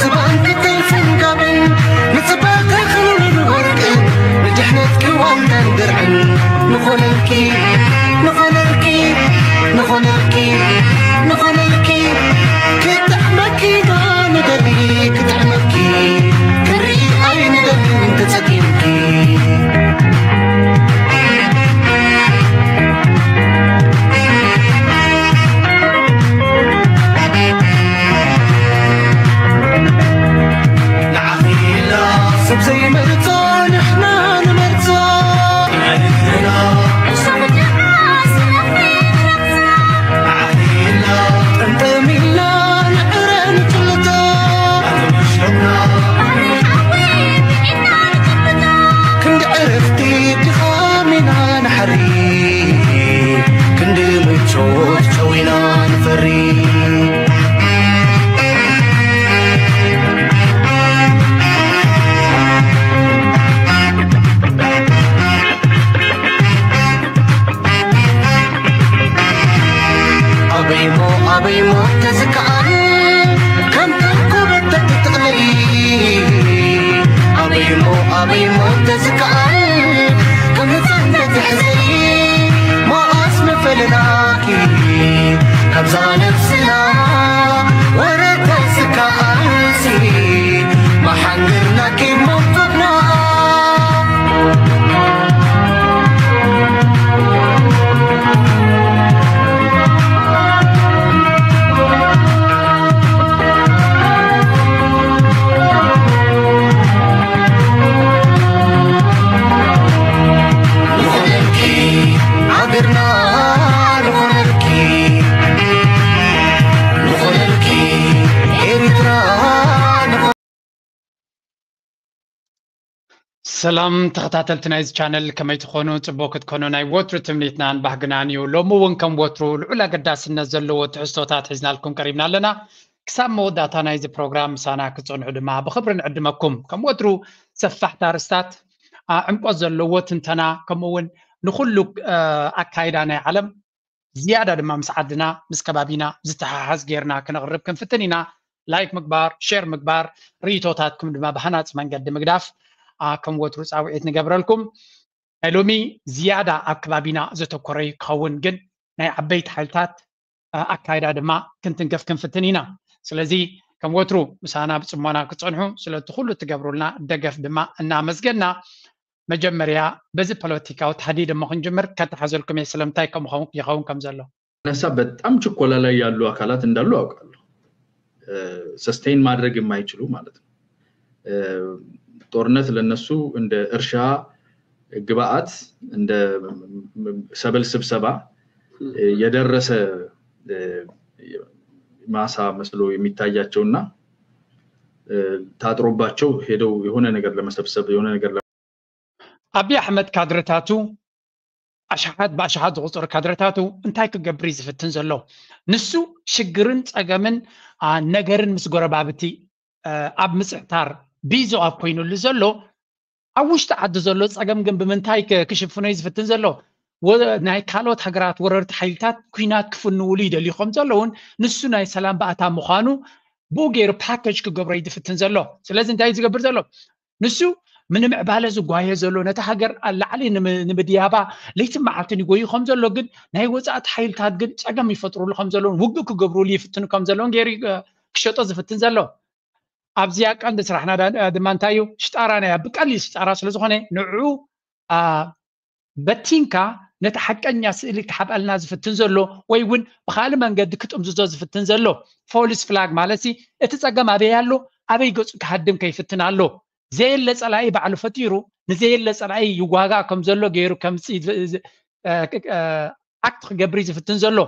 ስባን ክትልፍን ጋብን ንጽባተ ክኑንን ወርቅን ንድሕነትኪ ዋልታን ድርዕን ንኾነልኪ ንኾነልኪ ንኾነልኪ ንኾነልኪ ክጥዕመኪ ዶ ንደሊ ክጥዕመኪ ክርኢ ኣይንደልን ተጸጊምኪ ንዓኺ ኢላ ሰብ ዘይመርጾ ንሕና ንመርጾ ንዕልትና ንዓኺ ኢላ ጠምጠም ኢልና ንዕረ ንጭልጦ ኣተመሽሎና ክንዲ ዕረፍቲ ድኻም ኢና ንሓሪ ክንዲ ምቾት ጨው ኢና ንፈሪ ኣበይሞ ኣበይሞ ተዝከኣል ከም ተንኮበት ተትጥቕልል ኣበይሞ ኣበይሞ ተዝከኣል ከም ህፃን ተትሕዝሊ መኣስ ምፈለናኪ ካብዛ ነብስና ወረ ተዝከኣልሲ መሓንግርናኪ ሞቶብና ንኾነልኪ ሃገርና ንኾነልኪ ንኾነልኪ ኤርትራ ንኾ- ሰላም ተኸታተልቲ ናይዚ ቻነል ከመይ ትኾኑ? ጽቡቅ ክትኮኑ ናይ ወትሩ ትምኒትናን ባህግናን እዩ። ሎሚ እውን ከም ወትሩ ልዑል ኣገዳስነት ዘለዎ ትሕዝቶታት ሒዝናልኩም ቀሪብና ኣለና። ክሳብ መወዳእታ ናይዚ ፕሮግራም ምሳና ክትጸንሑ ድማ ብኽብሪ ንዕድመኩም። ከም ወትሩ ሰፋሕቲ ኣርእስታት፣ ኣ፣ ዕምቆት ዘለዎ ትንተና፣ ከምኡ እውን ንኹሉ፣ እ፣ ኣካይዳ ናይ ዓለም ዝያዳ ድማ ምስ ዓድና ምስ ከባቢና ዝተሓሓዝ ጌርና ክነቕርብ ክንፍትን ኢና። ላይክ ምግባር፣ ሼር ምግባር፣ ርእይቶታትኩም ድማ ብሃናጺ መንገዲ ምግዳፍ፣ ኣ፣ ከም ወትሩ ጻውዒት ንገብረልኩም። ናይ ሎሚ ዝያዳ ኣብ ከባቢና ዘተኮረ ክኸውን ግን ናይ ዓበይቲ ሓይልታት ኣካይዳ ድማ ክንትንከፍ ክንፍትን ኢና። ስለዚ ከም ወትሩ ምሳና ብጽሞና ክትጸንሑ ስለቲ ኩሉ እትገብሩልና ደገፍ ድማ እናመስገና መጀመርያ በዚ ፖለቲካዊ ታህዲድ እሞ ክንጅምር ከተሓዘልኩም እየ ስለምንታይ ከምኡ ይኸውን ከም ዘሎ። ነሳ በጣም ችኮላ ላይ ያሉ አካላት እንዳሉ አውቃለሁ። ሰስቴን ማድረግ የማይችሉ ማለት ነው። ጦርነት ለነሱ እንደ እርሻ ግብአት እንደ ሰብል ስብሰባ የደረሰ ማሳ መስሎ የሚታያቸውና ታጥሮባቸው ሄደው የሆነ ነገር ለመሰብሰብ የሆነ ነገር ኣቢ ኣሕመድ ካድረታቱ ኣሽሓት ብኣሽሓት ዝቑፀሩ ካድረታቱ እንታይ ክገብር እዩ ዝፍትን ዘሎ? ንሱ ሽግርን ፀገምን ነገርን ምስ ጎረባብቲ ኣብ ምፅዕታር ቢዞ ኣብ ኮይኑሉ ዘሎ ኣብ ውሽጢ ዓዲ ዘሎ ፀገም ግን ብምንታይ ክሽፍኖ እዩ ዝፍትን ዘሎ? ናይ ካልኦት ሃገራት ወረርቲ ሓይልታት ኩናት ክፍንውሉ ይደልዩ ከም ዘለውን ንሱ ናይ ሰላም ባእታ ምዃኑ ብኡ ገይሩ ፓኬጅ ክገብሮ እዩ ዝፍትን ዘሎ። ስለዚ እንታይ እዩ ዝገብር ዘሎ? ንሱ ምንምዕባለ ዝጓየ ዘሎ ነቲ ሃገር ኣላዕሊ ንምድያባ ለይትን መዓልትን ይጎዩ ከም ዘሎ ግን ናይ ወፃእቲ ሓይልታት ግን ፀገም ይፈጥሩሉ ከም ዘለውን ውግእ ክገብሩሉ ይፍትኑ ከም ዘለውን ገይሩ ክሸጦ ዝፍትን ዘሎ። ኣብዚኣ ቀንዲ ስራሕና ድማ እንታይ እዩ? ሽጣራ ናይ ብቀሊል ሽጣራ ስለዝኾነ ንዕኡ በቲንካ ነቲ ሓቀኛ ስእሊ ክሓብኣልና ዝፍትን ዘሎ ወይ እውን ብካልእ መንገዲ ክጥምዝዞ ዝፍትን ዘሎ ፎልስ ፍላግ ማለት እቲ ፀገም ኣበይ ኣሎ ኣበይ ገፁ ክሃድም ከይፍትን ኣሎ ዘየለ ፀላኢ ባዕሉ ፈጢሩ ንዘየለ ፀላኢ ይዋጋእ ከም ዘሎ ገይሩ ከምፅ ኣክት ክገብር ዝፍትን ዘሎ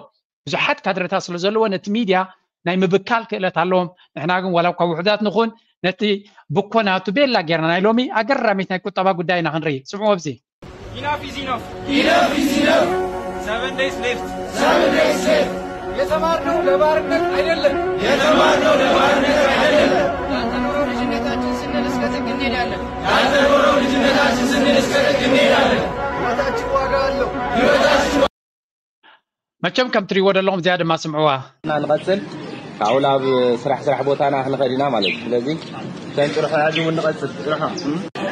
ብዙሓት ካድረታት ስለ ዘለዎ ነቲ ሚድያ ናይ ምብካል ክእለት ኣለዎም። ንሕና ግን ዋላ እኳ ውሑዳት ንኹን ነቲ ብኮናቱ ቤላ ጌርና ናይ ሎሚ ኣገራሚት ናይ ቁጠባ ጉዳይ ኢና ክንርኢ። ስምዑ ኣብዚ Enough is enough. Enough is enough. Seven days left. Seven days left. የተማርነው ለባርነት አይደለም። የተማርነው ለባርነት አይደለም። ላልተኖረው ልጅነታችን ስንል እስከ ጥግ እንሄዳለን። ላልተኖረው ልጅነታችን ስንል እስከ ጥግ እንሄዳለን። ህይወታችን ዋጋ አለው። ህይወታችን መቸም ከም ትሪእዎ ዘለኹም እዚኣ ድማ ስምዕዋ። ንቐፅል። ካብኡ ናብ ስራሕ ስራሕ ቦታና ክንኸድ ኢና ማለት እዩ። ስለዚ ተንጭርሖ ሕጂ እውን ንቐፅል። ጭርሖ።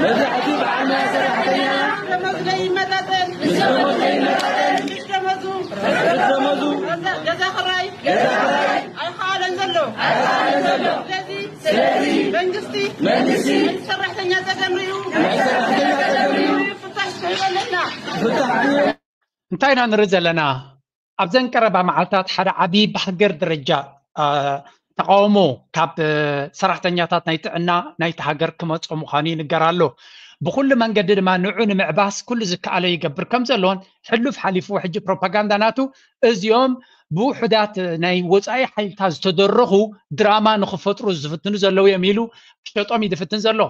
ነዚ ሕዚ በዓል ሞያ ሰራሕተኛ ደሞዝ ዘይመጣጠን ምስ ደሞዝ ዘይመጣጠን ምስ ደሞዙ ምስ ደሞዙ ገዛ- ገዛ ክራይ ገዛ ክራይ ኣይኸኣለን ዘሎ። ኣይኸኣለን ዘሎ። ስለዚ ስለዚ መንግስቲ መንግስቲ ነዚ ሰራሕተኛ ፀገም ሪኡ ናይ ሰራሕተኛ ፀገም ሪኡ ፍታሕ ክህበለና ፍታሕ ክህበለና እንታይ ኢና ንርኢ ዘለና? ኣብዘን ቀረባ መዓልታት ሓደ ዓብዪ ብሃገር ደረጃ ተቃውሞ ካብ ሰራሕተኛታት ናይ ጥዕና ናይቲ ሃገር ክመፅኦ ምዃኑ ይንገር ኣሎ። ብኩሉ መንገዲ ድማ ንዑ ንምዕባስ ኩሉ ዝከኣሎ ይገብር ከም ዘሎን ሕሉፍ ሓሊፉ ሕጂ ፕሮፓጋንዳ ናቱ እዚኦም ብውሑዳት ናይ ወፃኢ ሓይልታት ዝተደረኹ ድራማ ንክፈጥሩ ዝፍትኑ ዘለዉ እዮም ኢሉ ክሸጦም እዩ ዝፍትን ዘሎ።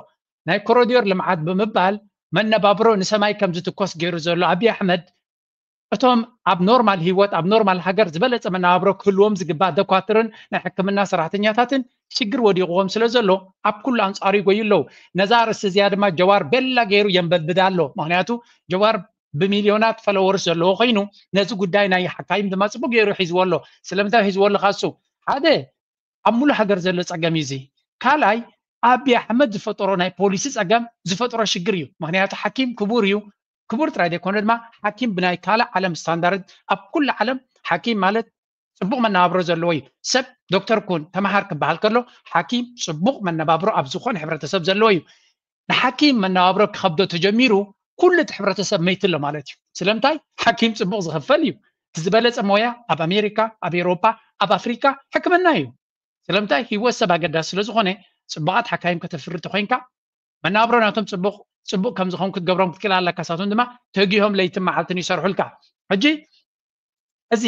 ናይ ኮሪዶር ልምዓት ብምባል መነባብሮ ንሰማይ ከም ዝትኮስ ገይሩ ዘሎ ኣብይ ኣሕመድ እቶም ኣብ ኖርማል ህይወት ኣብ ኖርማል ሃገር ዝበለፀ መነባብሮ ክህልዎም ዝግባእ ደኳትርን ናይ ሕክምና ሰራሕተኛታትን ሽግር ወዲቕዎም ስለ ዘሎ ኣብ ኩሉ ኣንፃሩ ይጎዩ ኣለዉ። ነዛ ኣርእስቲ እዚኣ ድማ ጀዋር ቤላ ገይሩ የንበድብዳ ኣሎ። ምክንያቱ ጀዋር ብሚልዮናት ፈለወርስ ዘለዎ ኮይኑ ነዚ ጉዳይ ናይ ሓካይም ድማ ፅቡቅ ገይሩ ሒዝዎ ኣሎ። ስለምንታይ ሒዝዎ ኣሎ? ካሱ ሓደ ኣብ ሙሉ ሃገር ዘሎ ፀገም እዩ እዚ። ካልኣይ ኣብይ ኣሕመድ ዝፈጠሮ ናይ ፖሊሲ ፀገም ዝፈጠሮ ሽግር እዩ። ምክንያቱ ሓኪም ክቡር እዩ። ክቡር ጥራይ ዘይኮነ ድማ ሓኪም ብናይ ካልእ ዓለም ስታንዳርድ ኣብ ኩሉ ዓለም ሓኪም ማለት ፅቡቅ መነባብሮ ዘለዎ እዩ። ሰብ ዶክተር ኩን ተምሃር ክበሃል ከሎ ሓኪም ፅቡቅ መነባብሮ ኣብ ዝኾነ ሕብረተሰብ ዘለዎ እዩ። ንሓኪም መነባብሮ ክኸብዶ ተጀሚሩ ኩሉ እቲ ሕብረተሰብ መይቲ ኣሎ ማለት እዩ። ስለምንታይ? ሓኪም ፅቡቅ ዝኽፈል እዩ። እቲ ዝበለፀ ሞያ ኣብ ኣሜሪካ፣ ኣብ ኤውሮጳ፣ ኣብ ኣፍሪካ ሕክምና እዩ። ስለምንታይ? ህይወት ሰብ ኣገዳሲ ስለ ዝኾነ ፅቡቃት ሓካይም ከተፍሪ ተኮይንካ መናብሮ ናቶም ፅቡቅ ፅቡቅ ከም ዝኾን ክትገብሮም ክትክእል ኣለካ። ሳቶም ድማ ተጊሆም ለይትን መዓልትን ይሰርሑልካ። ሕጂ እዚ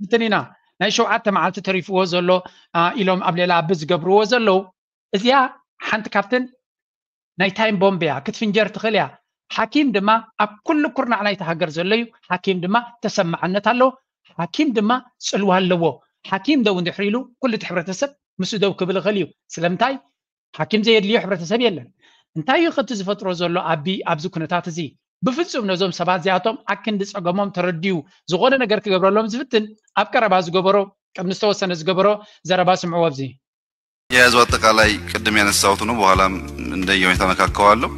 ብትን ኢና ናይ ሸውዓተ መዓልቲ ተሪፍዎ ዘሎ ኢሎም ኣብ ሌላ ኣቢ ዝገብርዎ ዘለዉ እዚኣ ሓንቲ ካብትን ናይ ታይም ቦምብ እያ ክትፍንጀር ትኽእል እያ። ሓኪም ድማ ኣብ ኩሉ ኩርናዕ ናይቲ ሃገር ዘሎ እዩ። ሓኪም ድማ ተሰማዕነት ኣለዎ። ሓኪም ድማ ፅልዋ ኣለዎ። ሓኪም ደው እንድሕር ኢሉ ኩሉ እቲ ሕብረተሰብ ምስ ደው ክብል ይኽእል እዩ። ስለምንታይ ሓኪም ዘየድልዮ ሕብረተሰብ የለን። እንታይ እዩ ከቲ ዝፈጥሮ ዘሎ ኣቢ ኣብዚ ኩነታት እዚ? ብፍጹም ነዞም ሰባት እዚኣቶም ኣክንዲ ጸገሞም ተረዲኡ ዝኾነ ነገር ክገብረሎም ዝፍትን ኣብ ቀረባ ዝገበሮ ቅድሚ ዝተወሰነ ዝገበሮ ዘረባ ስምዕዎ ኣብዚ። የያዙ አጠቃላይ ቅድም ያነሳሁት ነው። በኋላም እንደየ ሁኔታ ነካከዋለሁ።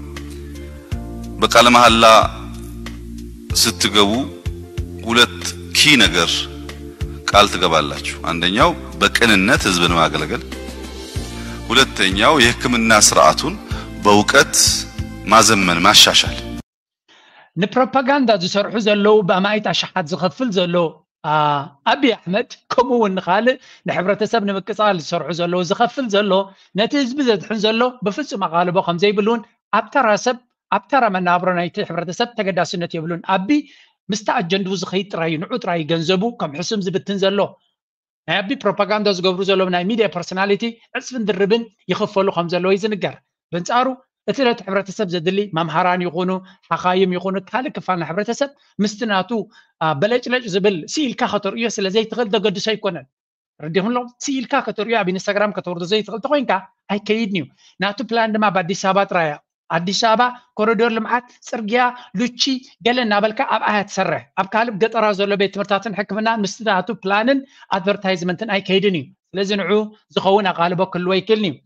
በቃለ መሐላ ስትገቡ ሁለት ኪ ነገር ቃል ትገባላችሁ። አንደኛው በቅንነት ህዝብን ማገልገል፣ ሁለተኛው የህክምና ስርዓቱን በእውቀት ማዘመን ማሻሻል። ንፕሮፓጋንዳ ዝሰርሑ ዘለዉ ብኣማኢት ኣሽሓት ዝኸፍል ዘሎ ኣብይ ኣሕመድ ከምኡ እውን ንኻልእ ንሕብረተሰብ ንምቅፃል ዝሰርሑ ዘለዉ ዝኸፍል ዘሎ ነቲ ህዝቢ ዘድሕን ዘሎ ብፍፁም ኣቓልቦ ከም ዘይብሉን ኣብ ተራ ሰብ ኣብ ተራ መናብሮ ናይቲ ሕብረተሰብ ተገዳስነት የብሉን። ኣቢ ምስቲ ኣጀንድኡ ዝኸይድ ጥራይ እዩ ንዑ ጥራይ ገንዘቡ ከም ሕሱም ዝብትን ዘሎ ናይ ኣቢ ፕሮፓጋንዳ ዝገብሩ ዘለዉ ናይ ሚድያ ፐርሶናሊቲ ዕፅፍን ድርብን ይኽፈሉ ከም ዘለዉ እዩ ዝንገር። በንፃሩ እቲ ነቲ ሕብረተሰብ ዘድሊ መምሃራን ይኹኑ ሓኻይም ይኹኑ ካልእ ክፋል ናይ ሕብረተሰብ ምስቲ ናቱ በለጭለጭ ዝብል ስኢልካ ከተርእዮ ስለ ዘይትኽእል ዘገድሶ ኣይኮነን። ረዲኹም ኣለኹም ስኢልካ ከተርእዮ ኣብ ኢንስታግራም ከተውርዶ ዘይትኽእል ተኮይንካ ኣይከይድን እዩ። ናቱ ፕላን ድማ ኣብ ኣዲስ ኣበባ ጥራይ እያ። ኣዲስ ኣበባ ኮሪዶር ልምዓት ፅርግያ ሉቺ ገለ እናበልካ ኣብኣ እያ ትሰርሕ። ኣብ ካልእ ገጠራት ዘሎ ቤት ትምህርታትን ሕክምናን ምስቲ ናቱ ፕላንን ኣድቨርታይዝመንትን ኣይከይድን እዩ። ስለዚ ንዑ ዝኸውን ኣቓልቦ ክህልዎ ኣይክእልን እዩ።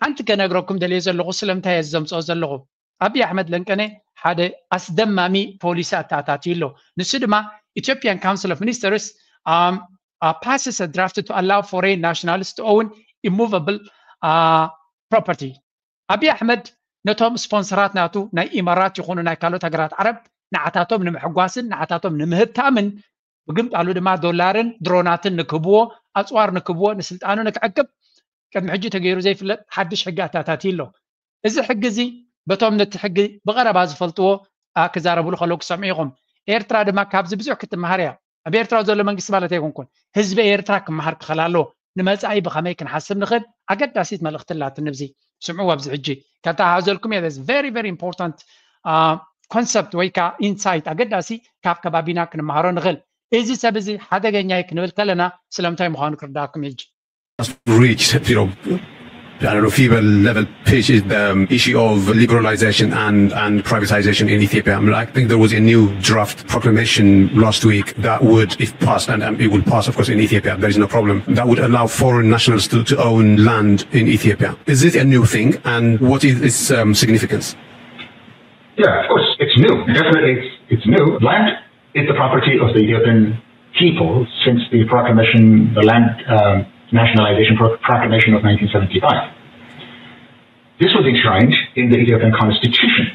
ሓንቲ ከነግረኩም ደልየ ዘለኹ ስለምንታይ እየ ዘምፅኦ ዘለኹ ኣብይ ኣሕመድ ለንቀነ ሓደ ኣስደማሚ ፖሊሲ ኣተኣታትዩ ኣሎ። ንሱ ድማ Ethiopian Council of Ministers passes a draft to allow foreign nationals to own immovable property ኣብይ ኣሕመድ ነቶም ስፖንሰራት ናቱ ናይ ኢማራት ይኹኑ ናይ ካልኦት ሃገራት ዓረብ ንዓታቶም ንምሕጓስን ንዓታቶም ንምህብታምን ብግምጣሉ ድማ ዶላርን ድሮናትን ንክህብዎ ኣፅዋር ንክህብዎ ንስልጣኑ ንክዕቅብ ቅድሚ ሕጂ ተገይሩ ዘይፍለጥ ሓድሽ ሕጊ ኣተኣታትዩ ኣሎ። እዚ ሕጊ እዚ በቶም ነቲ ሕጊ ብቐረባ ዝፈልጥዎ ክዛረብሉ ከለዉ ክሰምዑ ኢኹም። ኤርትራ ድማ ካብዚ ብዙሕ ክትመሃር እያ። ኣብ ኤርትራ ዘሎ መንግስቲ ማለት ኣይኮንኩን ህዝቢ ኤርትራ ክመሃር ክኽእል ኣለዎ። ንመጻኢ ብኸመይ ክንሓስብ ንኽእል ኣገዳሲት መልእኽቲ ኣላትኒ። ኣብዚ ስምዕዎ ኣብዚ ሕጂ ከተሓሕዘልኩም እየ። Very very important concept ወይ ከዓ ኢንሳይት ኣገዳሲ ካብ ከባቢና ክንመሃሮ ንኽእል። እዚ ሰብ እዚ ሓደገኛ እዩ ክንብል ከለና ስለምንታይ ምዃኑ ክርዳእኩም እየ። ሕጂ reach you know I don't know, fever level pitch is the um, issue of liberalization and, and privatization in Ethiopia. I, mean, I think there was a new draft proclamation last week that would, if passed, and um, it will pass, of course, in Ethiopia, there is no problem, that would allow foreign nationals to, to own land in Ethiopia. Is this a new thing, and what is its um, significance? Yeah, of course, it's new. Definitely, it's, it's new. Land is the property of the Ethiopian people since the proclamation, the land um, nationalization pro- proclamation of nineteen seventy-five. This was enshrined in the Ethiopian constitution.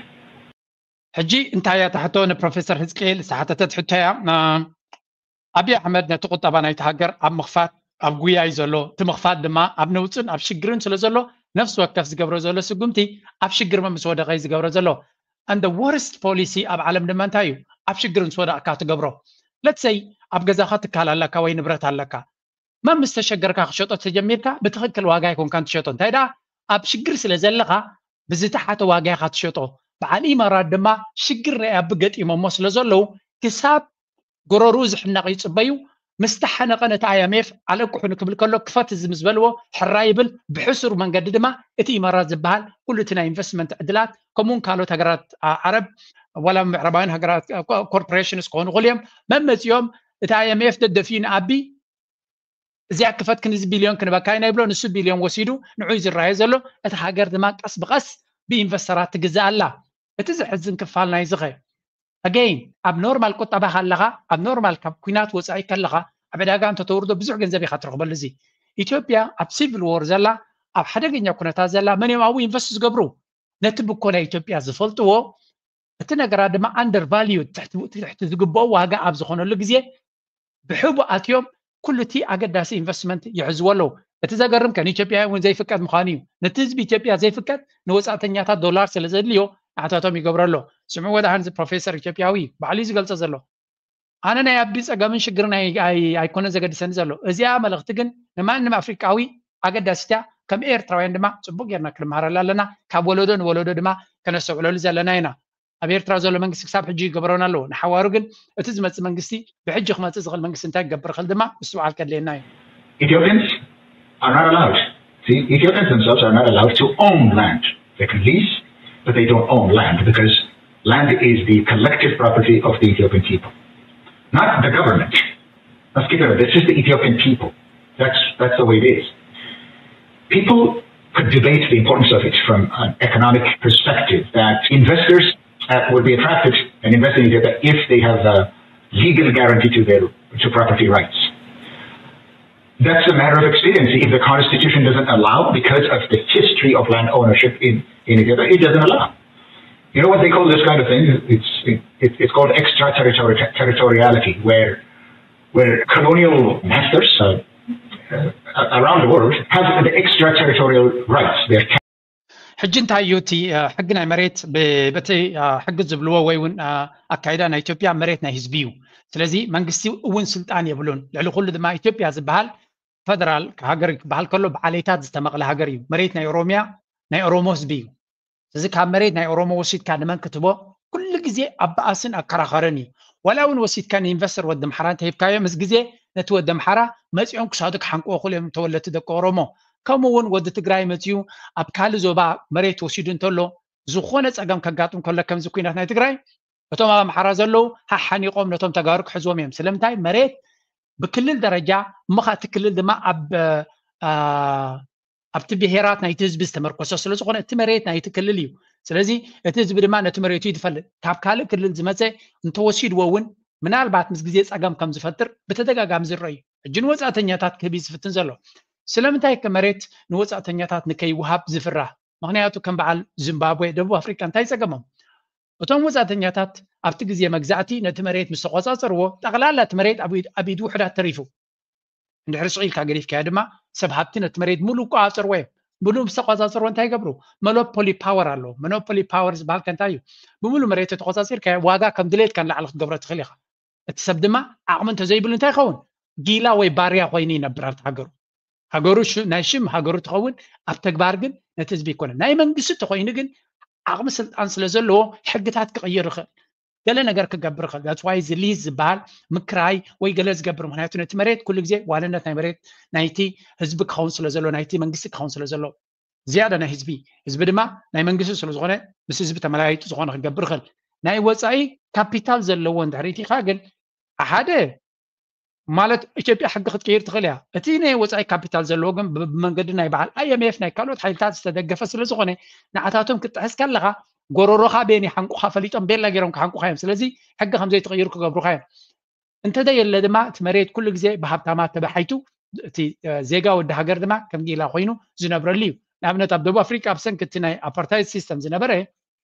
ሕጂ እንታይ እያ ትሕቶ ንፕሮፌሰር ህዝቅኤል ዝተሓተተት ሕቶ እያ። ኣብይ ኣሕመድ ነቲ ቁጠባ ናይቲ ሃገር ኣብ ምኽፋት ኣብ ጉያ እዩ ዘሎ። እቲ ምኽፋት ድማ ኣብ ነውፅን ኣብ ሽግርን ስለ ዘሎ ነፍሲ ወከፍ ዝገብሮ ዘሎ ስጉምቲ ኣብ ሽግር ምስ ወደቐ እዩ ዝገብሮ ዘሎ። And the worst policy ኣብ ዓለም ድማ እንታይ እዩ? ኣብ ሽግር ምስ ወደቕካ ትገብሮ። Let's say ኣብ ገዛኻ ትካል ኣለካ ወይ ንብረት ኣለካ። መም ምስ ተሸገርካ ክሸጦ ተጀሚርካ ብትኽክል ዋጋ ኣይኮንካን ትሸጦ። እንታይ ደኣ ኣብ ሽግር ስለ ዘለኻ ብዝተሓተ ዋጋ ኢኻ ትሸጦ። በዓል ኢማራት ድማ ሽግር ናይ ኣቢ ገጢሞሞ ስለ ዘለዉ ክሳብ ጎረርኡ ዝሕነቕ ይጽበዩ። ምስ ተሓነቐ ነቲ ኣይኤምኤፍ ኣለቅሑ ንክብል ከሎ ክፈት እዚ ምስ በልዎ ሕራይ ይብል። ብሕሱር መንገዲ ድማ እቲ ኢማራት ዝበሃል ኩሉ እቲ ናይ ኢንቨስትመንት ዕድላት ከምኡውን ካልኦት ሃገራት ዓረብ ዋላ ምዕራባውያን ሃገራት ኮርፖሬሽንስ ክኾኑ ይኽእሉ እዮም መመፂኦም እቲ ኣይኤምኤፍ ደደፊኡ ንኣቢ እዚኣ ክፈት ክንዚ ቢልዮን ክንበካ ኢና ይብሎ። ንሱ ቢልዮን ወሲዱ ንዑ ዝረኣየ ዘሎ እቲ ሃገር ድማ ቀስ ብቐስ ብኢንቨስተራት ትግዛእ ኣላ። እቲ ዘሕዝን ክፋል ናይዚ ኸ ኣገይን ኣብ ኖርማል ቁጠባ ከለኻ ኣብ ኖርማል ካብ ኩናት ወፃኢ ከለኻ ኣብ ዕዳጋ እንተተውርዶ ብዙሕ ገንዘብ ኢኻ ትረኽበሉ። እዚ ኢትዮጵያ ኣብ ሲቪል ዎር ዘላ ኣብ ሓደገኛ ኩነታት ዘላ መን እዮም ኣብኡ ኢንቨስት ዝገብሩ? ነቲ ብኮ ናይ ኢትዮጵያ ዝፈልጥዎ እቲ ነገራት ድማ ኣንደር ቫልዩ ትሕቲ ዝግብኦ ዋጋ ኣብ ዝኾነሉ ግዜ ብሕቡ ኣትዮም ኩሉ እቲ ኣገዳሲ ኢንቨስትመንት ይሕዝዎ ኣለዉ። እቲ ዘገርም ከ ንኢትዮጵያውያን እውን ዘይፍቀድ ምዃኑ እዩ። ነቲ ህዝቢ ኢትዮጵያ ዘይፍቀድ ንወፃእተኛታት ዶላር ስለ ዘድልዮ ንዓታቶም ይገብሮ ኣሎ። ስምዑ ወድሓን እዚ ፕሮፌሰር ኢትዮጵያዊ ባዕሉ እዩ ዝገልፆ ዘሎ። ኣነ ናይ ኣቢ ፀገምን ሽግርን ኣይኮነን ዘገድሰኒ ዘሎ። እዚኣ መልእኽቲ ግን ንማንም ኣፍሪቃዊ ኣገዳሲት እያ። ከም ኤርትራውያን ድማ ፅቡቅ ጌርና ክንመሃረላ ኣለና። ካብ ወለዶ ንወለዶ ድማ ከነስተውዕለሉ ዘለና ኢና። ኣብ ኤርትራ ዘሎ መንግስቲ ክሳብ ሕጂ ይገብሮን ኣለዎ። ንሓዋሩ ግን እቲ ዝመፅእ መንግስቲ ብሕጂ ክመፅእ ዝኽእል መንግስቲ እንታይ ክገብር ይኽእል ድማ ምስትውዓል ከድልየና እዩ። Ethiopians are not allowed. See, Ethiopians themselves are not allowed to own land. They can lease, but they don't own land because land is the collective property of the Ethiopian people, not the government. Let's keep it. This is the Ethiopian people. That's that's the way it is. People could debate the importance of it from an economic perspective. That investors uh, would be attracted and invest in Ethiopia if they have a legal guarantee to their to property rights. That's a matter of expediency. If the Constitution doesn't allow, because of the history of land ownership in, in Ethiopia, it doesn't allow. You know what they call this kind of thing? It's it, it's called extraterritoriality, where where colonial masters uh, uh, around the world have the extraterritorial rights. They're ሕጂ እንታይ እዩ እቲ ሕጊ ናይ መሬት በቲ ሕጊ ዝብልዎ ወይ እውን ኣካይዳ ናይ ኢትዮጵያ መሬት ናይ ህዝቢ እዩ። ስለዚ መንግስቲ እውን ስልጣን የብሉን። ልዕሊ ኩሉ ድማ ኢትዮጵያ ዝበሃል ፈደራል ሃገር ክበሃል ከሎ ብዓሌታት ዝተመቕለ ሃገር እዩ። መሬት ናይ ኦሮሚያ ናይ ኦሮሞ ህዝቢ እዩ። እዚ ካብ መሬት ናይ ኦሮሞ ወሲድካ ንመን ክትቦ ኩሉ ግዜ ኣበኣስን ኣከራኸርን እዩ። ዋላ እውን ወሲድካ ንኢንቨስተር ወዲ ኣምሓራ እንተሂብካዮ ምስ ግዜ ነቲ ወዲ ኣምሓራ መፂኦም ክሳዱ ክሓንቅዎ ክእሉ እዮም ተወለድቲ ደቂ ኦሮሞ። ከምኡ እውን ወዲ ትግራይ መፂኡ ኣብ ካልእ ዞባ መሬት ወሲዱ እንተሎ ዝኾነ ፀገም ከጋጥም ከሎ ከምዚ ኩናት ናይ ትግራይ እቶም ኣብ ኣምሓራ ዘለዉ ሓሓኒቖም ነቶም ተጋሩ ክሕዝዎም እዮም። ስለምንታይ መሬት ብክልል ደረጃ እሞ እቲ ክልል ድማ ኣብ ኣብቲ ብሄራት ናይቲ ህዝቢ ዝተመርኮሰ ስለዝኾነ እቲ መሬት ናይቲ ክልል እዩ። ስለዚ እቲ ህዝቢ ድማ ነቲ መሬቱ እዩ ዝፈልጥ። ካብ ካልእ ክልል ዝመፀ እንተወሲድዎ እውን ምናልባት ምስ ግዜ ፀገም ከም ዝፈጥር ብተደጋጋሚ ዝረአ እዩ። ሕጂ ንወፃእተኛታት ክህብ እዩ ዝፍትን ዘሎ። ስለምንታይ ከ መሬት ንወፃእተኛታት ንከይወሃብ ዝፍራህ? ምክንያቱ ከም በዓል ዚምባብዌ፣ ደቡብ ኣፍሪቃ እንታይ ፀገሞም? እቶም ወፃእተኛታት ኣብቲ ግዜ መግዛእቲ ነቲ መሬት ምስ ተቆፃፀርዎ ጠቕላላ እቲ መሬት ኣብ ኢድ ውሑዳት ተሪፉ። እንድሕር ስቕ ኢልካ ገዲፍካዮ ድማ ሰብ ሃብቲ ነቲ መሬት ሙሉእ ይቆፃፀርዎ እዮም። ሙሉእ ምስ ተቆፃፀርዎ እንታይ ይገብሩ? መኖፖሊ ፓወር ኣለዎ። መኖፖሊ ፓወር ዝበሃል ከ እንታይ እዩ? ብሙሉእ መሬት ተተቆፃፂርካዮ ዋጋ ከም ድሌትካ ንላዕሊ ክትገብሮ ትኽእል ኢኻ። እቲ ሰብ ድማ ዓቕሚ እንተዘይብሉ እንታይ ይኸውን? ጊላ ወይ ባርያ ኮይኑ ይነብር ኣብቲ ሃገሩ። ሃገሩ ናይ ሽም ሃገሩ ትኸውን፣ ኣብ ተግባር ግን ነቲ ህዝቢ ይኮነ። ናይ መንግስቲ ተኮይኑ ግን ዓቕሚ ስልጣን ስለ ዘለዎ ሕግታት ክቕይር ይኽእል፣ ገለ ነገር ክገብር ይኽእል። That's why እዚ ሊዝ ዝበሃል ምክራይ ወይ ገለ ዝገብር፣ ምክንያቱ ነቲ መሬት ኩሉ ግዜ ዋንነት ናይ መሬት ናይቲ ህዝቢ ክኸውን ስለ ዘሎ፣ ናይቲ መንግስቲ ክኸውን ስለ ዘሎ። ዝያዳ ናይ ህዝቢ ህዝቢ ድማ ናይ መንግስቲ ስለ ዝኾነ ምስ ህዝቢ ተመላይጡ ዝኾነ ክገብር ይኽእል። ናይ ወፃኢ ካፒታል ዘለዎ እንድሕር ኢኻ ግን ሓደ ማለት ኢትዮጵያ ሕጊ ክትቀይር ትኽእል እያ። እቲ ናይ ወፃኢ ካፒታል ዘለዎ ግን ብመንገዲ ናይ በዓል ኣይኤምኤፍ ናይ ካልኦት ሓይልታት ዝተደገፈ ስለ ዝኾነ ንዓታቶም ክትጥሕስ ከለኻ ጎሮሮኻ ቤን ሓንቁኻ ፈሊጦም ቤላ ገይሮም ክሓንቁኻ እዮም። ስለዚ ሕጊ ከምዘይትቕይሩ ክገብሩኻ እዮም። እንተዘየለ ድማ እቲ መሬት ኩሉ ግዜ ብሃብታማት ተባሓይቱ እቲ ዜጋ ወዲ ሃገር ድማ ከም ጊላ ኮይኑ ዝነብረሉ እዩ። ንኣብነት ኣብ ደቡብ ኣፍሪቃ ኣብ ሰንኪ እቲ ናይ ኣፓርታይድ ሲስተም ዝነበረ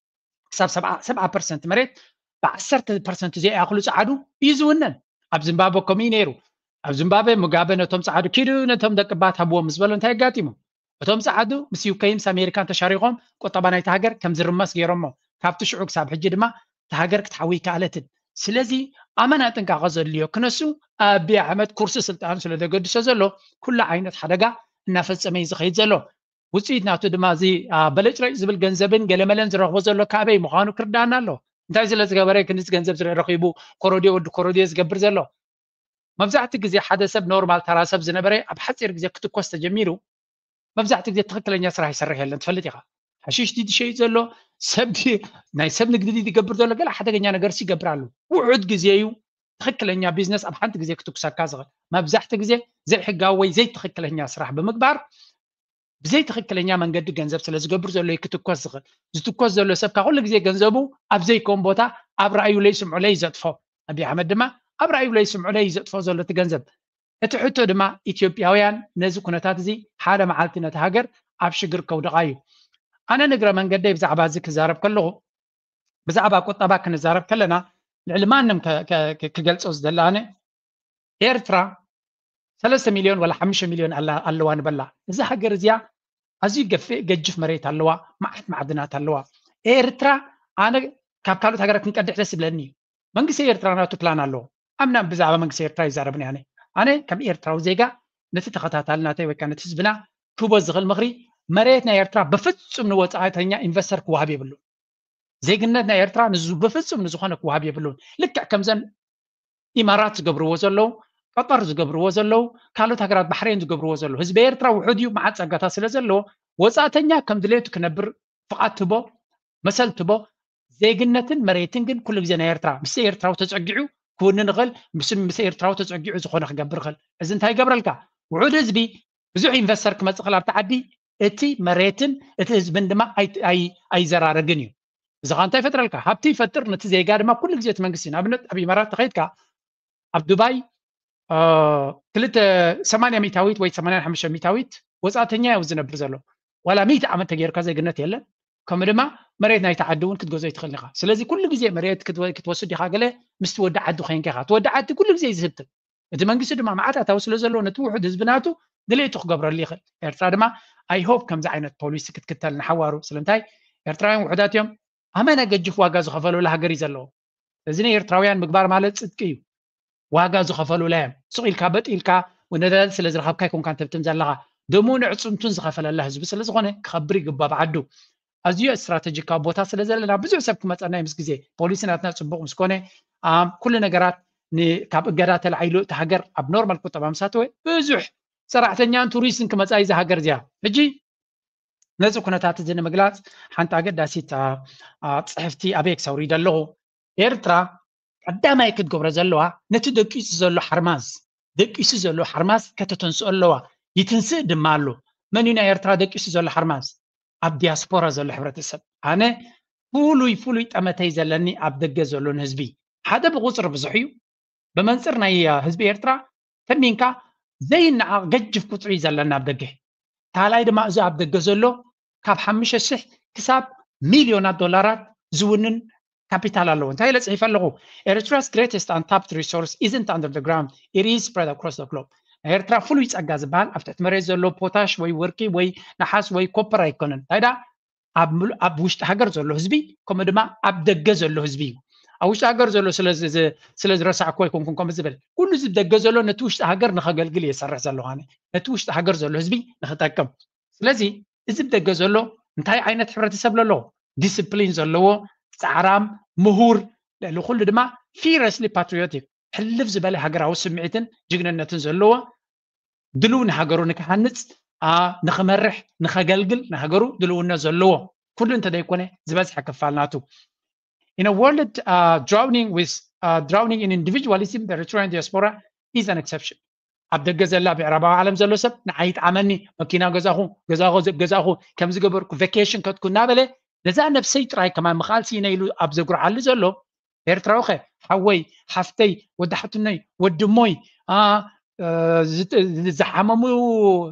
ክሳብ ሰብዓ ፐርሰንት መሬት ብዓሰርተ ፐርሰንት ዘይኣኽሉ ጸዓዱ እዩ ዝውነን። ኣብ ዚምባብወ ከምኡ እዩ ነይሩ። ኣብ ዚምባብወ ሙጋበ ነቶም ጸዓዱ ኪዱ ነቶም ደቂ ባት ሃብዎም ምስ በሎ እንታይ ኣጋጢሙ? እቶም ጸዓዱ ምስ ዩከይን ምስ ኣሜሪካን ተሻሪኾም ቁጠባ ናይቲ ሃገር ከም ዝርመስ ገይሮሞ። ካብቲ ሽዑ ክሳብ ሕጂ ድማ እቲ ሃገር ክትሓዊ ይከኣለትን። ስለዚ ኣመና ጥንቃቐ ዘድልዮ ክነሱ ኣቢ ኣሕመድ ኩርሲ ስልጣን ስለ ዘገድሶ ዘሎ ኩሉ ዓይነት ሓደጋ እናፈጸመ እዩ ዝኸይድ ዘሎ። ውፅኢት ናቱ ድማ እዚ በለጭረጭ ዝብል ገንዘብን ገለመለን ዝረኽቦ ዘሎ ካበይ ምዃኑ ክርዳና ኣሎ። እንታይ ስለ ዝገበረ ክንዚ ገንዘብ ረኺቡ ኮረድዮ ወዲ ኮረድዮ ዝገብር ዘሎ? መብዛሕቲ ግዜ ሓደ ሰብ ኖርማል ተራ ሰብ ዝነበረ ኣብ ሓፂር ግዜ ክትኮስ ተጀሚሩ መብዛሕቲ ግዜ ትኽክለኛ ስራሕ ይሰርሕ የለን። ትፈልጥ ኢኻ ሓሽሽ ድዩ ዝሸይጥ ዘሎ ሰብ ናይ ሰብ ንግዲ ድዩ ዝገብር ዘሎ ገለ ሓደገኛ ነገር ይገብር ኣሎ። ውሑድ ግዜ እዩ ትኽክለኛ ቢዝነስ ኣብ ሓንቲ ግዜ ክትኩሰካ ዝኽእል። መብዛሕቲ ግዜ ዘይሕጋዊ ወይ ዘይትኽክለኛ ስራሕ ብምግባር ብዘይ ትኽክለኛ መንገዲ ገንዘብ ስለ ዝገብር ዘሎ እዩ ክትኮስ ዝኽእል። ዝትኮስ ዘሎ ሰብ ካብ ኩሉ ግዜ ገንዘቡ ኣብ ዘይከውን ቦታ ኣብ ረኣዩለይ ስምዑለይ እዩ ዘጥፎ። ኣብይ ኣሕመድ ድማ ኣብ ረኣዩለይ ስምዑለይ እዩ ዘጥፎ ዘሎ እቲ ገንዘብ። እቲ ሕቶ ድማ ኢትዮጵያውያን ነዚ ኩነታት እዚ ሓደ መዓልቲ ነቲ ሃገር ኣብ ሽግር ከውድቓ እዩ። ኣነ ንግረ መንገደይ ብዛዕባ እዚ ክዛረብ ከለኹ ብዛዕባ ቁጠባ ክንዛረብ ከለና ልዕሊ ማንም ክገልፆ ዝደሊ ኣነ ኤርትራ ሰለስተ ሚልዮን ወላ ሓሙሽተ ሚልዮን ኣለዋ ንበላ። እዛ ሃገር እዚኣ ኣዝዩ ገፊሕ ገጅፍ መሬት ኣለዋ፣ መዓት ማዕድናት ኣለዋ። ኤርትራ ኣነ ካብ ካልኦት ሃገራት ክንቀድሕ ደስ ይብለኒ እዩ። መንግስቲ ኤርትራ ናቱ ፕላን ኣለዎ። ኣምና ብዛዕባ መንግስቲ ኤርትራ ይዛረብን ኣነ ኣነ ከም ኤርትራዊ ዜጋ ነቲ ተኸታታሊ ናተይ ወይ ነቲ ህዝብና ክህቦ ዝኽእል ምኽሪ መሬት ናይ ኤርትራ ብፍጹም ንወፃእተኛ ኢንቨስተር ክወሃብ የብሉ። ዜግነት ናይ ኤርትራ ንዙ ብፍጹም ንዝኾነ ክወሃብ የብሉን። ልክዕ ከምዘን ኢማራት ዝገብርዎ ዘለዉ፣ ቀጠር ዝገብርዎ ዘለዉ፣ ካልኦት ሃገራት ባሕሬን ዝገብርዎ ዘለዉ። ህዝቢ ኤርትራ ውሑድ እዩ፣ መዓት ጸጋታት ስለ ዘለዎ ወጻእተኛ ከም ድሌቱ ክነብር ፍቓድ ትቦ፣ መሰል ትቦ። ዜግነትን መሬትን ግን ኩሉ ግዜ ናይ ኤርትራ። ምስ ኤርትራዊ ተጸጊዑ ክውንን ይኽእል፣ ምስ ምስ ኤርትራዊ ተጸጊዑ ዝኾነ ክገብር ይኽእል። እዚ እንታይ ይገብረልካ? ውሑድ ህዝቢ ብዙሕ ኢንቨስተር ክመጽእ ከላ ኣብቲ ዓዲ እቲ መሬትን እቲ ህዝብን ድማ ኣይዘራረግን እዩ። እዚ ከዓ እንታይ ይፈጥረልካ? ሃብቲ ይፈጥር፣ ነቲ ዜጋ ድማ ኩሉ ግዜ እቲ መንግስቲ። ንኣብነት ኣብ ኢማራት ተኸይድካ ኣብ ዱባይ ክልተ ሰማንያ ሚእታዊት ወይ ሰማንያ ሓሙሽተ ሚእታዊት ወፃእተኛ እዩ ዝነብር ዘሎ። ዋላ ሚእቲ ዓመት ተገይርካ ዜግነት የለን። ከምኡ ድማ መሬት ናይቲ ዓዲ እውን ክትገዞ ይትኽእል ኢኻ። ስለዚ ኩሉ ግዜ መሬት ክትወስድ ኢኻ ገለ ምስቲ ወዲ ዓዲ ኮይንካ ኢኻ። እቲ ወዲ ዓዲ ኩሉ ግዜ እዩ ዝህብትም። እቲ መንግስቲ ድማ መዓት ኣታዊ ስለ ዘለዎ ነቲ ውሑድ ህዝቢ ናቱ ድሌቱ ክገብረሉ ይኽእል። ኤርትራ ድማ ኣይሆፕ ከምዚ ዓይነት ፖሊሲ ክትክተል ንሓዋሩ። ስለምንታይ ኤርትራውያን ውሑዳት እዮም። ኣመና ገጅፍ ዋጋ ዝኸፈሉላ ሃገር እዩ ዘለዎ። እዚ ናይ ኤርትራውያን ምግባር ማለት ጽድቂ እዩ። ዋጋ ዝኸፈሉላ እዮም። ስቕ ኢልካ በጥ ኢልካ ነዳዲ ስለ ዝረኸብካ ኣይኮንካን ተብትም ዘለኻ። ደሙን ኣዕፅምቱን ዝኸፈለላ ህዝቢ ስለ ዝኾነ ክኸብር ይግባእ ብዓዱ። ኣዝዩ ስትራተጂካዊ ቦታ ስለ ዘለና ብዙሕ ሰብ ክመፀና እዩ ምስ ግዜ። ፖሊሲ ናትና ፅቡቕ ምስ ኮነ ኣም፣ ኩሉ ነገራት ን- ካብ እገዳ ተላዒሉ እቲ ሃገር ኣብ ኖርማል ቁጠባ ምስ ኣተወ ብዙሕ ሰራሕተኛን ቱሪስትን ክመፃ እዩ እዛ ሃገር እዚኣ። ሕጂ ነዚ ኩነታት እዚ ንምግላፅ ሓንቲ ኣገዳሲት ኣ፣ ኣ፣ ፅሕፍቲ ኣበይ ክሰውሪ ዘለኹ ኤርትራ ቀዳማይ ክትገብሮ ዘለዋ ነቲ ደቂሱ ዘሎ ሓርማዝ ደቂሱ ዘሎ ሓርማዝ ከተተንስኦ ኣለዋ። ይትንስእ ድማ ኣሎ። መን እዩ ናይ ኤርትራ ደቂሱ ዘሎ ሓርማዝ? ኣብ ዲያስፖራ ዘሎ ሕብረተሰብ። ኣነ ፍሉይ ፍሉይ ጠመተይ ዘለኒ ኣብ ደገ ዘሎ ንህዝቢ ሓደ ብቁፅሪ ብዙሕ እዩ። ብመንፅር ናይ ህዝቢ ኤርትራ ተሚንካ ዘይነዓቕ ገጅፍ ቁፅሪ እዩ ዘለና ኣብ ደገ። ካልኣይ ድማ እዚ ኣብ ደገ ዘሎ ካብ ሓሙሽተ ሽሕ ክሳብ ሚልዮናት ዶላራት ዝውንን ካፒታል ኣለዎ። እንታይ ኢለ ፅሒፈ ኣለኹ? Eritrea's greatest untapped resource isn't under the ground, it is spread across the globe. ናይ ኤርትራ ፍሉይ ፀጋ ዝበሃል ኣብ ትሕቲ መሬት ዘሎ ፖታሽ ወይ ወርቂ ወይ ነሓስ ወይ ኮፐር ኣይኮነን። እንታይ ደኣ ኣብ ውሽጢ ሃገር ዘሎ ህዝቢ ከምኡ ድማ ኣብ ደገ ዘሎ ህዝቢ እዩ። ኣብ ውሽጢ ሃገር ዘሎ ስለ ዝረሳዕኩ ኣይኮንኩን ከምኡ ዝብል ኩሉ እዚ ደገ ዘሎ ነቲ ውሽጢ ሃገር ንኸገልግል እየ ዝሰርሕ ዘለኹ ኣነ ነቲ ውሽጢ ሃገር ዘሎ ህዝቢ ንኽጠቅም። ስለዚ እዚ ብደገ ዘሎ እንታይ ዓይነት ሕብረተሰብ ለሎ ዲስፕሊን ዘለዎ ፃዕራም ምሁር ልዕሊ ኩሉ ድማ fiercely patriotic ሕልፍ ዝበለ ሃገራዊ ስምዒትን ጅግንነትን ዘለዎ ድልው ንሃገሩ ንክሃንፅ ንኽመርሕ ንኸገልግል ንሃገሩ ድልውነት ዘለዎ ኩሉ እንተደይኮነ ዝበዝሐ ክፋል ናቱ። In a world uh, drowning with uh, drowning in individualism, the Eritrean diaspora is an exception. ኣብ ደገ ዘላ ብዕራባዊ ዓለም ዘሎ ሰብ ንዓይ ይጥዓመኒ፣ መኪና ገዛኹ፣ ገዛኹ ገዛኹ፣ ከምዚ ገበርኩ፣ ቨኬሽን ከድኩ እናበለ ነዛ ነብሰይ ጥራይ ከማን ምኽኣል ስኢነ ኢሉ ኣብ ዘጉርዓሉ ዘሎ ኤርትራዊ ኸ ሓወይ፣ ሓፍተይ፣ ወዲ ሓትኖይ፣ ወዲ እሞይ፣ ዝሓመሙ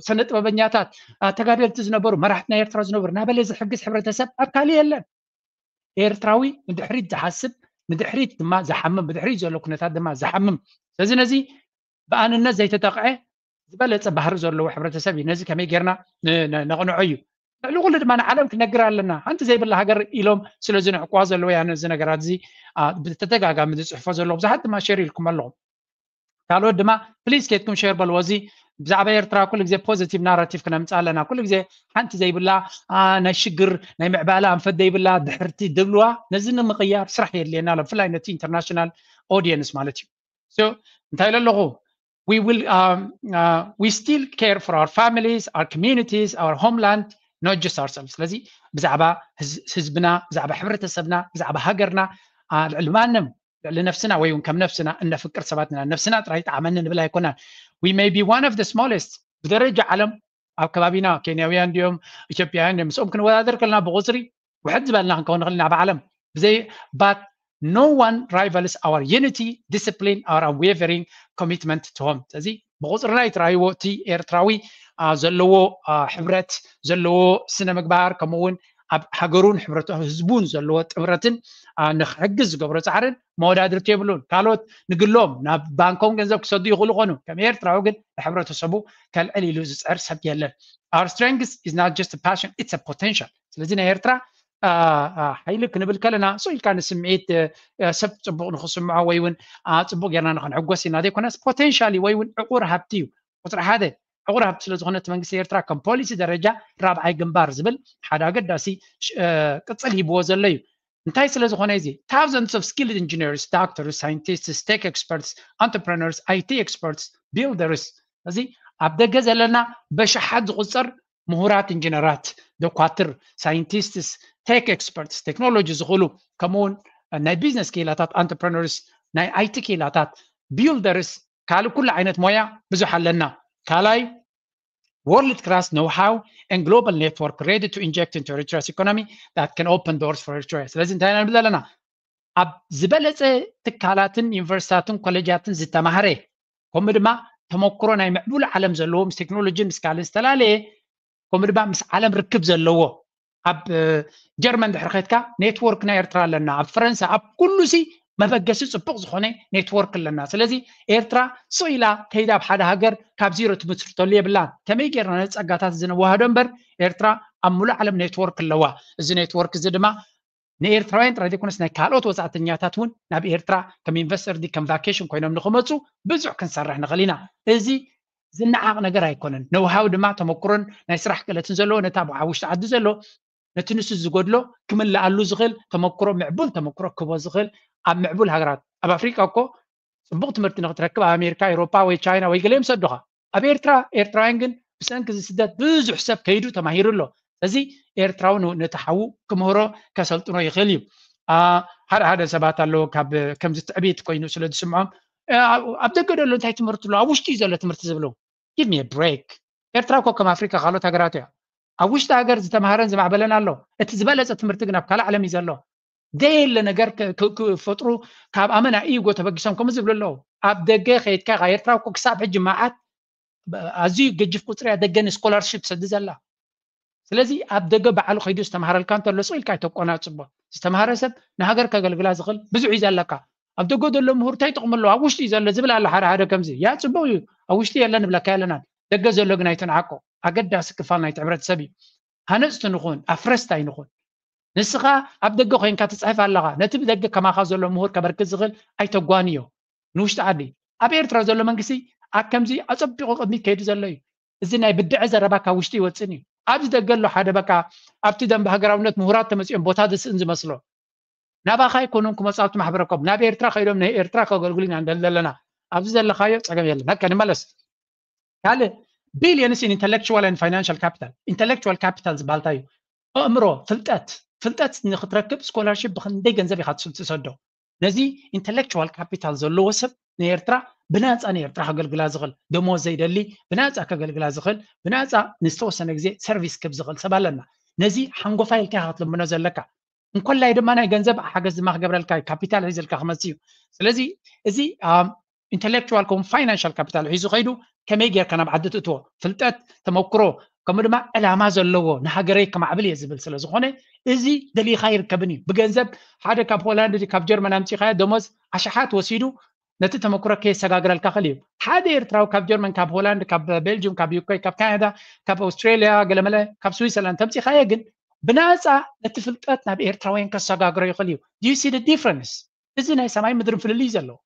ስነ ጥበበኛታት፣ ተጋደልቲ ዝነበሩ፣ መራሕቲ ናይ ኤርትራ ዝነበሩ እናበለ ዝሕግዝ ሕብረተሰብ ኣብ ካልእ የለን። ኤርትራዊ ንድሕሪት ዝሓስብ፣ ንድሕሪት ድማ ዝሓምም፣ ብድሕሪት ዘሎ ኩነታት ድማ ዝሓምም። ስለዚ ነዚ ብኣንነት ዘይተጠቕዐ ዝበለጸ ባህሪ ዘለዎ ሕብረተሰብ እዩ። ነዚ ከመይ ጌርና ነቕንዖ እዩ። ልዕሊ ኩሉ ድማ ንዓለም ክነግር ኣለና። ሓንቲ ዘይብላ ሃገር ኢሎም ስለ ዝንዕቅዋ ዘለዎ እያ ነዚ ነገራት እዚ ብተደጋጋሚ ዝፅሕፎ ዘለዎ። ብዙሓት ድማ ሸር ኢልኩም ኣለኹም። ካልኦት ድማ ፕሊዝ ኬድኩም ሸር በልዎ። እዚ ብዛዕባ ኤርትራ ኩሉ ግዜ ፖዚቲቭ ናራቲቭ ክነምፅእ ኣለና። ኩሉ ግዜ ሓንቲ ዘይብላ ናይ ሽግር ናይ ምዕባለ ኣንፈት ዘይብላ ድሕርቲ ድብልዋ ነዚ ንምቕያር ስራሕ የድልየና ኣሎ። ብፍላይ ነቲ ኢንተርናሽናል ኦዲየንስ ማለት እዩ። So እንታይ ኢለ ኣለኹ? We will um, uh, we still care for our families, our communities, our homeland, not just ourselves. ስለዚ ብዛዕባ ህዝብና፣ ብዛዕባ ሕብረተሰብና፣ ብዛዕባ ሃገርና ልዕሊ ማንም ልዕሊ ነፍስና ወይ እውን ከም ነፍስና እነፍቅር ሰባት ኢና። ነፍስና ጥራይ ጠዓመኒ ንብል ኣይኮናን። We may be one of the smallest ብደረጃ ዓለም ኣብ ከባቢና ኬንያውያን ድዮም ኢትዮጵያውያን ድዮም ምስኦም ክንወዳደር ከለና ብቁፅሪ ውሕድ ዝበልና ክንከውን ንኽእል ኢና ብዓለም ብዘይ but no one rivals our unity, discipline, our unwavering commitment to home. ስለዚ ብቁፅርና ይትራይዎ እቲ ኤርትራዊ ዘለዎ ሕብረት ዘለዎ ስነ ምግባር ከምኡ እውን ኣብ ሃገሩን ሕብረተ ህዝቡን ዘለዎ ጥምረትን ንክሕግዝ ዝገብሮ ፃዕርን መወዳድርቲ የብሉን። ካልኦት ንግሎም ናብ ባንኮም ገንዘብ ክሰዱ ይኽእሉ ኾኑ ከም ኤርትራዊ ግን ንሕብረተሰቡ ከልዕል ኢሉ ዝፅዕር ሰብ የለን። Our strength is not just a passion, it's a potential. ስለዚ ናይ ኤርትራ ሓይሊ ክንብል ከለና ሶ ኢልካ ንስምዒት ሰብ ፅቡቅ ንክስምዖ ወይ እውን ፅቡቅ ጌርና ንክንሕጎስ ኢና ዘይኮነስ ፖቴንሻሊ ወይ እውን ዕቁር ሃብቲ እዩ። ቁፅሪ ሓደ ዕቁር ሃብቲ ስለዝኮነ እቲ መንግስቲ ኤርትራ ከም ፖሊሲ ደረጃ ራብዓይ ግንባር ዝብል ሓደ ኣገዳሲ ቅፅል ሂብዎ ዘሎ እዩ። እንታይ ስለዝኮነ እዚ thousands of skilled engineers, doctors, scientists, tech experts, entrepreneurs, IT experts, builders እዚ ኣብ ደገ ዘለና በሽሓት ዝቁፀር ምሁራት ኢንጂነራት፣ ዶኳትር፣ ሳይንቲስትስ፣ ቴክ ኤክስፐርትስ፣ ቴክኖሎጂ ዝኽእሉ ከምኡውን ናይ ቢዝነስ ክኢላታት፣ ኣንተርፕረነርስ፣ ናይ ኣይቲ ክኢላታት፣ ቢልደርስ ካልእ ኩሉ ዓይነት ሞያ ብዙሕ ኣለና። ካልኣይ world class know how and global network ready to inject into Eritrea's economy that can open doors for Eritrea። ስለዚ እንታይ ኢና ንብል ዘለና? ኣብ ዝበለፀ ትካላትን ዩኒቨርሲታትን ኮሌጃትን ዝተማህረ ከምኡ ድማ ተመክሮ ናይ ምዕቡል ዓለም ዘለዎ ምስ ቴክኖሎጂ ምስ ካልእ ዝተፈላለየ ከምኡ ድማ ምስ ዓለም ርክብ ዘለዎ ኣብ ጀርመን ድሕሪ ከድካ ኔትወርክ ናይ ኤርትራ ኣለና ኣብ ፈረንሳ ኣብ ኩሉ ሲ መበገሲ ፅቡቅ ዝኮነ ኔትወርክ ኣለና። ስለዚ ኤርትራ ስቕ ኢላ ከይዳ ኣብ ሓደ ሃገር ካብ ዚሮ ትምስርተሉ የብላን። ከመይ ጌርና ነዚ ጸጋታት እዚ ነዋህዶ እምበር ኤርትራ ኣብ ሙሉእ ዓለም ኔትወርክ ኣለዋ። እዚ ኔትወርክ እዚ ድማ ንኤርትራውያን ጥራይ ዘይኮነስ ናይ ካልኦት ወጻእተኛታት እውን ናብ ኤርትራ ከም ኢንቨስተር ዲ ከም ቫኬሽን ኮይኖም ንክመፁ ብዙሕ ክንሰርሕ ንኽእል ኢና። እዚ ዝነዓቕ ነገር ኣይኮነን። ነውሃው ድማ ተመክሮን ናይ ስራሕ ክእለትን ዘለዎ ነታ ኣብ ውሽጢ ዓዲ ዘሎ ነቲ ንሱ ዝጎድሎ ክምልኣሉ ዝኽእል ተመክሮ ምዕቡል ተመክሮ ክህቦ ዝኽእል ኣብ ምዕቡል ሃገራት ኣብ ኣፍሪቃ እኮ ፅቡቅ ትምህርቲ ንክትረክብ ኣብ ኣሜሪካ ኤሮፓ ወይ ቻይና ወይ ገለ ይምሰዱኻ ኣብ ኤርትራ ኤርትራውያን ግን ብሰንኪ እዚ ስደት ብዙሕ ሰብ ከይዱ ተማሂሩ ኣሎ። ስለዚ ኤርትራዊ ነቲ ሓዉ ክምህሮ ከሰልጥኖ ይኽእል እዩ። ሓደ ሓደ ሰባት ኣለዉ ካብ ከምዚ ትዕቢት ኮይኑ ስለ ዝስምዖም ኣብ ደገ ደሎ እንታይ ትምህርቲ ኣሎ ኣብ ውሽጢ እዩ ዘሎ ትምህርቲ ዝብሉ give me a break። ኤርትራ እኮ ከም ኣፍሪካ ካልኦት ሃገራት እያ። ኣብ ውሽጢ ሃገር ዝተምሃረን ዝማዕበለን ኣሎ። እቲ ዝበለፀ ትምህርቲ ግን ኣብ ካልእ ዓለም እዩ ዘሎ። ዘየለ ነገር ክፈጥሩ ካብ ኣመና ኢጎ ተበጊሶም ከምኡ ዝብሉ ኣለዉ። ኣብ ደገ ከይድካ ኢኻ ኤርትራ እኮ ክሳብ ሕጂ መዓት ኣዝዩ ገጅፍ ቁፅሪ እያ ደገ ንስኮላርሽፕ ሰዲ ዘላ። ስለዚ ኣብ ደገ ባዕሉ ከይዱ ዝተምሃረልካ እንተሎ ስቕ ኢልካ ኣይተቆናፅቦ። ዝተምሃረ ሰብ ንሃገር ከገልግላ ዝኽእል ብዙሕ እዩ ዘለካ። ኣብ ደገ ዘሎ ምሁር እንታይ ጥቕሚ ኣለዎ ኣብ ውሽጢ እዩ ዘሎ ዝብል ኣሎ ሓደ ሓደ ከምዚ ያ ፅቡቕ እዩ ኣብ ውሽጢ የለን ንብለካ የለናን። ደገ ዘሎ ግን ኣይትንዓቆ። ኣገዳሲ ክፋል ናይቲ ሕብረተሰብ እዩ። ሃነፅቲ ንኹን ኣፍረስቲ ኣይንኹን። ንስኻ ኣብ ደገ ኮይንካ ትፅሕፍ ኣለኻ ነቲ ብደገ ከማኻ ዘሎ ምሁር ከበርክት ዝኽእል ኣይተጓንዮ። ንውሽጢ ዓዲ ኣብ ኤርትራ ዘሎ መንግስቲ ኣብ ከምዚ ኣፀቢቑ ቅድሚት ከይዱ ዘሎ እዩ። እዚ ናይ ብድዐ ዘረባ ካብ ውሽጢ ይወፅእን እዩ። ኣብዚ ደገ ኣሎ ሓደ በቃ ኣብቲ ደንበ ሃገራውነት ምሁራት ተመፂኦም ቦታ ዝስእን ዝመስሎ ናባኻ ኣይኮኑን ክመፁ ኣብቲ ማሕበረኮም ናብ ኤርትራ ከይዶም ናይ ኤርትራ ከገልግሉ ኢና ንደሊ ዘለና። ኣብዚ ዘለኻዮ ፀገም የለን። ሀከ ንመለስ ካልእ billions in intellectual and financial capital. Intellectual capital ዝበሃል እንታይ እዩ? ኣእምሮ፣ ፍልጠት። ፍልጠት ንክትረክብ ስኮላርሽፕ ብክንደይ ገንዘብ ኢኻ ትሰዶ? ነዚ ኢንተሌክቹዋል ካፒታል ዘለዎ ሰብ ንኤርትራ ብናፃ ንኤርትራ ከገልግላ ዝኽእል፣ ደሞዝ ዘይደሊ፣ ብናፃ ከገልግላ ዝኽእል፣ ብናፃ ንዝተወሰነ ግዜ ሰርቪስ ክብ ዝኽእል ሰብ ኣለና። ነዚ ሓንጎፋይ ኢልካ ኢኻ ክትልምኖ ዘለካ። እንኮላይ ድማ ናይ ገንዘብ ሓገዝ ድማ ክገብረልካ እዩ፣ ካፒታል ሒዘልካ ክመፅእ እዩ። ስለዚ እዚ ኢንተሌክቹዋል ከም ፋይናንሻል ካፒታል ሒዙ ከይዱ ከመይ ጌርካ ናብ ዓዲ ትእትዎ? ፍልጠት፣ ተመክሮ፣ ከምኡ ድማ ዕላማ ዘለዎ፣ ንሃገረይ ከማዕብል እየ ዝብል ስለ ዝኾነ፣ እዚ ደሊኻ ይርከብን እዩ። ብገንዘብ ሓደ ካብ ሆላንድ ድዩ ካብ ጀርመን ኣምጺኻዮ ደሞዝ ኣሽሓት ወሲዱ ነቲ ተመክሮ ከየሰጋግረልካ ክእል እዩ። ሓደ ኤርትራዊ ካብ ጀርመን፣ ካብ ሆላንድ፣ ካብ ቤልጅም፣ ካብ ዩኬ፣ ካብ ካናዳ፣ ካብ ኣውስትሬልያ፣ ገለመለ ካብ ስዊዘርላንድ ተምጺኻዮ ግን ብናጻ ነቲ ፍልጠት ናብ ኤርትራውያን ከሰጋግሮ ይኽእል እዩ። Do you see the difference? እዚ ናይ ሰማይ ምድርን ፍልልይ እዩ ዘለዎ።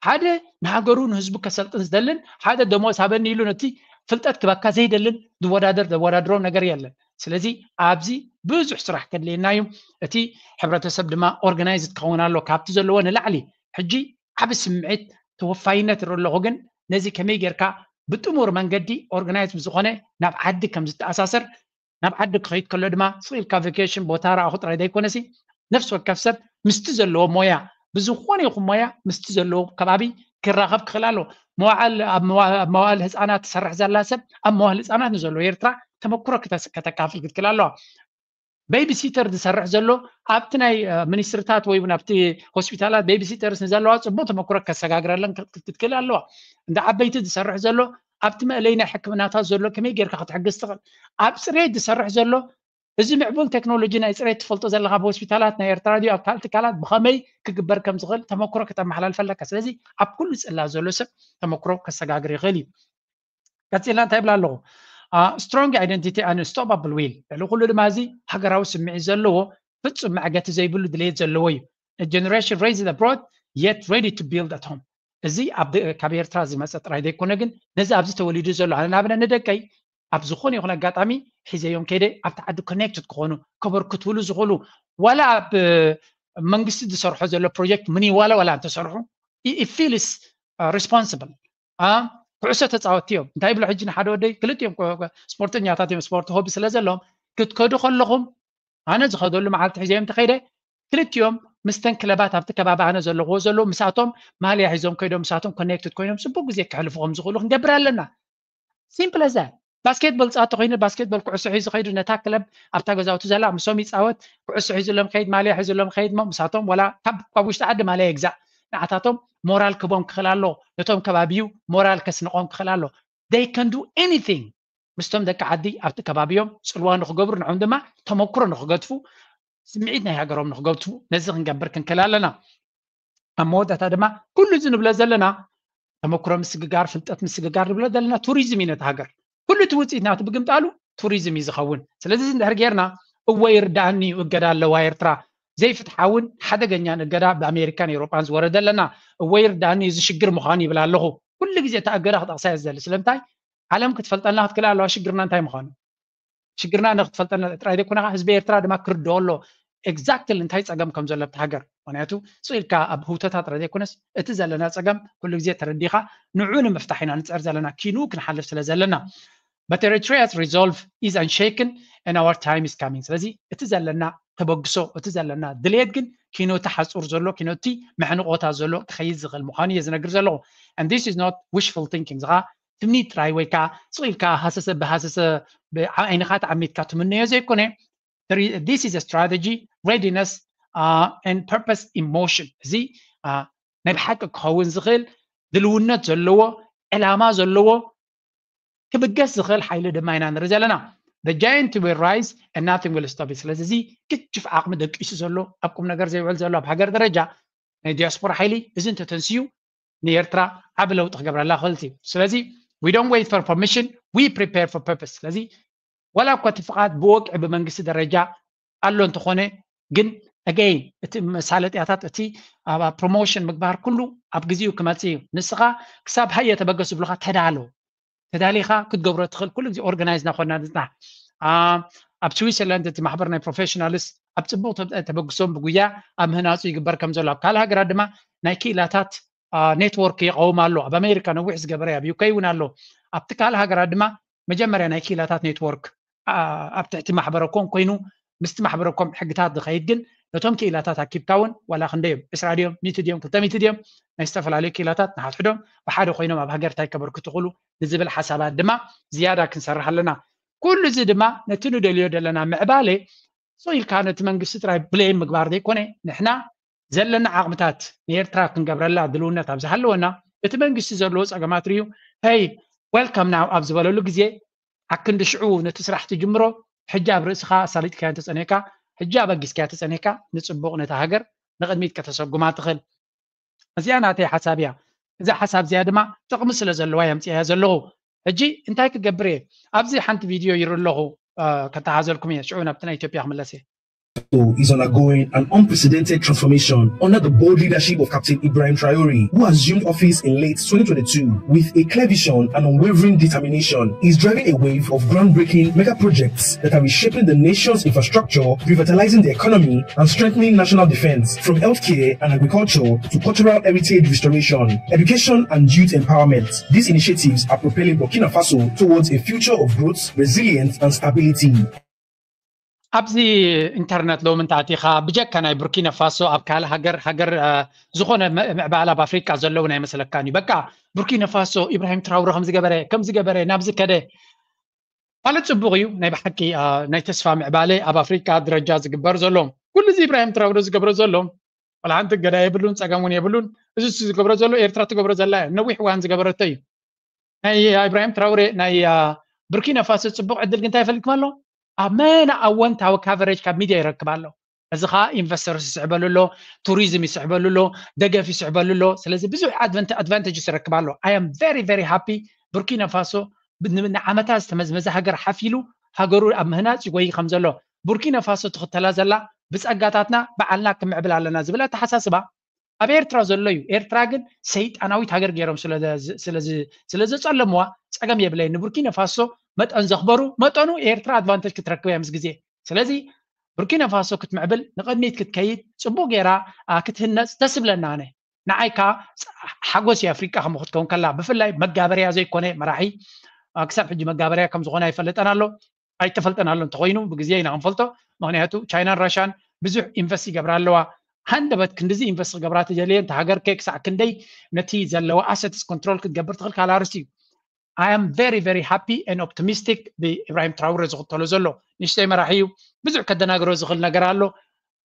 ሓደ ንሃገሩ ንህዝቡ ከሰልጥን ዝደልን ሓደ ደሞዝ ሃበኒ ኢሉ ነቲ ፍልጠት ክበካ ዘይደልን ዝወዳደር ዘወዳድሮ ነገር የለን። ስለዚ ኣብዚ ብዙሕ ስራሕ ከድልየና እዩ። እቲ ሕብረተሰብ ድማ ኦርጋናይዝድ ክኸውን ኣሎ። ካብቲ ዘለዎ ንላዕሊ ሕጂ ዓቢ ስምዒት ተወፋይነት ይርኢ ኣለኹ። ግን ነዚ ከመይ ጌርካ ብጥሙር መንገዲ ኦርጋናይዝ ብዝኾነ ናብ ዓዲ ከም ዝተኣሳሰር፣ ናብ ዓዲ ክኸይድ ከሎ ድማ ስቕ ኢልካ ቬኬሽን ቦታ ረኣኹ ጥራይ ዘይኮነሲ ነፍሲ ወከፍ ሰብ ምስቲ ዘለዎ ሞያ ብዝኾነ ይኹን ሞያ ምስቲ ዘለዎ ከባቢ ክራኸብ ክኽእል ኣሎ። መዋዕል ኣብ መዋ- ኣብ መዋዕል ህፃናት ትሰርሕ ዘላ ሰብ ኣብ መዋዕል ህፃናት ንዘለዎ ኤርትራ ተመክሮ ክተስ- ከተካፍል ክትክእል ኣለዋ። ቤቢ ሲተር ዝሰርሕ ዘሎ ኣብቲ ናይ እ፣ ሚኒስትርታት ወይ እውን ኣብቲ ሆስፒታላት ቤቢ ሲተርስ ንዘለዋ ፅቡቅ ተመክሮ ከሰጋግረለን ክት- ክትክእል ኣለዋ። እንደ ዓበይቲ ዝሰርሕ ዘሎ ኣብቲ መእለይ ናይ ሕክምናታት ዘሎ ከመይ ጌርካ ክትሕግዝ ትኽእል? ኣብ ፅሬት ዝሰርሕ ዘሎ እዚ ምዕቡል ቴክኖሎጂ ናይ ፅሬት ትፈልጦ ዘለካ ኣብ ሆስፒታላት ናይ ኤርትራ ድዩ ኣብ ካልእ ትካላት ብኸመይ ክግበር ከም ዝኽእል ተመክሮ ክተመሓላልፈለካ። ስለዚ ኣብ ኩሉ ፅላት ዘሎ ሰብ ተመክሮ ከሰጋግር ይኽእል እዩ። ቀፂልና እንታይ ይብላ ኣለኹ? Strong identity and unstoppable will። ልዕሊ ኩሉ ድማ እዚ ሃገራዊ ስምዒት ዘለዎ ፍጹም መዕገቲ ዘይብሉ ድሌት ዘለዎ እዩ። A generation raised abroad yet ready to build at home። እዚ ኣብ ደ- ካብ ኤርትራ ዝመፀ ጥራይ ዘይኮነ ግን ነዚ ኣብዚ ተወሊዱ ዘሎ ኣነ ንኣብነት ንደቀይ ኣብ ዝኾነ ይኹን ኣጋጣሚ ሒዘዮም ከይደ ኣብቲ ዓዲ ኮኔክትድ ክኾኑ ከበርክትሉ ዝኽእሉ ዋላ ኣብ መንግስቲ ዝሰርሖ ዘሎ ፕሮጀክት ምኒ ዋላ ዋላ እንተሰርሑ ፊልስ ሪስፖንስብል። ኩዕሶ ተፃወትቲ እዮም። እንታይ ይብሎ ሕጂ ንሓደ ወደይ ክልቲኦም ኮ- ኮ- ስፖርተኛታት እዮም፣ ስፖርት ሆቢ ስለ ዘለዎም ክትከዱ ከለኹም ኣነ ዝኸደሉ መዓልቲ ሒዘዮም ተኸይደ ክልቲኦም ምስተን ክለባት ኣብቲ ከባቢ ኣነ ዘለኹዎ ዘለዉ ምሳቶም ማልያ ሒዞም ከይዶም ምሳቶም ኮኔክትድ ኮይኖም ፅቡቅ ግዜ ክሕልፉ ከም ዝኽእሉ ክንገብር ኣለና። ሲምፕል ዘ ባስኬትቦል ፀዋታ ኮይኑ ባስኬትቦል ኩዕሶ ሒዙ ከይዱ ነታ ክለብ ኣብታ ገዛውቱ ዘላ ምሶም ይፃወት። ኩዕሶ ሒዙሎም ከይድ ማልያ ሒዙሎም ከይድ ሞ ምሳቶም ዋላ ካብ ካብ ውሽጢ ዓዲ ማልያ ይግዛእ ንዓታቶም ሞራል ክቦም ክኽእል ኣሎ። ነቶም ከባቢኡ ሞራል ከስንቆም ክኽእል ኣሎ። They can do anything ምስቶም ደቂ ዓዲ ኣብቲ ከባቢዮም ፅልዋ ንክገብሩ ንዖም ድማ ተመክሮ ንክገድፉ ስምዒት ናይ ሃገሮም ንክገድፉ ነዚ ክንገብር ክንክእል ኣለና። ኣብ መወዳእታ ድማ ኩሉ እዚ ንብሎ ዘለና ተመክሮ ምስግጋር ፍልጠት ምስግጋር ንብሎ ዘለና ቱሪዝም እዩ ነቲ ሃገር ኩሉ እቲ ውፅኢት ናቲ ብግምጣሉ ቱሪዝም እዩ ዝኸውን። ስለዚ እዚ እንድሕር ጌርና እወ ይርዳእኒ እዩ እገዳ ኣለዋ ኤርትራ ዘይፍትሓውን ሓደገኛን እገዳ ብኣሜሪካን ኤውሮጳን ዝወረደ ኣለና እወ ይርዳእኒ እዩ እዚ ሽግር ምዃኑ ይብል ኣለኹ። ኩሉ ግዜ እታ እገዳ ክጠቕሳ እየ ዝደሊ ስለምንታይ ዓለም ክትፈልጠልና ክትክእል ኣለዋ ሽግርና እንታይ ምዃኑ። ሽግርና ንክትፈልጠልና ጥራይ ዘይኮነ ህዝቢ ኤርትራ ድማ ክርድኦ ኣሎ ኤግዛክትሊ እንታይ ፀገም ከም ዘሎ ኣብቲ ሃገር። ምክንያቱ ስቕ ኢልካ ኣብ ህውተታ ጥራይ ዘይኮነስ እቲ ዘለና ፀገም ኩሉ ግዜ ተረዲኻ ንዑ ንምፍታሕ ኢና ንፅዕር ዘለና ኪኑ ክንሓልፍ ስለ ዘለና። But Eritrea's resolve is unshaken and our time is coming። ስለዚ እቲ ዘለና ተበግሶ እቲ ዘለና ድሌት ግን ኪኖቲ ሓፁር ዘሎ ኪኖቲ መሕንቆታት ዘሎ ክኸይድ ዝኽእል ምዃኑ እየ ዝነግር ዘለኹ። And this is not wishful thinking። ዝኻ ትምኒት ጥራይ ወይ ከዓ ስቕ ኢልካ ሃሰሰ ብሃሰሰ ዓይንኻ ተዓሚትካ ትምነዮ ዘይኮነ this is a strategy readiness and purpose in motion። እዚ ናይ ብሓቂ ክኸውን ዝኽእል ድልውነት ዘለዎ ዕላማ ዘለዎ ክብገስ ዝኽእል ሓይሊ ድማ ኢና ንርኢ ዘለና። The giant will rise and nothing will stop it። ስለዚ እዚ ግጅፍ ዓቕሚ ደቂሱ ዘሎ ኣብ ቁም ነገር ዘይውዕል ዘሎ ኣብ ሃገር ደረጃ ናይ ዲያስፖራ ሓይሊ እዚ እንተተንስዩ ንኤርትራ ዓቢ ለውጢ ክገብረላ ክኽእል እዩ። ስለዚ we don't wait for permission, we prepare for purpose። ስለዚ ዋላ እኳ እቲ ፍቓድ ብወግዒ ብመንግስቲ ደረጃ ኣሎ እንተኾነ ግን again እቲ መሳለጥያታት እቲ ፕሮሞሽን ምግባር ኩሉ ኣብ ግዜኡ ክመፅእ እዩ። ንስኻ ክሳብ ሃየ ተበገስ ዝብሉኻ ተዳሎ ተዳሊኻ ክትገብሮ ትኽእል ኩሉ ግዜ ኦርጋናይዝ እናኾንና ንፅናሕ። ኣብ ስዊዘርላንድ እቲ ማሕበር ናይ ፕሮፌሽናልስ ኣብ ፅቡቅ ተበግሶም ብጉያ ኣብ ምህናፁ ይግበር ከም ዘሎ ኣብ ካልእ ሃገራት ድማ ናይ ክኢላታት ኔትወርክ ይቐውም ኣሎ። ኣብ ኣሜሪካ ነዊሕ ዝገበረ ኣብ ዩኬ እውን ኣሎ። ኣብቲ ካልእ ሃገራት ድማ መጀመርያ ናይ ክኢላታት ኔትወርክ ኣብ ትሕቲ ማሕበረኮም ኮይኑ ምስቲ ማሕበረኮም ሕግታት ዝኸይድ ግን ነቶም ክኢላታት ኣኪብካ እውን ዋላ ክንደዮም ዕስራ ድዮም ሚእቲ ድዮም ክልተ ሚእቲ ድዮም ናይ ዝተፈላለዩ ክኢላታት ንሓድሕዶም ብሓደ ኮይኖም ኣብ ሃገር እንታይ ከበርክቱ ክእሉ ንዝብል ሓሳባት ድማ ዝያዳ ክንሰርሕ ኣለና። ኩሉ እዚ ድማ ነቲ ንደልዮ ዘለና ምዕባለ ስቕ ኢልካ ነቲ መንግስቲ ጥራይ ብሌም ምግባር ዘይኮነ ንሕና ዘለና ዓቕምታት ንኤርትራ ክንገብረላ ድልውነት ኣብ ዝሃለወና እቲ መንግስቲ ዘለዎ ፀገማት ርዩ hey welcome now ኣብ ዝበለሉ ግዜ ኣክንዲ ሽዑ ነቲ ስራሕ ትጅምሮ ሕጂ ኣብ ርእስኻ ኣሳሊጥካዮ እንተፀኒሕካ ሕጂ ኣበጊስካዮ ተፀኒሕካ ንፅቡቕ ነታ ሃገር ንቕድሚት ከተሰጉማ ትኽእል። እዚኣ ናተይ ሓሳብ እያ። እዛ ሓሳብ እዚኣ ድማ ጥቕሚ ስለ ዘለዋ እየ ኣምፅኣያ ዘለኹ። ሕጂ እንታይ ክገብር እየ? ኣብዚ ሓንቲ ቪድዮ ይርኢ ኣለኹ ከተሓዘልኩም እየ ሽዑ ናብቲ ናይ ኢትዮጵያ ክምለስ እየ። Is undergoing an unprecedented transformation under the bold leadership of Captain Ibrahim Traore, who assumed office in late twenty twenty-two with a clear vision and unwavering determination. He's driving a wave of groundbreaking mega projects that are reshaping the nation's infrastructure, revitalizing the economy, and strengthening national defense, from healthcare and agriculture to cultural heritage restoration, education, and youth empowerment. These initiatives are propelling Burkina Faso towards a future of growth, resilience, and stability. ኣብዚ ኢንተርነት ሎሚ እንተ ኣቲኻ ብጀካ ናይ ቡርኪና ፋሶ ኣብ ካልእ ሃገር ሃገር ዝኾነ ምዕባለ ኣብ ኣፍሪቃ ዘለውን ኣይመስለካን እዩ። በቃ ቡርኪና ፋሶ ኢብራሂም ትራውረ ከምዝገበረ ከምዝገበረ ናብዚ ከደ ማለት ጽቡቕ እዩ። ናይ ብሓቂ ናይ ተስፋ ምዕባለ ኣብ ኣፍሪቃ ደረጃ ዝግበር ዘሎ ኩሉ እዚ ኢብራሂም ትራውረ ዝገብሮ ዘሎ ዋላ ሓንቲ ገዳ የብሉን፣ ጸገም እውን የብሉን። እዚ ዝገብሮ ዘሎ ኤርትራ ትገብሮ ዘላ ነዊሕ እዋን ዝገበረቶ እዩ። ናይ ኢብራሂም ትራውሬ ናይ ቡርኪና ፋሶ ጽቡቕ ዕድል ግን እንታይ ይፈልግኩም ኣሎ? ኣብ መና ኣወንታዊ ካቨሬጅ ካብ ሚድያ ይረክብ ኣሎ። እዚ ከዓ ኢንቨስተርስ ይስዕበሉ ኣሎ፣ ቱሪዝም ይስዕበሉ ኣሎ፣ ደገፍ ይስዕበሉ ኣሎ። ስለዚ ብዙሕ ኣድቫንቴጅስ ይረክብ ኣሎ። I am very very happy። ቡርኪና ፋሶ ንዓመታት ዝተመዝመዘ ሃገር ሓፊሉ ሃገሩ ኣብ ምህናፅ ይጎይ ከም ዘሎ ቡርኪና ፋሶ ትኽተላ ዘላ ብፀጋታትና በዓልና ክምዕብል ኣለና ዝብል ኣተሓሳስባ ኣብ ኤርትራ ዘሎ እዩ። ኤርትራ ግን ሰይጣናዊት ሃገር ገይሮም ስለ ዘጸለምዋ ጸገም የብለይ። ንቡርኪና ፋሶ መጠን ዘኽበሩ መጠኑ ኤርትራ ኣድቫንቴጅ ክትረክብ እያ ምስ ግዜ። ስለዚ ቡርኪና ፋሶ ክትምዕብል ንቕድሚት ክትከይድ ጽቡቕ ገይራ ክትህነጽ ደስ ይብለና። ኣነ ንዓይ ከዓ ሓጎስ እዩ ኣፍሪቃ ከምኡ ክትከውን ከላ ብፍላይ መጋበርያ ዘይኮነ መራሒ ክሳብ ሕጂ መጋበርያ ከም ዝኾነ ኣይፈልጠን ኣሎ ኣይተፈልጠን ኣሎ እንተኮይኑ ብግዜ ኢና ክንፈልጦ። ምክንያቱ ቻይናን ራሻን ብዙሕ ኢንቨስት ይገብራ ኣለዋ። ሃንደበት ክንድዚ ኢንቨስት ክገብራ ተደልየ እንተ ሃገር ከ ክሳዕ ክንደይ ነቲ ዘለዋ ኣሰትስ ኮንትሮል ክትገብር ትኽእል ካልእ ኣርስቲ እዩ። I am very very happy and optimistic ብኢብራሂም ትራውረ ዝኽተሎ ዘሎ ንእሽተይ መራሒ እዩ። ብዙሕ ከደናግሮ ዝኽእል ነገር ኣሎ።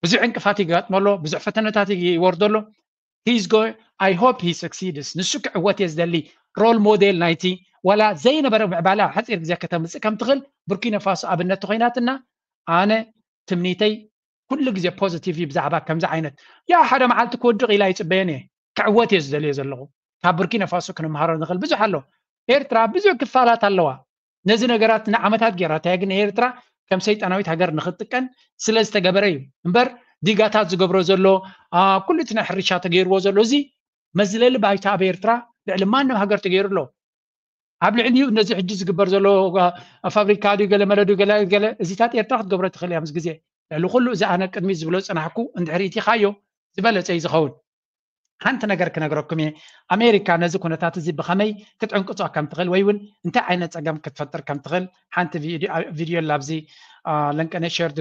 ብዙሕ ዕንቅፋት ይጋጥሞ ኣሎ። ብዙሕ ፈተነታት ይወርዶ ኣሎ። He's going, I hope he succeeds። ንሱ ክዕወት እየ ዝደሊ። ሮል ሞዴል ናይቲ ዋላ ዘይነበረ ምዕባለ ኣብ ሓፂር ግዜ ከተምፅእ ከም ትኽእል ቡርኪና ፋሶ ኣብነት ተኮይናትና ኣነ ትምኒተይ ኩሉ ግዜ ፖዚቲቭ እዩ ብዛዕባ ከምዚ ዓይነት ያ ሓደ መዓልቲ ክወድቕ ኢላ ይፅበየን እየ። ክዕወት እየ ዝደልዮ ዘለኹ። ካብ ቡርኪና ፋሶ ክንምሃሮ ንኽእል ብዙሕ ኣሎ። ኤርትራ ብዙሕ ክፋላት ኣለዋ። ነዚ ነገራት ንዓመታት ገይራታ እያ ግን ኤርትራ ከም ሰይጣናዊት ሃገር ንኽትጥቀን ስለ ዝተገበረ እዩ እምበር ዲጋታት ዝገብሮ ዘሎ ኩሉ እቲ ናይ ሕርሻ ተገይርዎ ዘሎ እዚ መዝለሊ ባይታ ኣብ ኤርትራ ልዕሊ ማንም ሃገር ተገይሩ ኣሎ። ኣብ ልዕሊኡ ነዚ ሕጂ ዝግበር ዘሎ ፋብሪካ ድዩ ገለ መለ ድዩ ገለ ገለ እዚታት ኤርትራ ክትገብሮ ትኽእል እያ ምስ ግዜ ልዕሊ ኩሉ እዚ ኣነ ቅድሚት ዝብሎ ዝፅናሕኩ እንድሕር ኢቲኻዮ ዝበለፀ እዩ ዝኸውን። ሓንቲ ነገር ክነግረኩም እየ። ኣሜሪካ ነዚ ኩነታት እዚ ብኸመይ ክትዕንቅፆ ከም ትኽእል ወይ እውን እንታይ ዓይነት ፀገም ክትፈጥር ከም ትኽእል ሓንቲ ቪድዮ ላብዚ ለንቀነ ሸር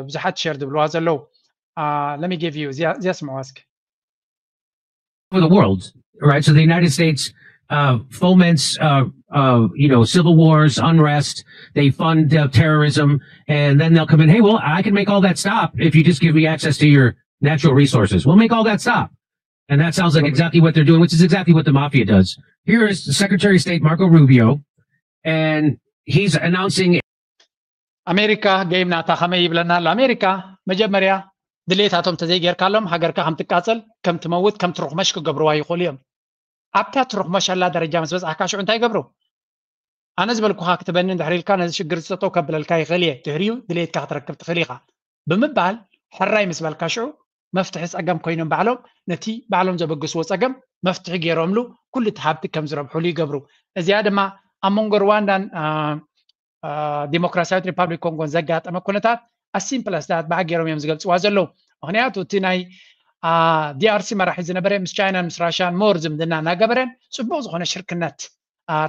ብዙሓት ሸር ዝብልዋ ዘለዉ ለሚጌቪዩ እዚኣ ስምዕዋ እስኪ for the world, right? So the United States uh, foments, uh, uh, you know, civil wars, unrest. They fund uh, terrorism, and then they'll come in. Hey, well, I can make all that stop if you just give me access to your natural resources. We'll make all that stop, and that sounds like exactly what they're doing, which is exactly what the mafia does. Here is Secretary of State Marco Rubio, and he's announcing ኣሜሪካ ጌም ናታ ከመይ ይብለና ኣሎ? ኣሜሪካ መጀመርያ ድሌታቶም ተዘይጌርካሎም ሃገርካ ከም ትቃፀል ከም ትመውት ከም ትርኽመሽ ክገብርዋ ይኽእሉ እዮም። ኣብታ ትርኽመሻላ ደረጃ ምስ በፃሕካ ሽዑ እንታይ ይገብሩ? ኣነ ዝበልኩኻ ክትበኒ እንድሕር ኢልካ ነዚ ሽግር ዝጠጠው ከብለልካ ይኽእል እየ ድሕሪኡ ድሌትካ ክትረክብ ትኽእል ኢኻ ብምባል ሕራይ ምስ በልካ ሽዑ መፍትሒ ፀገም ኮይኖም ባዕሎም ነቲ ባዕሎም ዘበግስዎ ፀገም መፍትሒ ገይሮምሉ ኩሉ እቲ ሃብቲ ከም ዝረብሕሉ ይገብሩ። እዚኣ ድማ ኣብ መንጎ ሩዋንዳን ዲሞክራሲያዊት ሪፓብሊክ ኮንጎን ዘጋጠመ ኩነታት ኣሲምፕለስታት ብሓገሮም እዮም ዝገልፅዋ ዘለዉ። ምክንያቱ እቲ ናይ ዲኣርሲ መራሒ ዝነበረ ምስ ቻይናን ምስ ራሽያን ሞር ዝምድና እናገበረን ፅቡቅ ዝኮነ ሽርክነት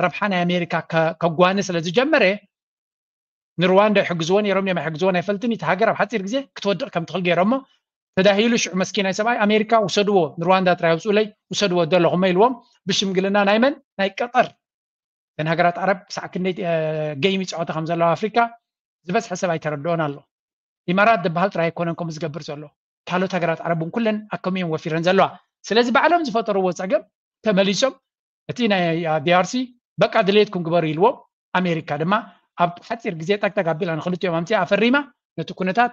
ረብሓ ናይ ኣሜሪካ ከጓኒ ስለ ዝጀመረ፣ ንሩዋንዳ ይሕግዝዎ ነይሮም እዮም ኣይሕግዝዎን ኣይፈልጥን። እቲ ሃገር ኣብ ሓፂር ግዜ ክትወድቕ ከም ትኽእል ገይሮሞ። ተዳሂሉ ሽዑ መስኪናይ ሰብኣይ ኣሜሪካ ውሰድዎ፣ ንሩዋንዳ ጥራይ ኣውፅኡለይ፣ ውሰድዎ ደለኹሞ ኢልዎም። ብሽምግልና ናይ መን? ናይ ቀጠር። እተን ሃገራት ዓረብ ክሳዕ ክንደይ ገይም ይፃወታ ከም ዘለዋ ኣፍሪካ ዝበዝሐ ሰብ ኣይተረድኦን ኣሎ። ኢማራት ዝበሃል ጥራይ ኣይኮነን ከምኡ ዝገብር ዘሎ፣ ካልኦት ሃገራት ዓረብ እውን ኩለን ኣከም እየን ወፊረን ዘለዋ። ስለዚ ባዕሎም ዝፈጠርዎ ፀገም ተመሊሶም እቲ ናይ ዲኣርሲ በቃ ድሌትኩም ግበሩ ኢልዎም። ኣሜሪካ ድማ ኣብ ሓፂር ግዜ ጠቅጠቅ ኣቢላ ንክልቲኦም ኣምፅኣ ኣፈሪማ ነቲ ኩነታት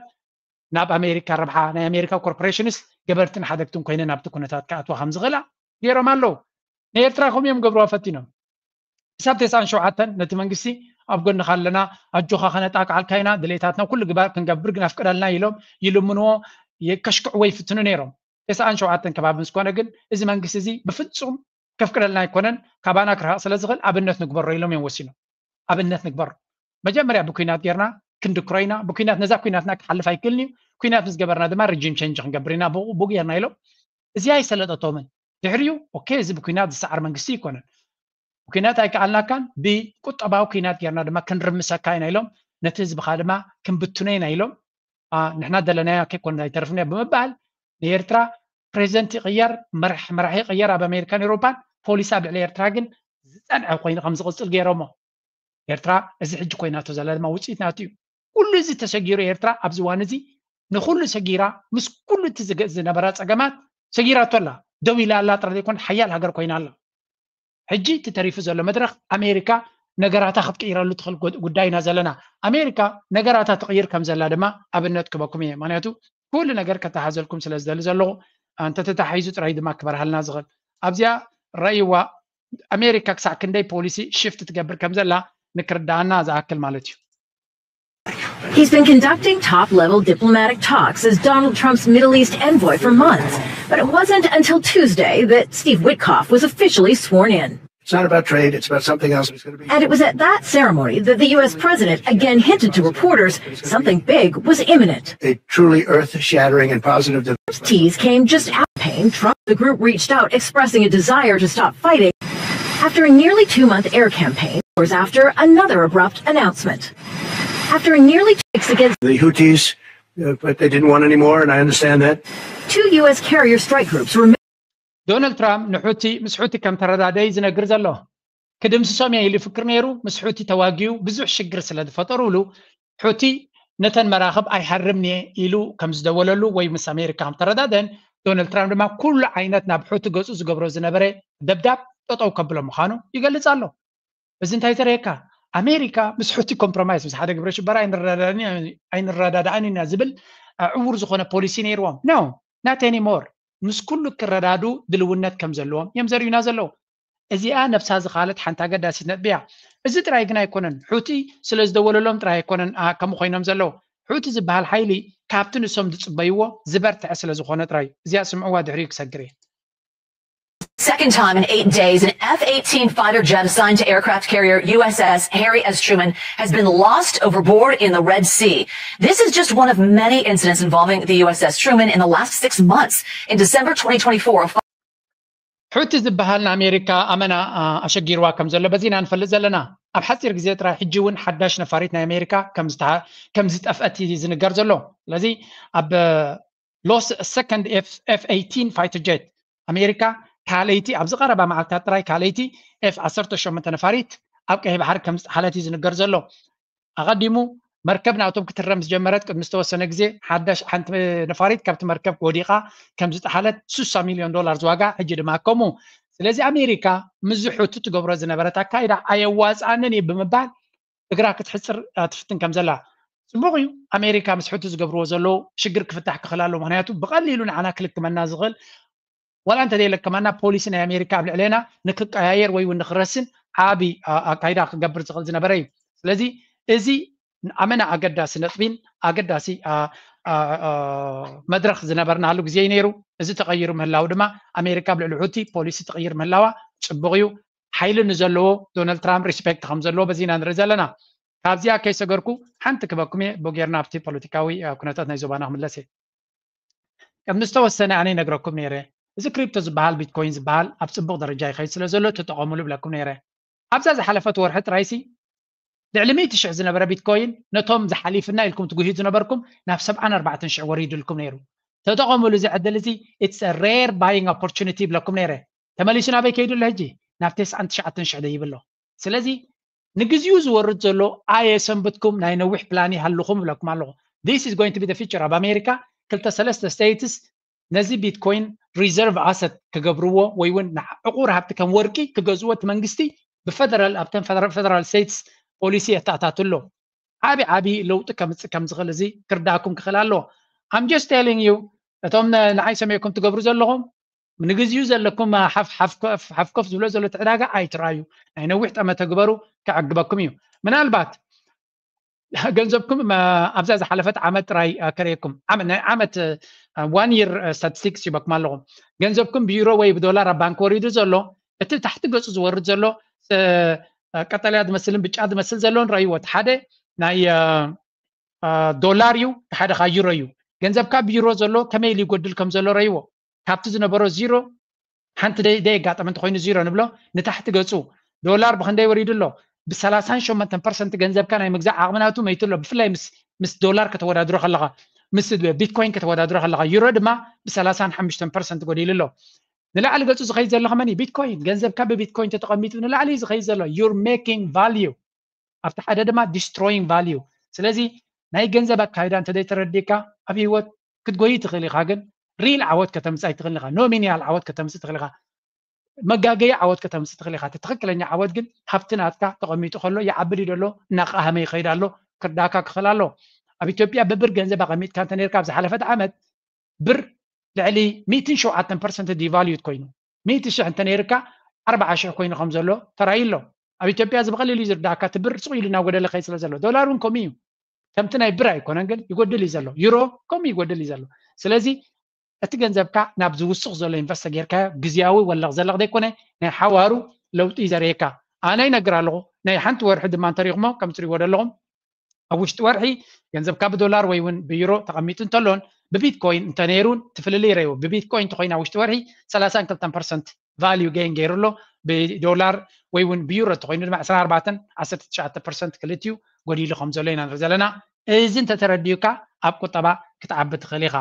ናብ ኣሜሪካ ረብሓ ናይ ኣሜሪካ ኮርፖሬሽንስ ገበርትን ሓደግትን ኮይነን ኣብቲ ኩነታት ክኣትዋ ከም ዝኽእላ ገይሮም ኣለዉ። ንኤርትራ ከምኡ እዮም ገብርዋ ፈቲኖም። ክሳብ ተስዓን ሸውዓተን ነቲ መንግስቲ ኣብ ጎንኻ ኣለና፣ ኣጆኻ ከነጣቅዓልካ ኢና፣ ድሌታትና ኩሉ ግባር ክንገብር ግን ኣፍቅደልና ኢሎም ይልምንዎ፣ የከሽክዕዎ ይፍትኑ ነይሮም። ተስዓን ሸውዓተን ከባቢ ምስ ኮነ ግን እዚ መንግስቲ እዚ ብፍጹም ከፍቅደልና ኣይኮነን፣ ካባና ክርሕቕ ስለ ዝኽእል ኣብነት ንግበሮ ኢሎም እዮም ወሲኖም። ኣብነት ንግበሮ፣ መጀመርያ ብኩናት ጌርና ክንድክሮ ኢና፣ ብኩናት ነዛ ኩናትና ክሓልፍ ኣይክእልን እዩ፣ ኩናት ምስ ገበርና ድማ ሪጂም ቸንጅ ክንገብር ኢና ብኡ ብኡ ጌርና ኢሎም። እዚኣ ኣይሰለጠቶምን። ድሕሪኡ ኦኬ እዚ ብኩናት ዝሰዓር መንግስቲ ኣይኮነን፣ ብኩናት ኣይከኣልናካን ብቁጠባዊ ኩናት ጌርና ድማ ክንርምሰካ ኢና ኢሎም ነቲ ህዝብኻ ድማ ክንብትኖ ኢና ኢሎም። ንሕና ደለናያ ከይኮነ ኣይተርፍን እያ ብምባል ንኤርትራ ፕሬዚደንት ይቕየር፣ መራሒ ይቕየር ኣብ ኣሜሪካን ኤውሮፓን ፖሊሲ ኣብ ልዕሊ ኤርትራ ግን ዝፀንዐ ኮይኑ ከም ዝቕፅል ገይሮሞ። ኤርትራ እዚ ሕጂ ኮይናቶ ዘላ ድማ ውፅኢት ናቱ እዩ። ኩሉ እዚ ተሰጊሩ ኤርትራ ኣብዚ እዋን እዚ ንኩሉ ሰጊራ ምስ ኩሉ እቲ ዝገ- ዝነበራ ፀገማት ሰጊራቶ ኣላ። ደው ኢላ ኣላ ጥራይ ዘይኮነ ሓያል ሃገር ኮይና ኣላ። ሕጂ እቲ ተሪፉ ዘሎ መድረኽ ኣሜሪካ ነገራታ ክትቅይረሉ ትኽእል ጉ- ጉዳይ ኢና ዘለና። ኣሜሪካ ነገራታ ትቕይር ከም ዘላ ድማ ኣብነት ክበኩም እየ። ምክንያቱ ኩሉ ነገር ከተሓዘልኩም ስለ ዝደሊ ዘለኹ እንተተታሒዙ ጥራይ ድማ ክበርሃልና ዝኽእል ኣብዚኣ ረእይዋ ኣሜሪካ ክሳዕ ክንደይ ፖሊሲ ሽፍት ትገብር ከም ዘላ ንክርዳኣና ዝኣክል ማለት እዩ። He's been conducting top level diplomatic talks as Donald Trump's Middle East envoy for months, but it wasn't until Tuesday that Steve Witkoff was officially sworn in. It's not about trade, it's about something else. It's going to be. And it was at that ceremony that the U S president again hinted to reporters something big was imminent. A truly earth shattering and positive. Trump's tease came just after Trump, the group reached out expressing a desire to stop fighting after a nearly two month air campaign, hours after another abrupt announcement. After a nearly two weeks against The Houthis, uh, but they didn't want any more, and I understand that. Two U S carrier strike groups were ዶናልድ ትራምፕ ንሑቲ ምስ ሑቲ ከም ተረዳደኢ ዝነግር ዘሎ ክድምስሶም እየ ኢሉ ይፍክር ነይሩ። ምስ ሑቲ ተዋጊኡ ብዙሕ ሽግር ስለ ዝፈጠሩሉ ሑቲ ነተን መራኽብ ኣይሃርምንየ ኢሉ ከም ዝደወለሉ ወይ ምስ ኣሜሪካ ከም ተረዳደን ዶናልድ ትራምፕ ድማ ኩሉ ዓይነት ናብ ሑቲ ገጹ ዝገብሮ ዝነበረ ደብዳብ ጠጠው ከብሎ ምዃኑ ይገልጽ ኣሎ። እዚ እንታይ ተረየካ? ኣሜሪካ ምስ ሑቲ ኮምፕሮማይስ ምስ ሓደ ግብረ ሽበራ ኣይንረዳዳእን ኢና ዝብል ዕውር ዝኾነ ፖሊሲ ነይርዎም። No, not anymore። ምስ ኩሉ ክረዳዱ ድልውነት ከም ዘለዎም እዮም ዘርእዩና ዘለዉ። እዚኣ ነብሳ ዝኻለት ሓንቲ ኣገዳሲት ነጥቢ እያ። እዚ ጥራይ ግን ኣይኮነን። ሑቲ ስለ ዝደወለሎም ጥራይ ኣይኮነን ከምኡ ኮይኖም ዘለዉ። ሑቲ ዝበሃል ሓይሊ ካብቲ ንሶም ዝፅበይዎ ዝበርትዐ ስለ ዝኾነ ጥራይ። እዚኣ ስምዕዋ ድሕሪኡ ክሰግር እየ። Second time in eight days, an F eighteen fighter jet assigned to aircraft carrier U S S Harry S. Truman has been lost overboard in the Red Sea. This is just one of many incidents involving the U S S Truman in the last six months. In December twenty twenty-four, a ሑቲ ዝበሃል ንኣሜሪካ ኣመና ኣሸጊርዋ ከም ዘሎ በዚ ኢና ንፈልጥ ዘለና። ኣብ ሓፂር ግዜ ጥራይ ሕጂ እውን ሓዳሽ ነፋሪት ናይ ኣሜሪካ ከም ዝጠፍአት ዝንገር ዘሎ። ስለዚ ኣብ lost second F eighteen fighter jet ኣሜሪካ ካልኣይቲ ኣብዚ ቀረባ መዓልታት ጥራይ ካልኣይቲ ኤፍ ዓሰርተ ሸሞንተ ነፋሪት ኣብ ቀይሕ ባሕሪ ከም ዝጠሓለት እዩ ዝንገር ዘሎ። ኣቐዲሙ መርከብ ናቶም ክትረም ዝጀመረት ቅድሚ ዝተወሰነ ግዜ ሓዳሽ ሓንቲ ነፋሪት ካብቲ መርከብ ወዲቓ ከም ዝጠሓለት ስሳ ሚልዮን ዶላር ዝዋጋ ሕጂ ድማ ከምኡ። ስለዚ ኣሜሪካ ምስዚ ሑቲ ትገብሮ ዝነበረት ኣካይዳ ኣየዋፅኣንን እዩ ብምባል እግራ ክትሕፅር ትፍትን ከም ዘላ ፅቡቕ እዩ። ኣሜሪካ ምስ ሑቲ ዝገብርዎ ዘለዉ ሽግር ክፍታሕ ክኽእል ኣለዎ። ምክንያቱ ብቐሊሉ ንዓና ክልክመና ዝኽእል ዋላ እንተ ዘይለከመና ፖሊሲ ናይ ኣሜሪካ ኣብ ልዕሌና ንክቀያየር ወይ እውን ንክረስን ዓቢ ኣካይዳ ክገብር ዝኽእል ዝነበረ እዩ። ስለዚ እዚ ኣመና ኣገዳሲ ነጥቢን ኣገዳሲ መድረኽ ዝነበርናሉ ግዜ እዩ ነይሩ። እዚ ተቐይሩ ምህላው ድማ ኣሜሪካ ኣብ ልዕሊ ሑቲ ፖሊሲ ትቕይር ምህላዋ ፅቡቕ እዩ። ሓይሊ ንዘለዎ ዶናልድ ትራምፕ ሪስፔክት ከም ዘለዎ በዚ ኢና ንርኢ ዘለና። ካብዚኣ ከይሰገርኩ ሓንቲ ክበኩም እየ ብኡ ጌርና ኣብቲ ፖለቲካዊ ኩነታት ናይ ዞባና ክምለስ እየ። ቅድሚ ዝተወሰነ ኣነ ይነግረኩም ነይረ እዚ ክሪፕቶ ዝበሃል ቢትኮይን ዝበሃል ኣብ ፅቡቕ ደረጃ ይኸይድ ስለ ዘሎ ተጠቐሙሉ ብለኩም ነይረ። ኣብዛ ዝሓለፈት ወርሒ ጥራይሲ ልዕሊ ሚእቲ ሽሕ ዝነበረ ቢትኮይን ነቶም ዝሓሊፍና ኢልኩም ትጉሂ ዝነበርኩም ናብ ሰብዓን ኣርባዕተን ሽሕ ወሪድልኩም ነይሩ። ተጠቐሙሉ እዚ ዕድል እዚ። It's a rare buying opportunity ይብለኩም ነይረ። ተመሊሱ ናበይ ከይዱ ኣሎ ሕጂ? ናብ ተስዓን ትሽዓተን ሽሕ ደይብሎ። ስለዚ ንግዚኡ ዝወርድ ዘሎ ኣየሰንብትኩም፣ ናይ ነዊሕ ፕላን ይሃልኹም ይብለኩም ኣለኹ። This is going to be the future ኣብ ኣሜሪካ። ክልተ ሰለስተ ስቴትስ ነዚ ቢትኮይን ሪዘርቭ ኣሰት ክገብርዎ ወይ እውን ዕቁር ሃብቲ ከም ወርቂ ክገዝዎ እቲ መንግስቲ ብፈደራል ኣብተን ፈደራል ስቴትስ ፖሊሲ የተኣታቱ ኣሎ። ዓቢ ዓቢ ለውጢ ከምፅእ ከም ዝኽእል እዚ ክርዳእኩም ክኽእል ኣለዎ። I'm just telling you እቶም ንዓይ ሰሚዕኩም ትገብሩ ዘለኹም ንግዚኡ ዘለኩም ሓፍኮፍ ዝብሎ ዘሎ ዕዳጋ ኣይትራዩ። ናይ ነዊሕ ጠመተ ግበሩ፣ ክዕግበኩም እዩ። ምናልባት ገንዘብኩም ኣብዛ ዝሓለፈት ዓመት ጥራይ ከርእየኩም። ናይ ዓመት ዋን ይር ስታቲስቲክስ ይበኩም ኣለኹም። ገንዘብኩም ብዩሮ ወይ ብዶላር ኣብ ባንክ ወሪዱ ዘሎ እቲ ታሕቲ ገፁ ዝወርድ ዘሎ ቀጠልያ ዝመስልን ብጫ ዝመስል ዘሎ ንረእይዎ። እቲ ሓደ ናይ ዶላር እዩ፣ እቲ ሓደ ካ ዩሮ እዩ። ገንዘብካ ብዩሮ ዘሎ ከመይ ኢሉ ይጎድል ከም ዘሎ ረእይዎ። ካብቲ ዝነበሮ ዚሮ ሓንቲ ደይ- ደየጋጠመ እንተኮይኑ ዚሮ ንብሎ፣ ንታሕቲ ገፁ ዶላር ብክንደይ ወሪዱ ኣሎ? ብ ሰላሳን ሸሞንተን ፐርሰንት ገንዘብካ ናይ ምግዛእ ዓቕሚ ናቱ መይቱ ኣሎ። ብፍላይ ምስ ምስ ዶላር ከተወዳድሮ ከለካ፣ ምስ ቢትኮይን ከተወዳድሮ ከለካ፣ ዩሮ ድማ ብ ሰላሳን ሓሙሽተን ፐርሰንት ጎዲሉ ኣሎ። ንላዕሊ ገፁ ዝኸይድ ዘሎ ከመን እዩ? ቢትኮይን። ገንዘብካ ብቢትኮይን ተተቐሚጡ ንላዕሊ እዩ ዝኸይድ ዘሎ። You're making value ኣብቲ ሓደ ድማ destroying value። ስለዚ ናይ ገንዘብ ኣካይዳ እንተዘይተረዲእካ ኣብ ህይወት ክትጎይ ትኽእል ኢኻ፣ ግን ሪል ዓወት ከተምፅእ ኣይትኽእል ኢኻ። ኖሚኒያል ዓወት ከተምፅእ ትኽእል ኢኻ፣ መጋገይ ዓወት ከተምፅእ ትኽእል ኢኻ። እቲ ትኽክለኛ ዓወት ግን ሃብቲ ናትካ ተቐሚጡ ከሎ ይዓቢ ድዩ ዘሎ፣ እናቃሃመ ይኸይድ ኣሎ፣ ክርዳእካ ክኽእል ኣሎ። ኣብ ኢትዮጵያ ብብር ገንዘብ ኣቐሚጥካ እንተ ነርካ ኣብ ዝሓለፈት ዓመት ብር ልዕሊ ሚእትን ሸውዓተን ፐርሰንት ዲቫሉት ኮይኑ፣ ሚእቲ ሽሕ እንተ ነይርካ ኣርባዓ ሽሕ ኮይኑ ከም ዘሎ ተራእዩ ኣሎ። ኣብ ኢትዮጵያ እዚ ብቐሊሉ እዩ ዝርዳእካ፣ እቲ ብር ስቕ ኢሉ እናጎደለ ከይድ ስለ ዘሎ። ዶላር እውን ከምኡ እዩ። ከምቲ ናይ ብር ኣይኮነን ግን ይጎድል እዩ ዘሎ። ዩሮ ከምኡ ይጎድል እዩ ዘሎ። ስለዚ እቲ ገንዘብካ ናብ ዝውስኽ ዘሎ ኢንቨስት ጌርካዮ ግዝያዊ ወለቕ ዘለቕ ዘይኮነ ናይ ሓዋሩ ለውጢ እዩ ዘርእየካ። ኣነ ይነግር ኣለኹ፣ ናይ ሓንቲ ወርሒ ድማ እንተሪኹሞ ከም ትሪእዎ ዘለኹም ኣብ ውሽጢ ወርሒ ገንዘብካ ብዶላር ወይ እውን ብዩሮ ተቐሚጡ እንተሎን ብቢትኮይን እንተነይሩን ትፍልልይ ረይዎ። ብቢትኮይን እንተኮይና ውሽጢ ወርሒ ሰላሳን ክልተን ፐርሰንት ቫልዩ ገይን ገይሩ ኣሎ። ብዶላር ወይ እውን ብዩሮ እንተኮይኑ ድማ ዕስራን ኣርባዕተን ዓሰርተ ትሽዓተ ፐርሰንት ክልቲኡ ጎዲሉ ከም ዘሎ ኢና ንርኢ ዘለና። እዚ እንተተረዲኡካ ኣብ ቁጠባ ክትዓቢ ትኽእል ኢኻ።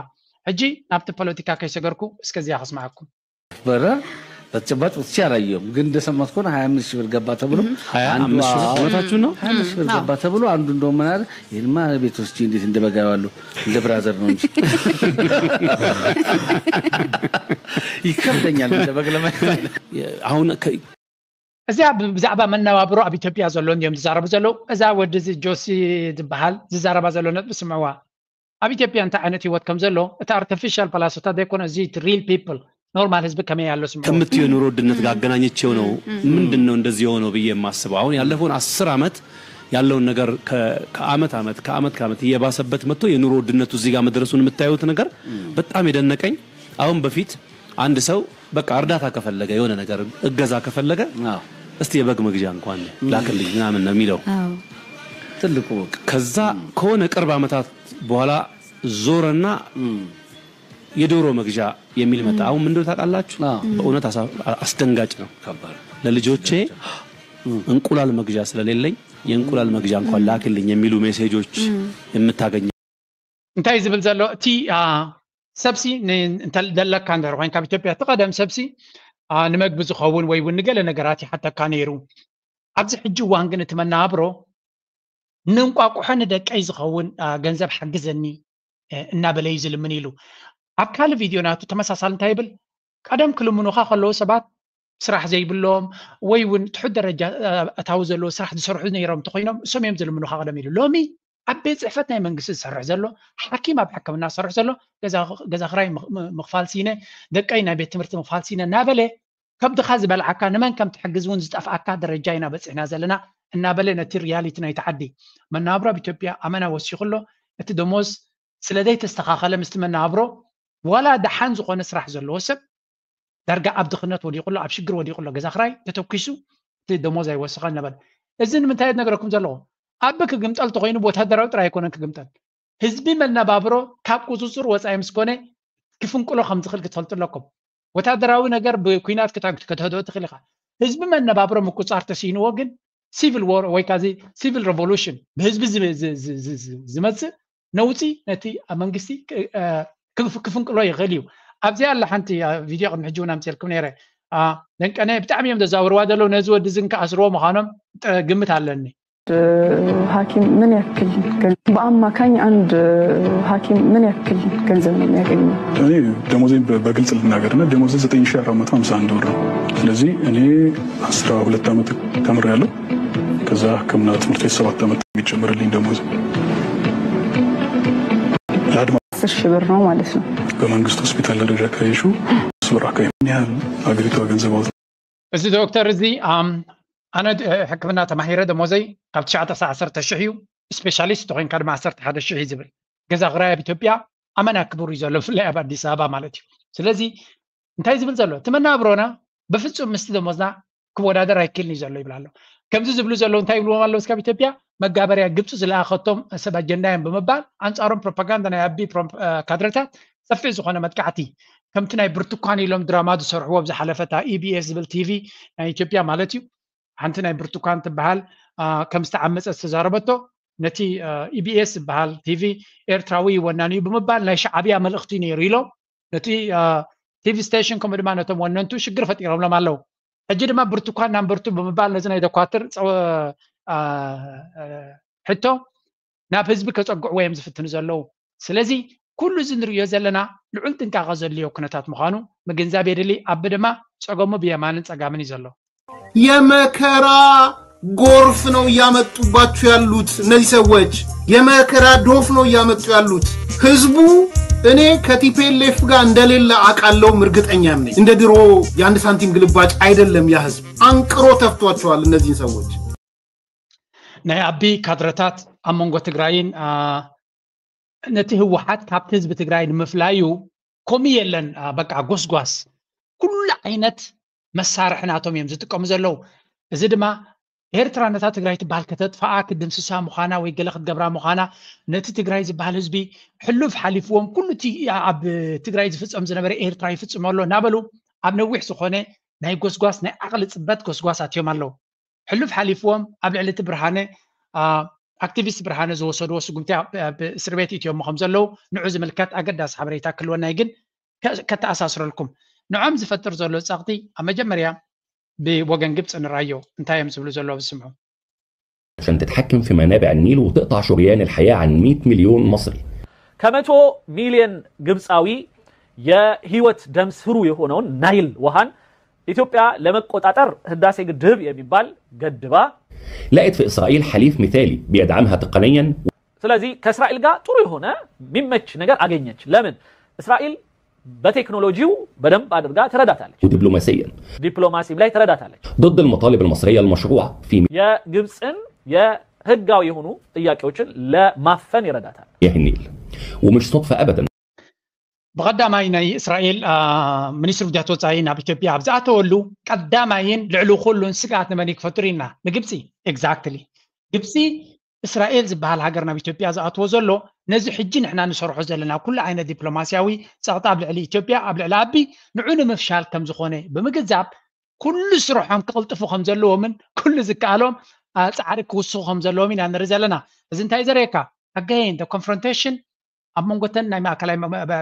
ሕጂ ናብቲ ፖለቲካ ከይሰገርኩ እስከ እዚኣ ከስምዓኩም። በረ በተጨባጭ ወጥቼ አላየሁም፣ ግን እንደሰማሁት ከሆነ ሀያ አምስት ሺህ ብር ገባ ተብሎ ሀያ አምስት ሺህ ብር እውነታችሁን ነው? ሀያ አምስት ሺህ ብር ገባ ተብሎ አንዱ እንደው ምን አለ፣ ይህንማ ቤት ወስጄ እንዴት እንደበጋዋለሁ እንደ ብራዘር ነው እንጂ ይከብደኛል እንደ በግ ለማየት። አሁን እዚኣ ብዛዕባ መነባብሮ ኣብ ኢትዮጵያ ዘሎ እዮም ዝዛረቡ ዘለዉ። እዛ ወዲ እዚ ጆሲ ዝበሃል ዝዛረባ ዘሎ ነጥቢ ስምዕዋ። ኣብ ኢትዮጵያ እንታይ ዓይነት ህይወት ከም ዘሎ እቲ ኣርቲፊሻል ፓላሶታት ዘይኮነ እዚ ሪል ፒፕል ኖርማል ህዝቢ ከመይ ኣሎ ስምዕዋ። ከምትዮ ኑሮ ውድነት ጋር አገናኝቼው ነው ምንድን ነው እንደዚህ የሆነው ብዬ የማስበው። አሁን ያለፈውን አስር ዓመት ያለውን ነገር ከአመት አመት ከአመት ከአመት እየባሰበት መጥቶ የኑሮ ውድነቱ እዚህ ጋር መድረሱን የምታዩት ነገር በጣም የደነቀኝ። አሁን በፊት አንድ ሰው በቃ እርዳታ ከፈለገ የሆነ ነገር እገዛ ከፈለገ እስቲ የበግ መግዣ እንኳን ላክልኝ ምናምን ነው የሚለው። ትልቁ ከዛ ከሆነ ቅርብ ዓመታት በኋላ ዞረና የዶሮ መግዣ የሚል መጣ። አሁን ምንድነው ታውቃላችሁ? በእውነት አስደንጋጭ ነው። ለልጆቼ እንቁላል መግዣ ስለሌለኝ የእንቁላል መግዣ እንኳን ላክልኝ የሚሉ ሜሴጆች የምታገኘው። እንታይ ዝብል ዘሎ እቲ ሰብሲ ደለካ እንድሕር ኮይንካ ኣብ ኢትዮጵያ እቲ ቀደም ሰብሲ ንምግቢ ዝኸውን ወይ እውን ንገለ ነገራት ይሓተካ ነይሩ። ኣብዚ ሕጂ እዋን ግን እቲ መነባብሮ ንእንቋቁሖ ንደቀይ ዝኸውን ገንዘብ ሓግዘኒ እናበለ እዩ ዝልምን ኢሉ። ኣብ ካልእ ቪድዮ ናቱ ተመሳሳሊ እንታይ ይብል? ቀደም ክልምኑኻ ከለዉ ሰባት ስራሕ ዘይብሎም ወይ እውን ትሑት ደረጃ ኣታዊ ዘለዎ ስራሕ ዝሰርሑ ነይሮም እንተኮይኖም እሶም እዮም ዝልምኑኻ ቀደም ኢሉ። ሎሚ ኣብ ቤት ፅሕፈት ናይ መንግስቲ ዝሰርሕ ዘሎ፣ ሓኪም ኣብ ሕክምና ዝሰርሕ ዘሎ፣ ገዛ ክራይ ምኽፋል ሲነ፣ ደቀይ ናይ ቤት ትምህርቲ ምኽፋል ሲነ እናበለ ከብድኻ ዝበልዓካ ንመን ከም ትሕግዝ እውን ዝጠፍኣካ ደረጃ ኢና በፂሕና ዘለና እናበለ ነቲ ሪያሊቲ ናይቲ ዓዲ መናብሮ ኣብ ኢትዮጵያ ኣመና ወሲኹ ኣሎ። እቲ ደሞዝ ስለ ዘይተስተኻኸለ ምስቲ መናብሮ ዋላ ደሓን ዝኾነ ስራሕ ዘለዎ ሰብ ዳርጋ ኣብ ድኽነት ወዲቑ ኣሎ፣ ኣብ ሽግር ወዲቑ ኣሎ። ገዛ ክራይ ተተኪሱ እቲ ደሞዝ ኣይወሰኸን ነበረ። እዚ ንምንታይ እየ ዝነግረኩም ዘለኹ? ኣቢ ክግምጠል ተኾይኑ ብወታደራዊ ጥራይ ኣይኮነን ክግምጠል። ህዝቢ መነባብሮ ካብ ቁፅፅር ወፃኢ ምስ ኮነ ክፍንቅሎ ከም ዝኽእል ክትፈልጡ ኣለኩም። ወታደራዊ ነገር ብኲናት ከተህድኦ ትኽእል ኢኻ። ህዝቢ መነባብሮ ምቁፃር ተሲንዎ ግን ሲቪል ዎር ወይ ካዚ ሲቪል ሬቮሉሽን ብህዝቢ ዝመፅእ ነውፂ ነቲ ኣብ መንግስቲ ክፍንቅሎ ይኽእል እዩ። ኣብዚኣ ኣላ ሓንቲ ቪድዮ ቅድሚ ሕጂ እውን ኣምፅልኩም ነይረ። ደንቀነ ብጣዕሚ እዮም ዘዛውርዋ ዘለዉ። ነዚ ወዲ ዝን ክኣስርዎ ምዃኖም ግምት ኣለኒ። ሐኪም ምን ያክል በአማካኝ አንድ ሐኪም ምን ያክል ገንዘብ ነው የሚያገኘው? እኔ ደሞዜን በግልጽ ልናገርና ደሞዜ ዘጠኝ ሺህ አራት መቶ ሀምሳ አንድ ብር ነው። ስለዚህ እኔ አስራ ሁለት ዓመት ተምሬያለሁ። ከዛ ሕክምና ትምህርት ቤት ሰባት ዓመት የሚጨምርልኝ ደሞዝ ለአድማ አስር ሺህ ብር ነው ማለት ነው። በመንግስት ሆስፒታል ደረጃ ካየሽው ሶስት ብር አካባቢ። ምን ያህል ሀገሪቷ ገንዘብ አውጥታ እዚ ዶክተር እዚ ኣነ ሕክምና ተማሂረ ደሞዘይ ካብ ትሽዓተ ክሳብ ዓሰርተ ሽሕ እዩ። ስፔሻሊስት ተኮይንካ ድማ ዓሰርተ ሓደ ሽሕ እዩ ዝብል። ገዛ ክራይ ኣብ ኢትዮጵያ ኣመና ክቡር እዩ ዘሎ፣ ብፍላይ ኣብ ኣዲስ ኣበባ ማለት እዩ። ስለዚ እንታይ ዝብል ዘሎ እቲ መናብሮና ብፍፁም ምስቲ ደሞዝና ክወዳደር ኣይክልን እዩ ዘሎ ይብል ኣሎ። ከምዚ ዝብሉ ዘለዉ እንታይ ይብልዎም ኣለዉ? እስካብ ኢትዮጵያ መጋበርያ ግብፂ ዝለኣኸቶም ሰብ ኣጀንዳ እዮም ብምባል ኣንፃሮም ፕሮፓጋንዳ ናይ ኣቢ ካድረታት ሰፊሕ ዝኾነ መጥቃዕቲ ከምቲ ናይ ብርቱኳን ኢሎም ድራማ ዝሰርሕዎ ኣብ ዝሓለፈታ ኢቢኤስ ዝብል ቲቪ ናይ ኢትዮጵያ ማለት እዩ። ሓንቲ ናይ ብርቱኳን ትበሃል ከም ዝተዓመፀ ዝተዛረበቶ ነቲ ኢቢኤስ ዝበሃል ቲቪ ኤርትራዊ ወናኒ እዩ ብምባል ናይ ሻዕብያ መልእኽቲ ነይሩ ኢሎም ነቲ ቲቪ ስቴሽን ከምኡ ድማ ነቶም ወነንቱ ሽግር ፈጢሮምሎም ኣለዉ። ሕጂ ድማ ብርቱኳን ናምበርቱ ብምባል ነዚ ናይ ደኳትር ሕቶ ናብ ህዝቢ ከፀግዕዎ እዮም ዝፍትኑ ዘለዉ። ስለዚ ኩሉ እዚ ንርእዮ ዘለና ልዑል ጥንቃቐ ዘድልዮ ኩነታት ምዃኑ ምግንዛብ የድሊ። ኣቢ ድማ ፀገሙ ብየማንን ፀጋምን እዩ ዘሎ። የመከራ ጎርፍ ነው እያመጡባችሁ ያሉት እነዚህ ሰዎች። የመከራ ዶፍ ነው እያመጡ ያሉት። ህዝቡ እኔ ከቲፒኤልኤፍ ጋር እንደሌለ አውቃለሁም እርግጠኛም ነኝ። እንደ ድሮ የአንድ ሳንቲም ግልባጭ አይደለም ያ ህዝብ። አንቅሮ ተፍቷቸዋል እነዚህን ሰዎች። ናይ ኣቢ ካድረታት ኣብ መንጎ ትግራይን ነቲ ህወሓት ካብቲ ህዝቢ ትግራይ ንምፍላዩ ኮሚ የለን በቃ ጎስጓስ ኩሉ ዓይነት መሳርሒ ናቶም እዮም ዝጥቀሙ ዘለዉ። እዚ ድማ ኤርትራ ነታ ትግራይ ትበሃል ከተጥፋኣ ክድምስሳ ምዃና ወይ ገለ ክትገብራ ምዃና ነቲ ትግራይ ዝበሃል ህዝቢ ሕሉፍ ሓሊፍዎም ኩሉ እቲ ኣብ ትግራይ ዝፍፀም ዝነበረ ኤርትራ ይፍፅሞ ኣሎ እናበሉ ኣብ ነዊሕ ዝኾነ ናይ ጎስጓስ ናይ ዓቕሊ ፅበት ጎስጓስ ኣትዮም ኣለዉ። ሕሉፍ ሓሊፍዎም ኣብ ልዕሊ እቲ ብርሃነ ኣክቲቪስት ብርሃነ ዝወሰድዎ ስጉምቲ ኣብ እስሪ ቤት እትዮሞ ከም ዘለዉ ንዑ ዝምልከት ኣገዳሲ ሓበሬታ ክህልወና እዩ ግን ከተኣሳስረልኩም ንዖም ዝፈጥር ዘሎ ጸቕጢ ኣብ መጀመርያ ብወገን ግብፂ ንራዮ እንታይ እዮም ዝብሉ ዘለዉ ብስምዑ عشان تتحكم في منابع النيل وتقطع شريان الحياة عن مية مليون مصري. ከመቶ ሚሊዮን ግብፃዊ የህይወት ደም ስሩ የሆነውን ናይል ውሃን ኢትዮጵያ ለመቆጣጠር ህዳሴ ግድብ የሚባል ገድባ لقت في إسرائيل حليف مثالي بيدعمها تقنيا. ስለዚህ ከእስራኤል ጋር ጥሩ የሆነ የሚመች ነገር አገኘች። ለምን? እስራኤል በቴክኖሎጂው በደንብ አድርጋ ትረዳታለች። ودبلوماسيا ዲፕሎማሲም ላይ ትረዳታለች። ضد المطالب المصرية المشروعة في የግብፅን የህጋዊ የሆኑ ጥያቄዎችን ለማፈን ይረዳታል። مياه النيل. ومش صدفة أبدا. ብቐዳማይ ናይ እስራኤል ሚኒስትሪ ጉዳያት ወፃኢ ናብ ኢትዮጵያ ኣብ ዝኣተወሉ ቀዳማይን ልዕሊ ኩሉን ስግኣት ንመን ክፈጥሩ ኢና ንግብፂ። ኤግዛክትሊ ግብፂ እስራኤል ዝበሃል ሃገር ናብ ኢትዮጵያ ዝኣትዎ ዘሎ ነዚ ሕጂ ንሕና ንሰርሖ ዘለና ኩሉ ዓይነት ዲፕሎማስያዊ ፀቕጢ ኣብ ልዕሊ ኢትዮጵያ ኣብ ልዕሊ ኣቢ ንዑ ንምፍሻል ከም ዝኾነ ብምግንዛብ ኩሉ ስርሖም ክቕልጥፉ ከም ዘለዎምን ኩሉ ዝከኣሎም ፃዕሪ ክውስኹ ከም ዘለዎም ኢና ንርኢ ዘለና። እዚ እንታይ ዘርእየካ ኣጋይን ኮንፍሮንቴሽን ኣብ መንጎተን ናይ ማእከላይ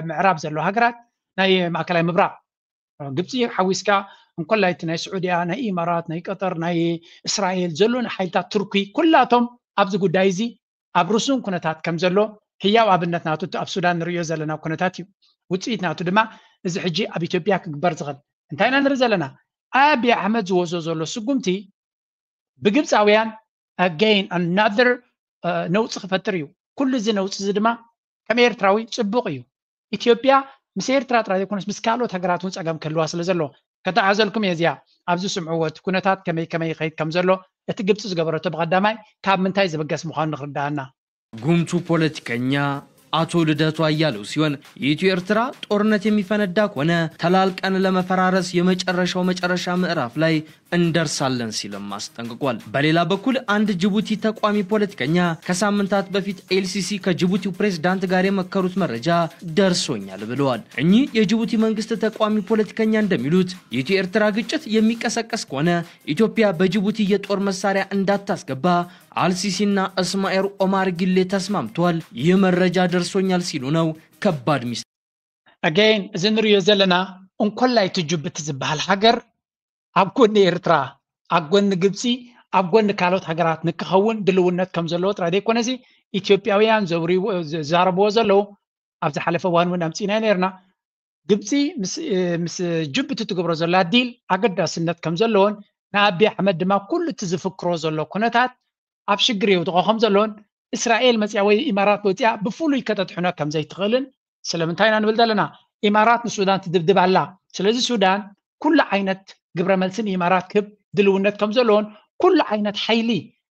ምዕራብ ዘለዋ ሃገራት ናይ ማእከላይ ምብራቕ ግብፂ ሓዊስካ እንኮላይ እቲ ናይ ስዑድያ ናይ ኢማራት ናይ ቀጠር ናይ እስራኤል ዘሎ ሓይልታት ቱርኪ ኩላቶም ኣብዚ ጉዳይ እዚ ኣብ ርሱን ኩነታት ከም ዘሎ ህያው ኣብነት ናቱ ኣብ ሱዳን ንርእዮ ዘለና ኩነታት እዩ። ውፅኢት ናቱ ድማ እዚ ሕጂ ኣብ ኢትዮጵያ ክግበር ዝኽእል እንታይ ኢና ንርኢ ዘለና? ኣብይ ኣሕመድ ዝወስዶ ዘሎ ስጉምቲ ብግብፃውያን ኣገይን ኣናደር ነውፂ ክፈጥር እዩ። ኩሉ እዚ ነውፂ እዚ ድማ ከም ኤርትራዊ ፅቡቕ እዩ። ኢትዮጵያ ምስ ኤርትራ ጥራይ ዘይኮነስ ምስ ካልኦት ሃገራት እውን ፀገም ክህልዋ ስለ ዘለዎ ከተዓዘልኩም እየ እዚኣ ኣብዚ ስምዕዎ እቲ ኩነታት ከመይ ከመይ ይኸይድ ከም ዘሎ እቲ ግብፂ ዝገበረቶ ብቐዳማይ ካብ ምንታይ ዝብገስ ምዃኑ ንክርዳኣና ጉምቱ ፖለቲከኛ አቶ ልደቱ አያሌው ሲሆን የኢትዮ ኤርትራ ጦርነት የሚፈነዳ ከሆነ ተላልቀን ለመፈራረስ የመጨረሻው መጨረሻ ምዕራፍ ላይ እንደርሳለን ሲልም አስጠንቅቋል። በሌላ በኩል አንድ ጅቡቲ ተቋሚ ፖለቲከኛ ከሳምንታት በፊት ኤልሲሲ ከጅቡቲው ፕሬዝዳንት ጋር የመከሩት መረጃ ደርሶኛል ብለዋል። እኚህ የጅቡቲ መንግስት ተቋሚ ፖለቲከኛ እንደሚሉት የኢትዮ ኤርትራ ግጭት የሚቀሰቀስ ከሆነ ኢትዮጵያ በጅቡቲ የጦር መሳሪያ እንዳታስገባ አልሲሲና እስማኤል ኦማር ጊሌ ተስማምተዋል። ይህ መረጃ ደርሶኛል ሲሉ ነው ከባድ ሚስ again እዚ ንሪኦ ዘለና እንኮላይ እቲ ጅቡቲ ዝበሃል ሃገር ኣብ ጎኒ ኤርትራ፣ ኣብ ጎኒ ግብፂ፣ ኣብ ጎኒ ካልኦት ሃገራት ንክኸውን ድልውነት ከም ዘለዎ ጥራይ ዘይኮነሲ ኢትዮጵያውያን ዘውሪዎ ዝዛረብዎ ዘለዉ ኣብ ዝሓለፈ እዋን እውን ኣምፂእና ነርና። ግብፂ ምስ ጅቡቲ ትገብሮ ዘላ ዲል ኣገዳስነት ከም ዘለዎን ንኣቢ ኣሕመድ ድማ ኩሉ እቲ ዝፍክሮ ዘሎ ኩነታት ኣብ ሽግር የውድቖ ከም ዘለዎን እስራኤል መፅያ ወይ ኢማራት ወፅያ ብፍሉይ ከተጥሕኖ ከም ዘይትኽእልን ስለምንታይ ኢና ንብል ዘለና? ኢማራት ንሱዳን ትድብድብ ኣላ። ስለዚ ሱዳን ኩሉ ዓይነት ግብረ መልሲ ንኢማራት ክህብ ድልውነት ከም ዘለዎን ኩሉ ዓይነት ሓይሊ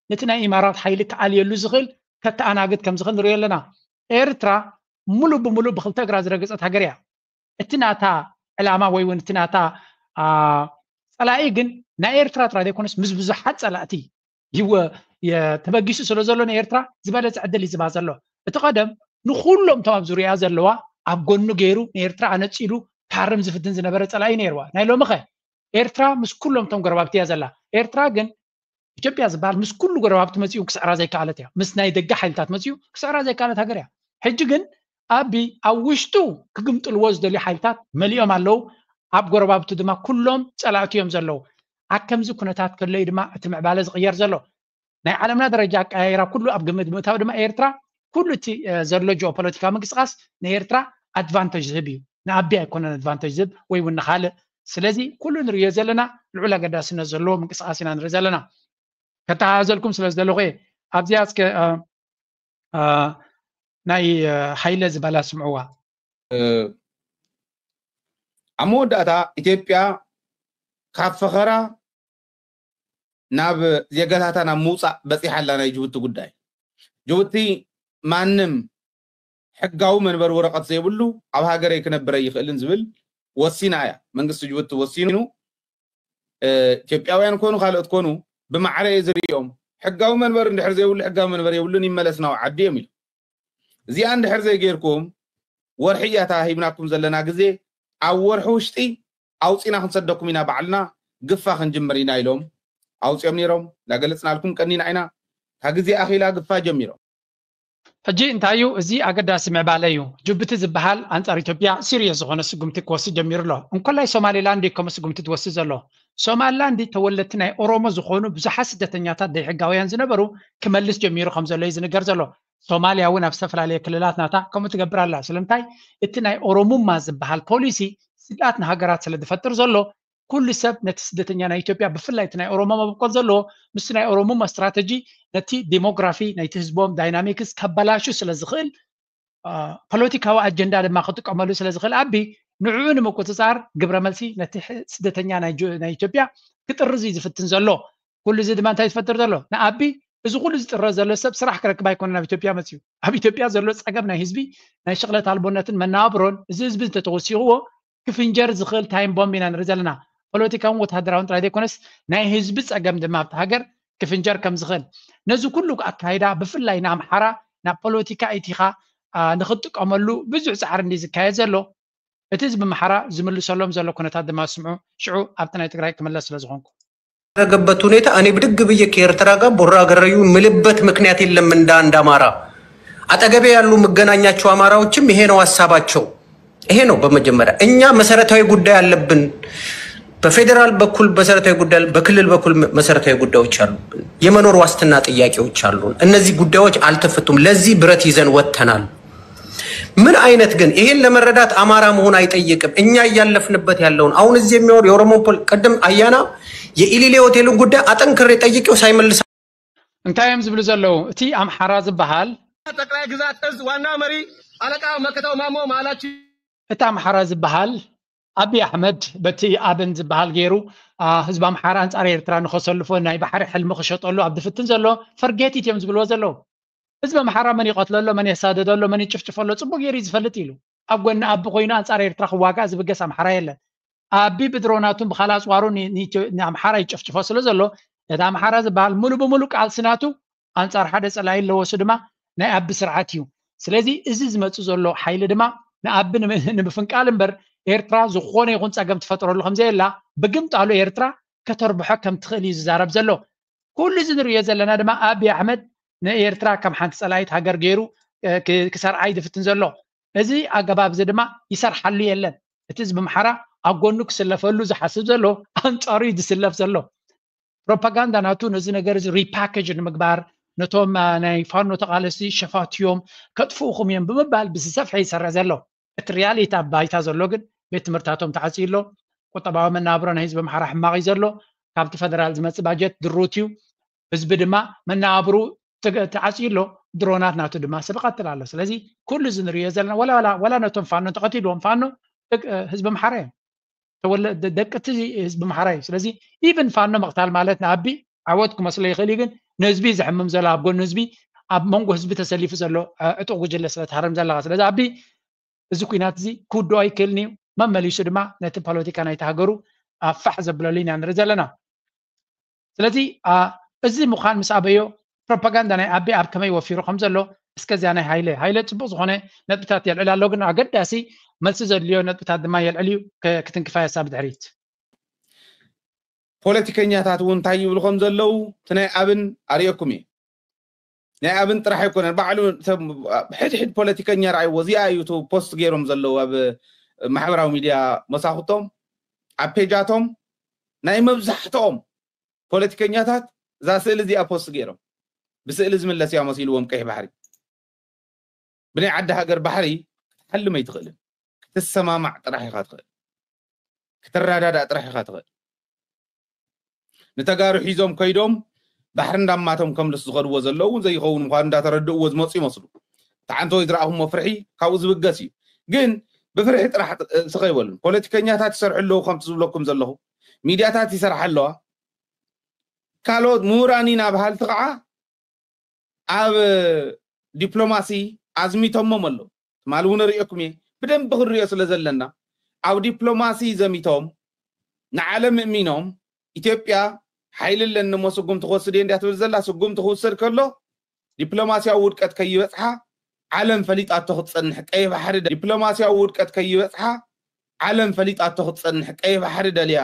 ነቲ ናይ ኢማራት ሓይሊ ክኣልየሉ ዝኽእል ከተኣናግድ ከም ዝኽእል ንሪኦ ኣለና። ኤርትራ ሙሉእ ብሙሉእ ብክልተ እግራ ዝረገፀት ሃገር እያ። እቲ ናታ ዕላማ ወይ እውን እቲ ናታ ፀላኢ ግን ናይ ኤርትራ ጥራይ ዘይኮነስ ምስ ብዙሓት ፀላእቲ ይወ ተበጊሱ ስለ ዘሎ ንኤርትራ ዝበለፀ ዕድል ይዝባ ዘሎ። እቲ ቀደም ንኩሎም እቶም ኣብ ዙሪያ ዘለዋ ኣብ ጎኑ ገይሩ ንኤርትራ ኣነፂሉ ክሃርም ዝፍትን ዝነበረ ፀላኢ ነይርዋ። ናይ ሎሚ ኸ ኤርትራ ምስ ኩሎም እቶም ጎረባብቲ እያ ዘላ። ኤርትራ ግን ኢትዮጵያ ዝበሃል ምስ ኩሉ ጎረባብቲ መፂኡ ክስዕራ ዘይከኣለት እያ። ምስ ናይ ደገ ሓይልታት መፂኡ ክስዕራ ዘይከኣለት ሃገር እያ። ሕጂ ግን ኣቢ ኣብ ውሽጡ ክግምጥልዎ ዝደልዩ ሓይልታት መሊኦም ኣለዉ። ኣብ ጎረባብቲ ድማ ኩሎም ፀላእቲ እዮም ዘለዉ። ኣብ ከምዚ ኩነታት ከሎ እዩ ድማ እቲ ምዕባለ ዝቕየር ዘሎ። ናይ ዓለምና ደረጃ ኣቀያይራ ኩሉ ኣብ ግምት ብምእታው ድማ ኤርትራ ኩሉ እቲ ዘሎ ጂኦፖለቲካዊ ምንቅስቃስ ንኤርትራ ኣድቫንተጅ ዝህብ እዩ። ንኣቢ ኣይኮነን ኣድቫንተጅ ዝህብ ወይ እውን ንካልእ። ስለዚ ኩሉ ንሪኦ ዘለና ልዑል ኣገዳስነት ዘለዎ ምንቅስቃስ ኢና ንርኢ ዘለና። ከተሓዘልኩም ስለ ዝደለኹ እየ። ኣብዚኣ እስከ ናይ ሃይለ ዝበላ ስምዕዋ። ኣብ መወዳእታ ኢትዮጵያ ካብ ፈኸራ ናብ ዜጋታታ ናብ ምውፃእ በፂሓ ኣላ። ናይ ጅቡቲ ጉዳይ ጅቡቲ ማንም ሕጋዊ መንበሪ ወረቐት ዘይብሉ ኣብ ሃገረይ ክነብር ኣይኽእልን ዝብል ወሲና እያ። መንግስቲ ጅቡቲ ወሲኑ ኢትዮጵያውያን ኮኑ ካልኦት ኮኑ ብማዕረ እየ ዝርእዮም። ሕጋዊ መንበሪ እንድሕር ዘይብሉ ሕጋዊ መንበሪ የብሉን ይመለስ ናብ ዓዱ እዮም ኢሉ። እዚኣ እንድሕር ዘይጌርኩም ወርሒ እያ እታ ሂብናኩም ዘለና ግዜ ኣብ ወርሒ ውሽጢ ኣውፂና ክንሰደኩም ኢና ባዕልና ግፋ ክንጅምር ኢና ኢሎም ኣውፂኦም ነይሮም። እንዳገለፅናልኩም ቀኒና ኢና። ካብ ግዜ ኣኺላ ግፋ ጀሚሮም። ሕጂ እንታይ እዩ እዚ ኣገዳሲ ምዕባለ እዩ። ጅቡቲ ዝበሃል ኣንጻር ኢትዮጵያ ሲሪየስ ዝኾነ ስጉምቲ ክወስድ ጀሚሩ ኣሎ። እንኮላይ ሶማሌላንድ እዩ ከምኡ ስጉምቲ ትወስድ ዘሎ። ሶማሊላንድ ተወለድቲ ናይ ኦሮሞ ዝኾኑ ብዙሓት ስደተኛታት ደይሕጋውያን ዝነበሩ ክመልስ ጀሚሩ ከም ዘሎ እዩ ዝንገር ዘሎ። ሶማልያ እውን ኣብ ዝተፈላለየ ክልላት ናታ ከምኡ ትገብር ኣላ። ስለምንታይ እቲ ናይ ኦሮሙማ ዝበሃል ፖሊሲ ስግኣት ንሃገራት ስለ ዝፈጥር ዘሎ ኩሉ ሰብ ነቲ ስደተኛ ናይ ኢትዮጵያ ብፍላይ እቲ ናይ ኦሮሞ መበቆል ዘለዎ ምስ ናይ ኦሮሙማ ስትራተጂ ነቲ ዴሞግራፊ ናይቲ ህዝቦም ዳይናሚክስ ከበላሹ ስለ ዝኽእል ፖለቲካዊ ኣጀንዳ ድማ ክጥቀመሉ ስለ ዝኽእል ኣቢ ንዕኡ ንምቁፅፃር ግብረ መልሲ ነቲ ስደተኛ ናይ ኢትዮጵያ ክጥርዝ እዩ ዝፍትን ዘሎ። ኩሉ እዚ ድማ እንታይ ዝፈጥር ዘሎ ንኣቢ እዚ ኩሉ ዝጥረ ዘሎ ሰብ ስራሕ ክረክብ ኣይኮነን ኣብ ኢትዮጵያ መፅዩ። ኣብ ኢትዮጵያ ዘሎ ፀገም ናይ ህዝቢ ናይ ሽቕለት ኣልቦነትን መናብሮን እዚ ህዝቢ እንተተወሲኽዎ ክፍንጀር ዝኽእል ታይም ቦምብ ኢና ንርኢ ዘለና። ፖለቲካውን ወታደራውን ጥራይ ዘይኮነስ ናይ ህዝቢ ፀገም ድማ ኣብቲ ሃገር ክፍንጀር ከም ዝኽእል ነዚ ኩሉ ኣካይዳ ብፍላይ ንኣምሓራ ናብ ፖለቲካ ኢቲኻ ንኽጥቀመሉ ብዙሕ ፃዕሪ እንዲ ዝካየድ ዘሎ እቲ ህዝቢ ኣምሓራ ዝምልሰሎም ዘሎ ኩነታት ድማ ስምዑ ሽዑ ኣብቲ ናይ ትግራይ ክምለስ ስለ ዝኾንኩ የተደረገበት ሁኔታ እኔ ብድግ ብዬ ከኤርትራ ጋር ቦራ ገረዩ ምልበት ምክንያት የለም። እንደ አንድ አማራ አጠገቤ ያሉ የምገናኛቸው አማራዎችም ይሄ ነው ሀሳባቸው። ይሄ ነው በመጀመሪያ እኛ መሰረታዊ ጉዳይ አለብን። በፌዴራል በኩል መሰረታዊ ጉዳይ፣ በክልል በኩል መሰረታዊ ጉዳዮች አሉብን። የመኖር ዋስትና ጥያቄዎች አሉን። እነዚህ ጉዳዮች አልተፈቱም። ለዚህ ብረት ይዘን ወጥተናል። ምን አይነት ግን ይሄን ለመረዳት አማራ መሆን አይጠይቅም። እኛ እያለፍንበት ያለውን አሁን እዚህ የሚኖር የኦሮሞ ፖል ቅድም አያና የኢሊሌ ሆቴልን ጉዳይ አጠንክሬ ጠይቄው ሳይመልስ እንታይ እዮም ዝብሉ ዘለዉ? እቲ ኣምሓራ ዝበሃል ጠቅላይ ግዛት እዝ ዋና መሪ አለቃ መከተው ማሞ መሃላችን እቲ ኣምሓራ ዝበሃል ኣቢ ኣሕመድ በቲ ኣብን ዝበሃል ገይሩ ህዝቢ ኣምሓራ ኣንፃር ኤርትራ ንኸሰልፎ ናይ ባሕሪ ሕልሚ ክሸጠሉ ኣብ ዝፍትን ዘሎ ፈርጌቲት እዮም ዝብልዎ ዘለዉ። ህዝቢ ኣምሓራ መን ይቐትለሎ፣ መን የሳደደሎ፣ መን ይጭፍጭፈሎ ጽቡቅ ገይሩ እዩ ዝፈልጥ ኢሉ። ኣብ ጎኒ ኣቢ ኮይኑ ኣንጻር ኤርትራ ክዋጋእ ዝብገስ ኣምሓራ የለን። ኣቢ ብድሮናቱን ብኻልእ ኣጽዋሩን ን-፣ ንኢትዮ-፣ ንኣምሓራ ይጭፍጭፎ ስለ ዘሎ፣ እቲ ኣምሓራ ዝበሃል ሙሉ ብሙሉ ቃልሲ ናቱ ኣንጻር ሓደ ጸላኢ ኣለዎ፣ እሱ ድማ ናይ ኣቢ ስርዓት እዩ። ስለዚ እዚ ዝመጽእ ዘሎ ሓይሊ ድማ ንኣቢ ንም-፣ ንምፍንቃል እምበር ኤርትራ ዝኾነ ይኹን ጸገም ትፈጥረሉ ከም ዘየላ ብግምጣሉ ኤርትራ ከተርብሖ ከም ትኽእል እዩ ዝዛረብ ዘሎ። ኩሉ እዚ ንርእዮ ዘለና ድማ ኣቢ ኣሕመድ ንኤርትራ ከም ሓንቲ ጸላኢት ሃገር ገይሩ፣ እ፣ ክ-፣ ክሰርዓ እዩ ዝፍትን ዘሎ። እዚ ኣገባብ እዚ ድማ ይሰርሓሉ የለን። እቲ ህዝቢ ኣምሓራ ኣብ ጎኑ ክስለፈሉ ዝሓስብ ዘሎ ኣንጻሩ እዩ ዝስለፍ ዘሎ። ፕሮፓጋንዳ ናቱ ነዚ ነገር እዚ ሪፓኬጅ ንምግባር ነቶም፣ አ፣ ናይ ፋኖ ተቓለስቲ ሸፋቱ እዮም፣ ከጥፍኡኹም እዮም ብምባል ብዝሰፍሐ ይሰርሕ ዘሎ። እቲ ሪያሊቲ ኣብ ባይታ ዘሎ ግን ቤት ትምህርታቶም ተዓጽዩ ኣሎ። ቁጠባዊ መነባብሮ ናይ ህዝቢ ኣምሓራ ሕማቕ እዩ ዘሎ። ካብቲ ፈደራል ዝመጽእ ባጀት ድሩት እዩ። ህዝቢ ድማ መነባብሩ ተገ-፣ ተዓጽዩ ኣሎ። ድሮናት ናቱ ድማ ሰብ ይቐትል ኣሎ። ስለዚ ኩሉ እዚ ንርእዮ ዘለና ወላ፣ ወላ፣ ወላ ነቶም ፋኖ እንተቐቲልዎም ፋኖ ደቅ-፣ ህዝቢ ኣምሓራ እዮም። ተወለ-፣ ደ-፣ ደቂ እቲ ህዝቢ ኣምሓራ እዩ። ስለዚ ኢቭን ፋኖ ምቕታል ማለት ንኣቢ ዓወት ክመስሎ ይኽእል እዩ፣ ግን ንህዝቢ እዩ ዘሕምም ዘሎ፣ ኣብ ጎኒ ህዝቢ፣ ኣብ መንጎ ህዝቢ ተሰሊፉ ዘሎ፣ እ፣ ዕጡቕ ጉጅለ ስለ ትሃርም ዘለኻ። ስለዚ ኣቢ እዚ ኲናት እዚ ክውድኦ ኣይክእልን እዩ። መመሊሱ ድማ ነቲ ፖለቲካ ናይቲ ሃገሩ፣ አ፣ ፋሕ ዘብለሉ ኢና ንርኢ ዘለና። ስለዚ፣ አ፣ እዚ ምዃን ምስ ኣበዮ ፕሮፓጋንዳ ናይ ኣቢ ኣብ ከመይ ወፊሩ ከም ዘሎ እስከ እዚኣ ናይ ሃይለ፣ ሃይለ ጽቡቕ ዝኾነ ነጥብታት የልዕል ኣሎ፣ ግን ኣገዳሲ መልሲ ዘድልዮ ነጥብታት ድማ የልዕል እዩ። ከ-፣ ክትንክፋ የሳ ብድሕሪት። ፖለቲከኛታት እውን እንታይ ይብሉ ከም ዘለዉ እቲ ናይ ኣብን ኣርእየኩም እየ። ናይ ኣብን ጥራሕ ኣይኮነን፣ ባዕሉ ሰብ ሕድሕድ ፖለቲከኛ ረኣይዎ፣ እዚኣ እዩ እቲ ፖስት ገይሮም ዘለዉ ኣብ ማሕበራዊ ሚድያ መሳኹቶም፣ ኣብ ፔጃቶም ናይ መብዛሕትኦም ፖለቲከኛታት እዛ ስእሊ እዚኣ ፖስት ገይሮም። ብስእሊ ዝምለስ እያ መሲልዎም ቀይሕ ባሕሪ። ብናይ ዓዲ ሃገር ባሕሪ ክትሓልም ኣይትኽእልን። ክትሰማማዕ ጥራሕ ኢኻ ትኽእል። ክትረዳዳእ ጥራሕ ኢኻ ትኽእል። ንተጋሩ ሒዞም ከይዶም ባሕሪ እንዳማቶም ከምልስ ዝኸድዎ ዘለዉ እውን ዘይኸውን ምዃኑ እንዳተረድእዎ ዝመፁ ይመስሉ። እቲ ዓንተወይ ዝረኣኹሞ ፍርሒ ካብኡ ዝብገስ እዩ። ግን ብፍርሒ ጥራሕ ስኸ ይበሉን። ፖለቲከኛታት ይሰርሑ ኣለዉ ከምቲ ዝብለኩም ዘለኹ። ሚድያታት ይሰርሓ ኣለዋ። ካልኦት ምሁራን ኢና በሃልቲ ከዓ ኣብ ዲፕሎማሲ ኣዝሚቶሞም ኣለዉ። ትማሊ እውን ርእየኩም እየ። ብደንቢ ክንሪኦ ስለ ዘለና ኣብ ዲፕሎማሲ ዘሚቶም ንዓለም እሚኖም ኢትዮጵያ ሓይሊ ኣለኒ እሞ ስጉምቲ ክወስድ እየ እንድያ ትብል ዘላ። ስጉምቲ ክውሰድ ከሎ ዲፕሎማሲያዊ ውድቀት ከይበጽሓ ዓለም ፈሊጣቶ ክትጸንሕ ቀይ ባሕሪ ደ-፣ ዲፕሎማሲያዊ ውድቀት ከይበጽሓ ዓለም ፈሊጣቶ ክትጸንሕ ቀይ ባሕሪ ደልያ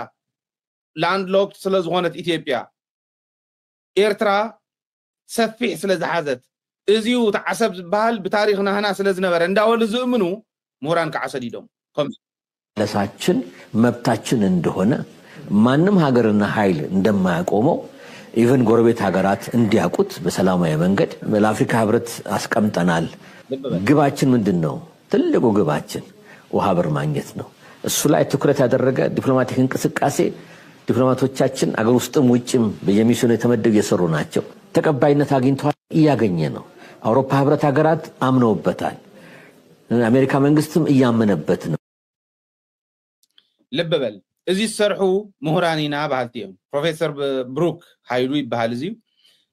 ላንድ ሎክድ ስለ ዝኾነት ኢትዮጵያ ኤርትራ ሰፊሕ ስለ ዝሓዘት እዚዩ እቲ ዓሰብ ዝበሃል ብታሪኽ ናህና ስለ ዝነበረ እንዳበሉ ዝእምኑ ምሁራን ከዓ ሰዲዶም። ከም ለሳችን መብታችን እንደሆነ ማንም ሀገርና ኃይል እንደማያቆመው ኢቨን ጎረቤት ሀገራት እንዲያውቁት በሰላማዊ መንገድ ለአፍሪካ ህብረት አስቀምጠናል። ግባችን ምንድን ነው? ትልቁ ግባችን ውሃ በር ማግኘት ነው። እሱ ላይ ትኩረት ያደረገ ዲፕሎማቲክ እንቅስቃሴ ዲፕሎማቶቻችን አገር ውስጥም ውጭም በየሚስዮኑ የተመደቡ እየሰሩ ናቸው። ተቀባይነት አግኝተዋል፣ እያገኘ ነው። አውሮፓ ህብረት ሀገራት አምነውበታል። አሜሪካ መንግስትም እያመነበት ነው። ልብ በል፣ እዚ ዝሰርሑ ምሁራን ኢና በሃልቲ እዮም። ፕሮፌሰር ብ-፣ ብሩክ ሃይሉ ይበሃል። እዚ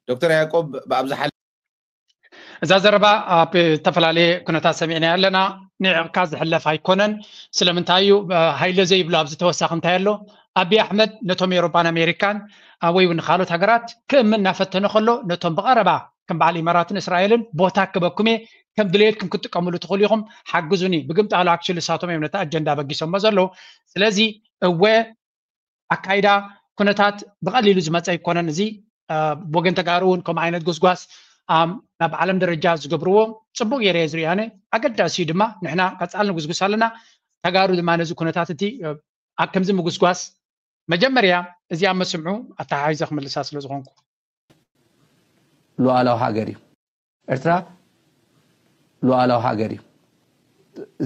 ዶክተር ያዕቆብ ብኣብዝሓ እዛ ዘረባ ኣብ ዝተፈላለየ ኩነታት ሰሚዕና ኣለና። ንዕቕካ ዝሕለፍ ኣይኮነን። ስለምንታይ እዩ? እ፣ ሃይለ ዘይብሎ ኣብዚ ተወሳኺ እንታይ ኣሎ? ኣብይ ኣሕመድ ነቶም ኤውሮጳን ኣሜሪካን፣ እ፣ ወይ እውን ካልኦት ሃገራት ክእምን እናፈተነ ከሎ፣ ነቶም ብቐረባ ከም በዓል ኢማራትን እስራኤልን ቦታ ክበኩም እየ፣ ከም ድሌትኩም ክትጥቀምሉ ትኽእሉ ኢኹም፣ ሓግዙኒ። ብግምጣሉ ኣክቹሊ ንሳቶም እዮም ነቲ ኣጀንዳ በጊሶሞ ዘለዉ። ስለዚ እወ ኣካይዳ ኩነታት ብቐሊሉ ዝመፀ ኣይኮነን። እዚ፣ አ፣ ብወገን ተጋሩ እውን ከምኡ ዓይነት ጎስጓስ፣ ኣም፣ ናብ ዓለም ደረጃ ዝገብርዎ ፅቡቅ ገይረ እየ ዝሪኦ ኣነ። ኣገዳሲ እዩ ድማ፣ ንሕና ቀፃሊ ንጉስጉስ ኣለና። ተጋሩ ድማ ነዚ ኩነታት እቲ፣ አ፣ ኣብ ከምዚ ምጉስጓስ መጀመርያ እዚኣ መስምዑ ኣተሓሒዘ ክምልሳ ስለ ዝኾንኩ። ሉዓላዊ ሃገር እዩ። ኤርትራ ሉዓላዊ ሃገር እዩ።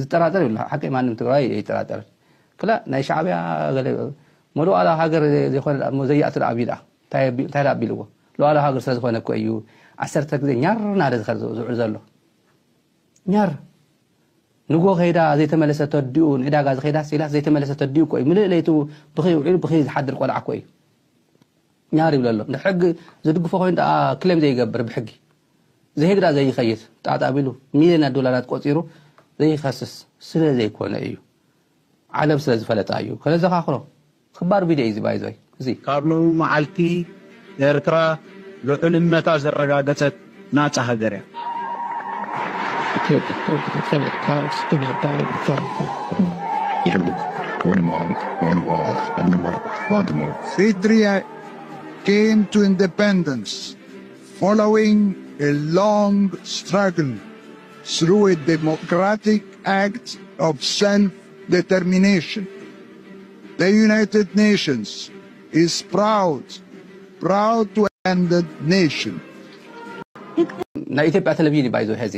ዝጠራጠር የብሉ። ሓቀይ ማንም ትግራዋይ ኣይጠራጠርን። ክላ ናይ ሻዕብያ ገለ እሞ ሉዓላዊ ሃገር ዘይኮነ እሞ ዘይኣቱ ደኣ ኣብዩ ደኣ እንታይ ኣቢ-፣ እንታይ ደኣ ኣቢልዎ? ሉዓላዊ ሃገር ስለ ዝኾነ እኮ እዩ ዓሰርተ ግዜ ኛር እናበለ ዝኸ-፣ ዝውዕል ዘሎ። ኛር ንጎ ከይዳ ዘይተመለሰ ተዲኡ፣ ንዕዳጋ ዝኸይዳ ሲላስ ዘይተመለሰ ተዲኡ እኮ እዩ። ምልእ ለይቱ ብኽይ ውዒሉ ብኽይ ዝሓድር ቆልዓ እኮ እዩ። ኛር ይብለሎም። ንሕጊ ዝድግፎ ኮይኑ ደኣ ክሌም ዘይገብር ብሕጊ። ዘሄግዳ ዘይኸይድ ጣጣ ቢሉ ሚልዮናት ዶላራት ቆፂሩ ዘይኸስስ ስለ ዘይኮነ እዩ። ዓለም ስለ ዝፈለጣ እዩ። ከነዘኻኽሮ ክባር ቪድዮ እዩ እዚ ባይዞይ እዚ ካብ ሎሚ መዓልቲ ኤርትራ ልዑልነታ ዘረጋገጸት ናጻ ሃገር እያ። Eritrea came to independence following a long struggle through a democratic act of self-determination. The United Nations is proud, proud to end the nation. ናይ ኢትዮጵያ ቴሌቪዥን እዩ ባይዞ ሄዚ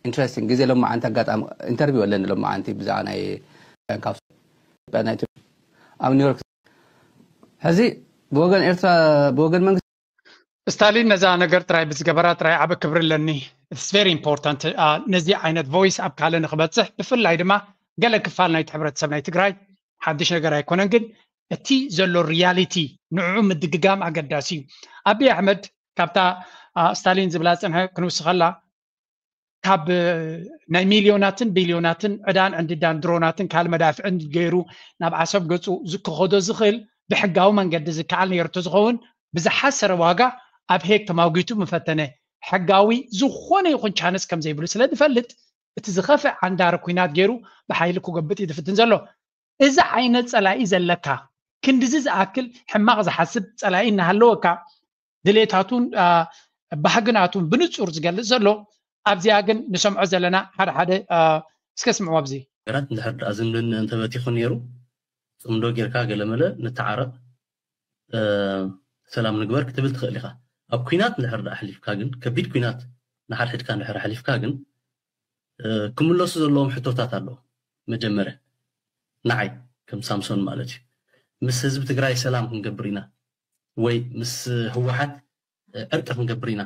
ኢንትረስቲንግ ግዜ ሎማዓንቲ ኣጋጣሚ ኢንተርቪው ኣለኒ ሎማዓንቲ ብዛዕባ ናይ ካብ ኢትዮጵያ ናይ ኢትዮጵያ ኣብ ኒውዮርክ ሄዚ ብወገን ኤርትራ ብወገን መንግስቲ ስታሊን ነዛ ነገር ጥራይ ብዝገበራ ጥራይ ዓቢ ክብሪ ኣለኒ። It's very important ነዚ ዓይነት ቮይስ ኣብ ካልእ ንክበፅሕ ብፍላይ ድማ ገለ ክፋል ናይቲ ሕብረተሰብ ናይ ትግራይ ሓድሽ ነገር ኣይኮነን፣ ግን እቲ ዘሎ ሪያሊቲ ንዕኡ ምድግጋም ኣገዳሲ እዩ። ኣብይ ኣሕመድ ካብታ ስታሊን ዝብላ ዝፀንሐ ክንውስኸላ ካብ ናይ ሚልዮናትን ቢልዮናትን ዕዳን ዕንድዳን ድሮናትን ካል መዳፍዕን ገይሩ ናብ ዓሰብ ገፁ ዝክኸዶ ዝኽእል ብሕጋዊ መንገዲ ዝከኣል ነይሩ ተዝኸውን ብዝሓሰረ ዋጋ ኣብ ሄግ ተማጒቱ ምፈተነ። ሕጋዊ ዝኾነ ይኹን ቻንስ ከም ዘይብሉ ስለ ዝፈልጥ እቲ ዝኸፍእ ዓንዳሪ ኲናት ገይሩ ብሓይሊ ክጎብጥ እዩ ዝፍትን ዘሎ። እዚ ዓይነት ፀላኢ ዘለካ ክንድዚ ዝኣክል ሕማቕ ዝሓስብ ፀላኢ እናሃለወካ ድሌታቱን ባህግናቱን ብንፁር ዝገልፅ ዘሎ ኣብዚኣ ግን ንሰምዖ ዘለና ሓደ ሓደ እስከ ስምዕዎ ኣብዚ ነገራት እንድሕር ደኣ ዝምድንእ እንተበቲኹ ነይሩ ፅምዶ ጌርካ ገለመለ ንተዓረቕ ሰላም ንግበር ክትብል ትኽእል ኢኻ። ኣብ ኲናት እንድሕር ደኣ ኣሕሊፍካ ግን ከቢድ ኲናት ንሓድሕድካ እንድሕር ኣሕሊፍካ ግን ክምለሱ ዘለዎም ሕቶታት ኣለዉ። መጀመርያ ንዓይ ከም ሳምሶን ማለት እዩ ምስ ህዝቢ ትግራይ ሰላም ክንገብር ኢና ወይ ምስ ህወሓት ዕርቂ ክንገብር ኢና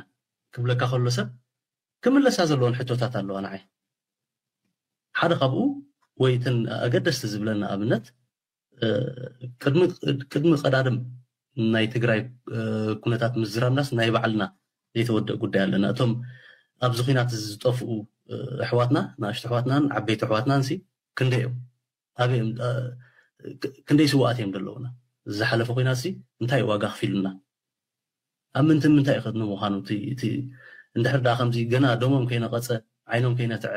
ክብለካ ከሎ ሰብ ክምለሳ ዘለዎን ሕቶታት ኣለዋ ንዓይ ሓደ ካብኡ ወይ እተን ኣገደስቲ ዝብለን ንኣብነት ቅድሚ ቀዳድም ናይ ትግራይ ኩነታት ምዝራብናስ ናይ ባዕልና ዘይተወደእ ጉዳይ ኣለና እቶም ኣብዚ ኩናት ዝጠፍኡ ኣሕዋትና ንኣሽቱ ኣሕዋትናን ዓበይቲ ኣሕዋትናን ሲ ክንደይ እዮም ኣበይ ክንደይ ስዋኣት እዮም ዘለውና ዝሓለፈ ኩናት ሲ እንታይ ዋጋ ክፊሉና ኣብ ምንትን ምንታይ እዩ ንምዃኑ እቲ እንድሕር ደኣ ከምዚ ገና ደሞም ከይነቐፀ ዓይኖም ከይነትዐ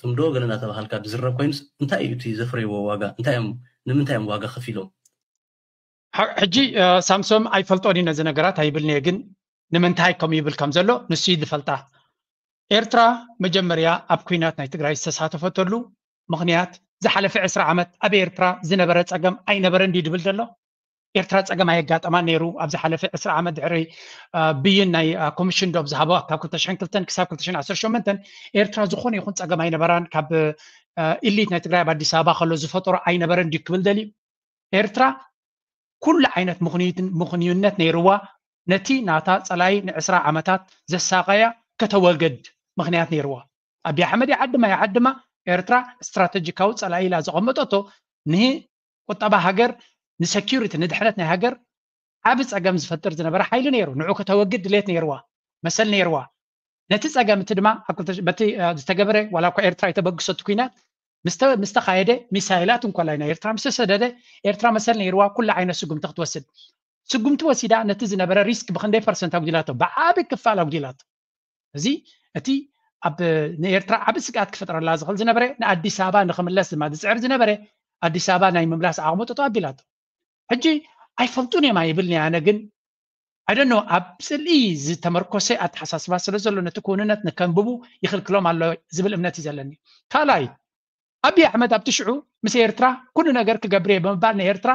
ፅምዶ ገለ እናተባሃልካ ዝዝረብ ኮይኑስ እንታይ እዩ እቲ ዘፍረይዎ ዋጋ እንታይ እዮም ንምንታይ እዮም ዋጋ ከፊሎም ሕጂ ሳምሶም ኣይፈልጦን እዩ ነዚ ነገራት ኣይብልን እየ ግን ንምንታይ ከም ይብል ከም ዘሎ ንሱ እዩ ዝፈልጣ ኤርትራ መጀመርያ ኣብ ኩናት ናይ ትግራይ ዝተሳተፈተሉ ምኽንያት ዝሓለፈ ዕስራ ዓመት ኣብ ኤርትራ ዝነበረ ፀገም ኣይነበረ እንዲ ድብል ዘሎ ኤርትራ ፀገም ኣየጋጠማን ነይሩ ኣብ ዝሓለፈ ዕስራ ዓመት ድሕሪ ብይን ናይ ኮሚሽን ዶብ ዝሃቦ ካብ ክልተ ሽሕን ክልተን ክሳብ ክልተ ሽሕን ዓሰርተ ሸሞንተን ኤርትራ ዝኾነ ይኹን ፀገም ኣይነበራን ካብ ኢሊት ናይ ትግራይ ኣብ ኣዲስ ኣበባ ከሎ ዝፈጠሮ ኣይነበረን ድዩ ክብል ደልዩ ኤርትራ ኩሉ ዓይነት ምኽንዩነት ነይርዋ ነቲ ናታ ፀላይ ንዕስራ ዓመታት ዘሳቀያ ከተወግድ ምኽንያት ነይርዋ ኣብይ ኣሕመድ ይዓድማ ይዓድማ ኤርትራ ስትራተጂካዊ ፀላኢ ኢላ ዘቐመጠቶ ንቁጠባ ሃገር ንሰኪሪቲ ንድሕነት ናይ ሃገር ዓቢ ጸገም ዝፈጥር ዝነበረ ሓይሊ ነይሩ ንዑ ከተወግድ ድሌት ነይርዋ መሰል ነይርዋ ነቲ ጸገም እቲ ድማ በቲ ዝተገበረ ዋላ እኳ ኤርትራ የተበግሰቱ ኩናት ምስ ተኻየደ ሚሳይላት እንኳ ናይ ኤርትራ ምስ ተሰደደ ኤርትራ መሰል ነይርዋ ኩሉ ዓይነት ስጉምቲ ክትወስድ ስጉምቲ ወሲዳ ነቲ ዝነበረ ሪስክ ብክንደይ ፐርሰንት ኣጉዲላቶ ብዓቢ ክፋል ኣጉዲላቶ እዚ እቲ ኣብ ንኤርትራ ዓቢ ስግኣት ክፈጥረላ ዝኽእል ዝነበረ ንኣዲስ ኣበባ ንክምለስ ድማ ዝፅዕር ዝነበረ ኣዲስ ኣበባ ናይ ምምላስ ዓቕሚ ጠጠው ኣቢላቶ ሕጂ ኣይፈልጡን እዮም ኣይብልን ኣነ ግን ኣይደኖ ኣብ ፅልኢ ዝተመርኮሰ ኣተሓሳስባ ስለ ዘሎ ነቲ ክውንነት ንከንብቡ ይኽልክሎም ኣሎ ዝብል እምነት እዩ ዘለኒ ካልኣይ ኣብይ ኣሕመድ ኣብቲ ሽዑ ምስ ኤርትራ ኩሉ ነገር ክገብር እየ ብምባል ንኤርትራ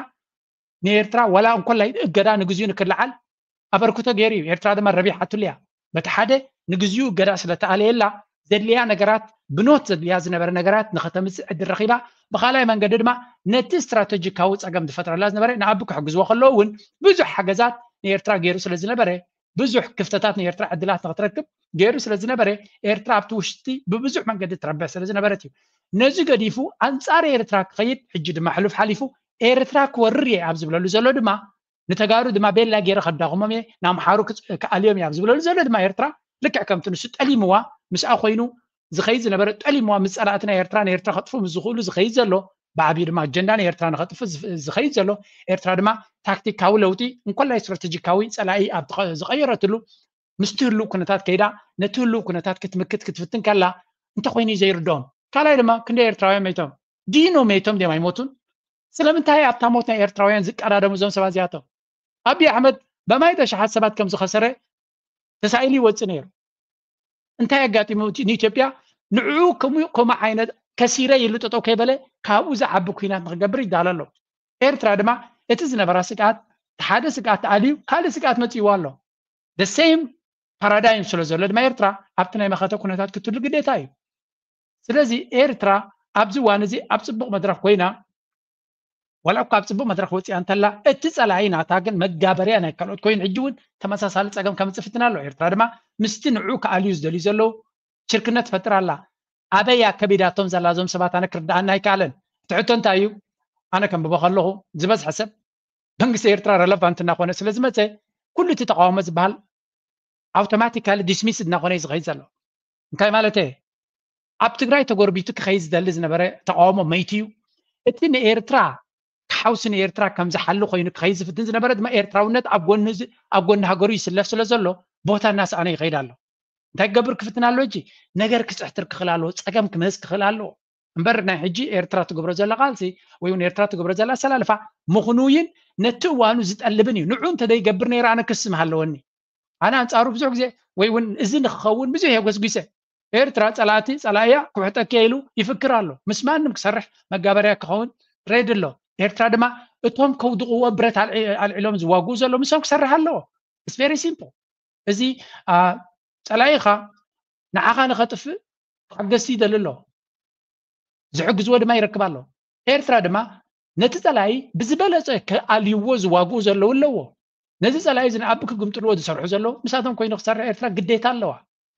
ንኤርትራ ዋላ እንኮላይ እገዳ ንግዚኡ ንክልዓል ኣበርክቶ ገይሩ እዩ ኤርትራ ድማ ረቢሓትሉ እያ በቲ ሓደ ንግዚኡ እገዳ ስለተኣለየላ ዘድልያ ነገራት ብኖት ዘድልያ ዝነበረ ነገራት ንኸተምፅእ ዕድል ረኺባ ብኻልኣይ መንገዲ ድማ ነቲ ስትራተጂካዊ ፀገም ዝፈጥረላ ዝነበረ ንኣቢ ክሕግዝዎ ከለዉ እውን ብዙሕ ሓገዛት ንኤርትራ ገይሩ ስለ ዝነበረ ብዙሕ ክፍተታት ንኤርትራ ዕድላት ንክትረክብ ገይሩ ስለ ዝነበረ ኤርትራ ኣብቲ ውሽጢ ብብዙሕ መንገዲ ትረብሕ ስለ ዝነበረት እዩ ነዚ ገዲፉ ኣንፃር ኤርትራ ክኸይድ ሕጂ ድማ ሕሉፍ ሓሊፉ ኤርትራ ክወርር እየ ኣብ ዝብለሉ ዘሎ ድማ ንተጋሩ ድማ ቤላ ገይረ ከዳኽሞም እየ፣ ንኣምሓሩ ክኣልዮም እያ ኣብ ዝበለሉ ዘሎ ድማ ኤርትራ ልክዕ ከምቲ ንሱ ጠሊምዋ ምስኣ ኮይኑ ዝኸይድ ዝነበረ፣ ጠሊምዋ ምስ ጸላእቲ ናይ ኤርትራ ንኤርትራ ከጥፉ ምስ ዝኽእሉ ዝኸይድ ዘሎ፣ ብዓብዩ ድማ ኣጀንዳ ንኤርትራ ንኸጥፍ ዝኸይድ ዘሎ፣ ኤርትራ ድማ ታክቲካዊ ለውጢ እንኮላይ ስትራተጂካዊ ጸላኢ ኣብ ዝቐየረትሉ ምስቲ ህሉው ኩነታት ከይዳ ነቲ ህሉው ኩነታት ክትምክት ክትፍትን ከላ እንተኾይኑ ዘይርድኦም። ካልኣይ ድማ ክንደይ ኤርትራውያን መይቶም ድኖ መይቶም ድዮም ኣይሞቱን? ስለምንታይ ኣብታ ሞት ናይ ኤርትራውያን ዝቀዳደሙ እዞም ሰባት እዚኣቶም? ኣብይ ኣሕመድ በማይ ተሽሓት ሰባት ከም ዝኸሰረ ተሳኢሉ ይወፅእ ነይሩ። እንታይ ኣጋጢሙ ንኢትዮጵያ ንዕኡ ከምኡ ከምኡ ዓይነት ከሲረ ኢሉ ጠጠው ከይበለ ካብኡ ዝዓቢ ኩናት ንክገብር ይዳሎ ኣሎ። ኤርትራ ድማ እቲ ዝነበራ ስግኣት ሓደ ስግኣት ተኣልዩ ካልእ ስግኣት መፅእዋ ኣሎ። The same paradigm ስለ ዘሎ ድማ ኤርትራ ኣብቲ ናይ መኸተ ኩነታት ክትህሉ ግዴታ እዩ። ስለዚ ኤርትራ ኣብዚ እዋን እዚ ኣብ ፅቡቕ መድረኽ ኮይና ዋላ እኳ ኣብ ፅቡቕ መድረኽ ወፂኣ እንተላ እቲ ፀላኢ ናታ ግን መጋበርያ ናይ ካልኦት ኮይኑ ሕጂ እውን ተመሳሳሊ ፀገም ከምፅእ ፍትን ኣሎ። ኤርትራ ድማ ምስቲ ንዑ ክኣልዩ ዝደልዩ ዘለዉ ሽርክነት ትፈጥር ኣላ። ኣበይ ኣከቢዳቶም ዘላ እዞም ሰባት ኣነ ክርድኣና ኣይከኣለን። እቲ ሕቶ እንታይ እዩ? ኣነ ከንብቦ ከለኹ ዝበዝሐ ሰብ መንግስቲ ኤርትራ ረለቫንት እናኾነ ስለ ዝመፀ ኩሉ እቲ ተቃውሞ ዝበሃል ኣውቶማቲካሊ ዲስሚስድ እናኾነ እዩ ዝኸይድ ዘሎ። እንታይ ማለት እየ? ኣብ ትግራይ ተጎርቢቱ ክኸይድ ዝደሊ ዝነበረ ተቃውሞ መይቱ እዩ። እቲ ንኤርትራ ሓውሲ ንኤርትራ ከም ዝሓሊ ኮይኑ ክኸይድ ዝፍትን ዝነበረ ድማ ኤርትራውነት ኣብ ጎኒ እዚ- ኣብ ጎኒ ሃገሩ ይስለፍ ስለ ዘሎ ቦታ እናሰኣነ ይኸይድ ኣሎ። እንታይ ክገብር ክፍትን ኣሎ? ሕጂ ነገር ክፅሕትር ክኽእል ኣለዎ፣ ፀገም ክምህዝ ክኽእል ኣለዎ። እምበር ናይ ሕጂ ኤርትራ ትገብሮ ዘላ ቃልሲ ወይ እውን ኤርትራ ትገብሮ ዘላ ኣሰላልፋ ምኽኑይን ነቲ እዋኑ ዝጠልብን እዩ። ንዑ እንተደይገብር ነይረ ኣነ ክስም ሃለወኒ። ኣነ ኣንጻሩ ብዙሕ ግዜ ወይ እውን እዚ ንክኸውን ብዙሕ እየ ጎስጒሰ። ኤርትራ ጸላእቲ ጸላእያ ክውሕጠኪ ኢሉ ይፍክር ኣሎ። ምስ ማንም ክሰርሕ መጋበርያ ክኸውን ሬድ ኣሎ። ኤርትራ ድማ እቶም ከውድቕዎ ብረት ኣልዒ- ኣልዒሎም ዝዋግኡ ዘሎ ምስኦም ክሰርሕ ኣለዎ። It's very simple። እዚ አ፣ ጸላኢኻ ንዓኻ ንኸጥፍእ ሓገዝቲ ይደሊ ኣሎ። ዝሕግዝዎ ድማ ይረክብ ኣሎ። ኤርትራ ድማ ነቲ ጸላኢ ብዝበለጸ ክኣልይዎ ዝዋግኡ ዘለዉ ኣለዎ። ነዚ ጸላኢ እዚ ንኣቢ ክግምጥልዎ ዝሰርሑ ዘለዉ ምሳቶም ኮይኑ ክሰርሕ ኤርትራ ግዴታ ኣለዋ።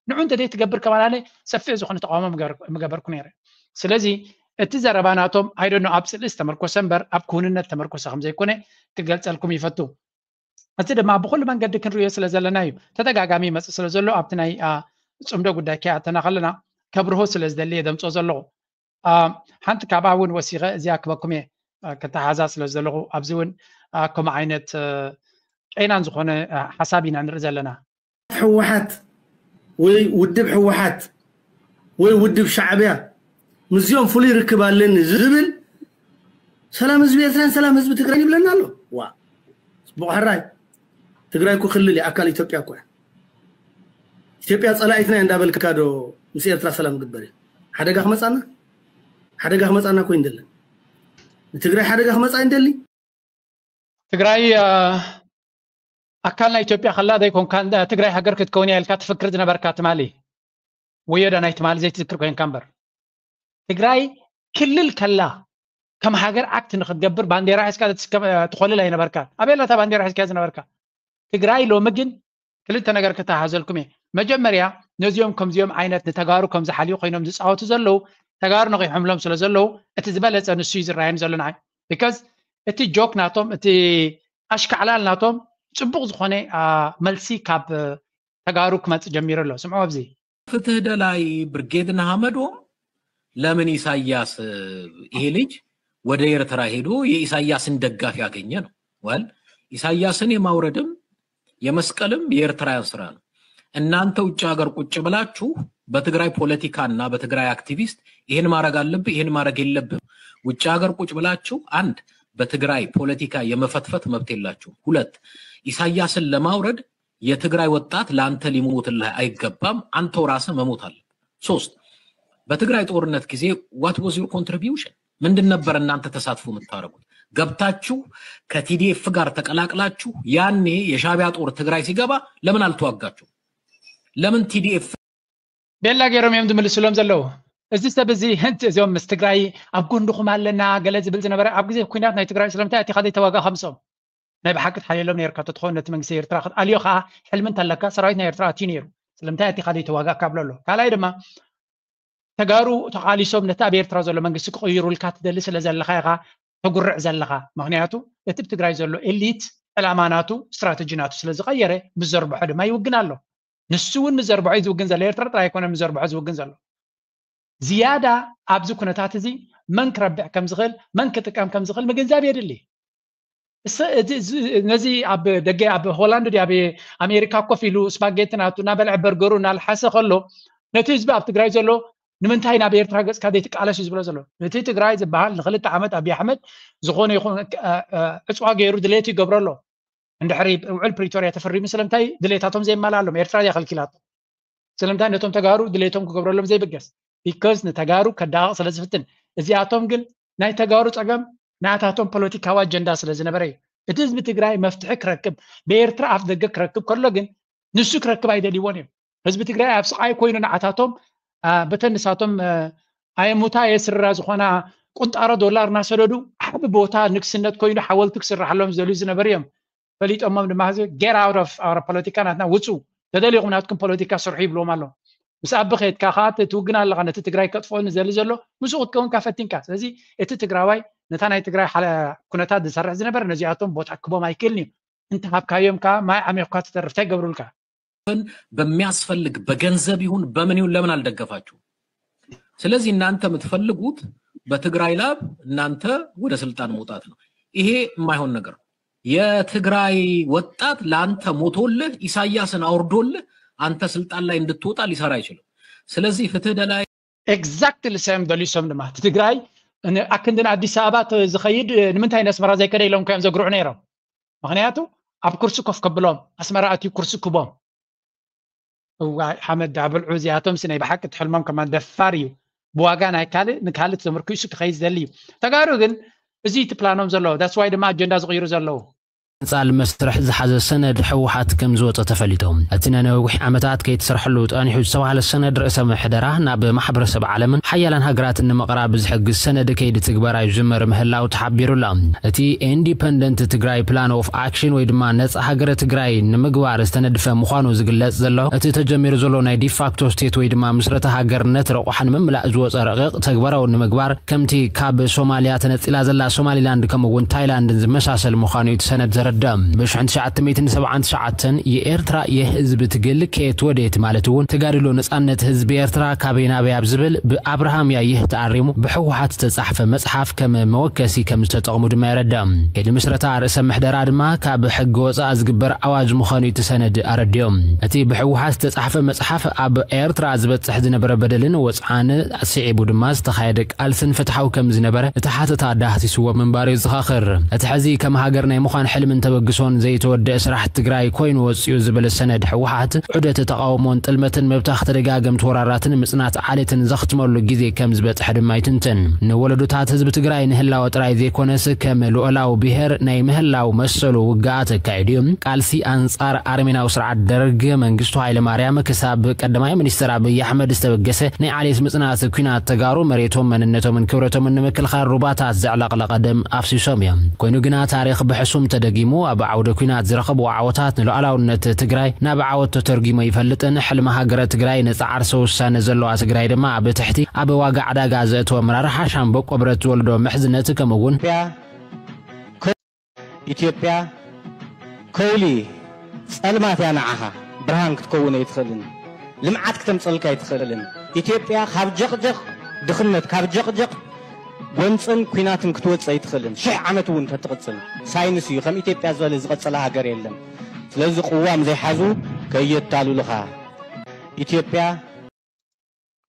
ንዑ እንተ ዘይትገብር ከማን ኣነ ሰፊሕ ዝኾነ ተቃውሞ ምገር- ምገበርኩ ነይረ። ስለዚ እቲ ዘረባ ናቶም ኣይደኖ ኣብ ጽልኢ ዝተመርኮሰ እምበር ኣብ ክውንነት ተመርኮሰ ከም ዘይኮነ ክገልጸልኩም ይፈቱ። እዚ ድማ ብኹሉ መንገዲ ክንርእዮ ስለ ዘለና እዩ። ተደጋጋሚ ይመጽእ ስለ ዘሎ ኣብቲ ናይ አ፣ ጽምዶ ጉዳይ ከይኣተና ከለና ከብርሆ ስለ ዝደሊ እየ ደምጾ ዘለኹ። አ፣ ሓንቲ ካብኣ እውን ወሲኸ እዚኣ ክበኩም እየ አ፣ ክተሓዛ ስለ ዘለኹ ኣብዚ እውን አ፣ ከምኡ ዓይነት አ፣ ቄናን ዝኾነ አ፣ ሓሳብ ኢና ንርኢ ዘለና። ህወሓት ወይ ውድብ ህወሓት ወይ ውድብ ሻዕብያ ምስዚኦም ፍሉይ ርክብ ኣለኒ ዝብል ሰላም ህዝቢ ኤርትራን ሰላም ህዝቢ ትግራይን ይብለና ኣሎ። ዋ ፅቡቕ ሕራይ። ትግራይ እኮ ክልል እያ፣ ኣካል ኢትዮጵያ እኮ እያ። ኢትዮጵያ ፀላኢትና እያ እንዳበልካ ዶ ምስ ኤርትራ ሰላም ግበር እዩ? ሓደጋ ክመፃና ሓደጋ ክመፃና እኮ ይንደለን። ንትግራይ ሓደጋ ክመፃ ይንደሊ። ትግራይ አ፣ ኣካል ናይ ኢትዮጵያ ከላ ዘይኮንካ እንዳ ትግራይ ሃገር ክትከውን እያ ኢልካ ትፍክር ዝነበርካ ትማሊ ወዮዳናይ ትማሊ ዘይትዝክር ኮይንካ እምበር ትግራይ ክልል ከላ ከም ሃገር ኣክት ንክትገብር ባንዴራ ሒዝካ ትስከ- ትኮልል ኣይነበርካ። ኣበይ ኣላ እታ ባንዴራ ሒዝካ ዝነበርካ? ትግራይ ሎሚ ግን ክልተ ነገር ክተሃዘልኩም እየ። መጀመርያ ነዚኦም ከምዚኦም ዓይነት ንተጋሩ ከም ዝሓልዩ ኮይኖም ዝፃወቱ ዘለዉ ተጋሩ ነቂሖምሎም ስለ ዘለዉ እቲ ዝበለፀ ንሱ እዩ ዝረኣየን ዘሎ ንዓይ። ቢካዝ እቲ ጆክ ናቶም እቲ ኣሽካዕላል ናቶም ፅቡቕ ዝኾነ አ፣ መልሲ ካብ ተጋሩ ክመፅእ ጀሚሩ ኣሎ። ስምዑ ኣብዚ ፍትህ ደላይ ብርጌድ ንሓመዶም ለምን ኢሳያስ ይሄ ልጅ ወደ ኤርትራ ሄዶ የኢሳያስን ደጋፊ ያገኘ ነው? ወል ኢሳያስን የማውረድም የመስቀልም የኤርትራውያን ስራ ነው። እናንተ ውጭ ሀገር ቁጭ ብላችሁ በትግራይ ፖለቲካ እና በትግራይ አክቲቪስት ይሄን ማድረግ አለብህ ይሄን ማድረግ የለብህም ውጭ ሀገር ቁጭ ብላችሁ አንድ በትግራይ ፖለቲካ የመፈትፈት መብት የላችሁም። ሁለት ኢሳያስን ለማውረድ የትግራይ ወጣት ለአንተ ሊሞትልህ አይገባም፣ አንተው ራስህ መሞት አለብህ። ሶስት በትግራይ ጦርነት ጊዜ what was your contribution? ምንድን ነበር እናንተ ተሳትፎ የምታደርጉት? ገብታችሁ ከ ቲ ዲ ኤፍ ጋር ተቀላቅላችሁ ያኔ የሻዕቢያ ጦር ትግራይ ሲገባ ለምን አልተዋጋችሁም? ለምን ቲ ዲ ኤፍ ቤላ ገይሮም እዮም ዝምልስሎም ዘለዉ። እዚ ሰብ እዚ ህንቲ እዚኦም ምስ ትግራይ ኣብ ጎንድኹም ኣለና ገለ ዝብል ዝነበረ ኣብ ግዜ ኩናት ናይ ትግራይ ስለምንታይ ኣቲኻ ዘይተዋጋእካ ምስኦም? ናይ ብሓቂ ትሓልየሎም ነይርካ ተትኸውን ነቲ መንግስቲ ኤርትራ ክትኣልዮ ከዓ ሕልሚ እንተለካ ሰራዊት ናይ ኤርትራ ኣትዩ ነይሩ። ስለምንታይ ኣቲኻ ዘይተዋጋእካ ብሎ ኣሎ። ካልኣይ ድማ ተጋሩ ተቓሊሶም ነቲ ኣብ ኤርትራ ዘሎ መንግስቲ ክቕይሩልካ ትደሊ ስለ ዘለኻ ኢኻ ተጉርዕ ዘለኻ። ምኽንያቱ እቲ ብ ትግራይ ዘሎ ኤሊት ዕላማ ናቱ፣ ስትራተጂ ናቱ ስለ ዝቐየረ፣ ምስ ዘርብሖ ድማ ይውግን ኣሎ። ንሱ እውን ምስ ዘርብሖ እዩ ዝውግን ዘሎ። ኤርትራ ጥራይ ኣይኮነን ምስ ዘርብሖ ዝውግን ዘሎ። ዝያዳ ኣብዚ ኩነታት እዚ መን ክረብሕ ከም ዝኽእል፣ መን ክጥቀም ከም ዝኽእል ምግንዛብ የድሊ። እሰ-፣ እዚ፣ እዚ፣ ነዚ ኣብ ደገ፣ ኣብ ሆላንድ ድዩ ኣብ ኣሜሪካ ኮፍ ኢሉ ስፓጌቲ ናቱ እናበልዐ፣ በርገሩ እናልሓሰ ከሎ፣ ነቲ ህዝቢ ኣብ ትግራይ ዘሎ፣ "ንምንታይ ናብ ኤርትራ ገጽካ ዘይትቃለስ?" እዩ ዝብሎ ዘሎ። እቲ ትግራይ ዝበሃል ንክልተ ዓመት ኣብይ ኣሕመድ ዝኾነ ይኹን፣ እ፣ እ፣ ዕፅዋ ገይሩ ድሌቱ ይገብረሎ። እንድሕሪ ውዕል ፕሪቶርያ ተፈሪሙ ስለምንታይ ድሌታቶም ዘይመላሎም? ኤርትራ እያ ከልኪላቶ። ስለምንታይ ነቶም ተጋሩ ድሌቶም ክገብረሎም ዘይብገስ? ቢኮዝ ንተጋሩ ከዳቕቕ ስለ ዝፍትን። እዚኣቶም ግን ናይ ተጋሩ ጸገም ናታቶም ፖለቲካዊ ኣጀንዳ ስለ ዝነበረ እዩ። እቲ ህዝቢ ትግራይ መፍትሒ ክረክብ፣ ብኤርትራ ኣፍ ደገ ክረክብ ከሎ ግን ንሱ ክረክብ ኣይደልይዎን እዮም። ህዝቢ ትግራይ ኣብ ስቓይ ኮይኑ ንዓታቶም፣ አ፣ በተን ንሳቶም፣ አ፣ ኣየሙታ የስርራ ዝኾና ቁንጣሮ ዶላር እናሰደዱ ዓቢ ቦታ ንግስነት ኮይኑ ሓወልቲ ክስራሓሎም ዝደልዩ ዝነበሩ እዮም። ፈሊጦሞም ድማ ሕዚ፣ "Get out of our ፖለቲካ፣ ናትና ውፁ፣ ተደሊኹም ናትኩም ፖለቲካ ስርሑ" ይብልዎም ኣሎ። ምስ ኣቢ ከይድካ ከዓ ት-፣ ትውግን ኣለኻ፣ ነቲ ትግራይ ከጥፍኦ ንዘሊ ዘሎ ምስኡ ክትከውን ፈቲንካ። ስለዚ እቲ ትግራዋይ ነታ ናይ ትግራይ ሓለ-፣ ኩነታት ዝሰርሕ ዝነበረ ነዚኣቶም ቦታ ክቦም ኣይክእልን እዩ። እንተሃብካዮም ከዓ ማይ ዓሚኹካ ትተርፍ፣ እንታይ ይገብሩልካ? በሚያስፈልግ በገንዘብ ይሁን በምን ይሁን ለምን አልደገፋችሁም? ስለዚህ እናንተ የምትፈልጉት በትግራይ ላብ እናንተ ወደ ስልጣን መውጣት ነው። ይሄ የማይሆን ነገር ነው። የትግራይ ወጣት ለአንተ ሞቶልህ ኢሳያስን አውርዶልህ አንተ ስልጣን ላይ እንድትወጣ ሊሰራ አይችልም። ስለዚህ ፍትህ ደላይ ኤግዛክትሊ ሰም ደሊሶም ድማ እቲ ትግራይ ን-፣ ኣክንድን ኣዲስ ኣበባ ተ-፣ ዝኸይድ ንምንታይ ነስመራ ዘይከደ ኢሎም እዮም ዘግርዑ ነይሮም። ምክንያቱ ኣብ ኩርሲ ኮፍ ከብሎም ኣስመራ ኣትዩ ኩርሲ ክቦም። እዋይ ሓመድ ዳብልዑ እዚኣቶም ሲ ናይ ብሓቂ ትሕልሞም ከማን ደፋር እዩ። ብዋጋ ናይ ካልእ ንካልእ ተመርኪሱ ክኸይድ ዝደሊ እዩ። ተጋሩ ግን እዚ እቲ ፕላኖም ዘሎ that's why ድማ ኣጀንዳ ዝቕይሩ ዘለዉ። ቀጻሊ መስርሕ ዝሓዘ ሰነድ ህወሓት ከም ዝወጸ ተፈሊጡ። እቲ ንነዊሕ ዓመታት ከይተሰርሐሉ ጸኒሑ ዝተባህለ ሰነድ ርእሰ ምሕደራ ናብ ማሕበረሰብ ዓለምን ሓያላን ሃገራትን ንምቕራብ ዝሕግዝ ሰነድ ከይዲ ትግበራ ይጅመር ምህላው ተሓቢሩላ። እቲ ኢንዲፐንደንት ትግራይ ፕላን ኦፍ ኣክሽን ወይ ድማ ነጻ ሃገረ ትግራይ ንምግባር ዝተነድፈ ምዃኑ ዝግለጽ ዘሎ እቲ ተጀሚሩ ዘሎ ናይ ዲፋክቶ ስቴት ወይ ድማ ምስረታ ሃገርነት ረቑሓ ንምምላእ ዝወጸ ረቂቕ ተግባራዊ ንምግባር ከምቲ ካብ ሶማልያ ተነጺላ ዘላ ሶማሊላንድ ከምኡ እውን ታይላንድን ዝመሳሰል ምዃኑ እዩ እቲ ሰነድ ዘረድእ። ብሽሕን ትሽዓተ ሚእትን ሰብዓን ትሽዓተን የኤርትራ የህዝብ ትግል ከየት ወዴት ማለት እውን ተጋድሎ ነጻነት ህዝቢ ኤርትራ ካበይ ናበይ ኣብ ዝብል ብኣብርሃም ያይህ ተኣሪሙ ብህወሓት ዝተጻሕፈ መጽሓፍ ከም መወከሲ ከም ዝተጠቕሙ ድማ የረድእ። ከይዲ ምስረታ ርእሰ ምሕደራ ድማ ካብ ሕጊ ወጻኢ ዝግበር ኣዋጅ ምዃኑ እዩ እቲ ሰነድ ኣረዲኡ። እቲ ብህወሓት ዝተጻሕፈ መጽሓፍ ኣብ ኤርትራ ዝበጽሕ ዝነበረ በደልን ወጽዓን ስዒቡ ድማ ዝተኻየደ ቃልስን ፍትሓዊ ከም ዝነበረ እቲ ሓተታ ዳህሲስዎ ምንባሩ የዘኻኽር። እቲ ሕዚ ከም ሃገር ናይ ምዃን ሕልምን ተበግሶን ዘይተወደአ ስራሕ ትግራይ ኮይኑ ወጺኡ ዝብል ሰነድ ህወሓት ዑደት ተቓውሞን ጥልመትን ምብታኽ ተደጋገምቲ ወራራትን ምጽናት ዓሌትን ዘኽትመሉ ግዜ ከም ዝበጽሐ ድማ ይትንትን። ንወለዶታት ህዝቢ ትግራይ ንህላወ ጥራይ ዘይኮነስ ከም ልኡላዊ ብሄር ናይ ምህላው መሰሉ ውግኣት ኣካይዱ እዩ። ቃልሲ ኣንጻር ኣረሜናዊ ስርዓት ደርግ መንግስቱ ሃይለማርያም ክሳብ ቀዳማይ ሚኒስትር ኣብይ ኣሕመድ ዝተበገሰ ናይ ዓሌት ምጽናት ኲናት ተጋሩ መሬቶም መንነቶምን ክብረቶምን ንምክልኻል ሩባታት ዘዕለቕለቐ ደም ኣፍሲሶም እዮም። ኮይኑ ግና ታሪኽ ብሕሱም ተደጊሙ ኣብ ዓውደ ኲናት ዝረኸብዎ ዓወታት ንሉዓላውነት ትግራይ ናብ ዓወት ተተርጒሙ ይፈልጥን ሕልሚ ሃገረ ትግራይ ንጻ ዓርሰ ውሳነ ዘለዋ ትግራይ ድማ ኣብ ትሕቲ ኣብ ዋጋ ዕዳጋ ዘእተወ ኣመራርሓ ሻምበቆ ብረት ዝወልዶ ምሕዝነት ከምኡ እውን ኢትዮጵያ ኢትዮጵያ ከውሊ ጸልማት እያ ንዓኻ ብርሃን ክትከውን ኣይትኽእልን። ልምዓት ክተምጸልካ ኣይትኽእልን። ኢትዮጵያ ካብ ጀቕጀቕ ድኽነት ካብ ጀቕጀቕ ጎንጽን ኲናትን ክትወጽእ ኣይትኽእልን። ሽሕ ዓመት እውን ተትቕጽል ሳይንስ እዩ ከም ኢትዮጵያ ዝበለ ዝቐጸለ ሃገር የለን። ስለዚ ቅዋም ዘይሓዙ ከየታልሉኻ ኢትዮጵያ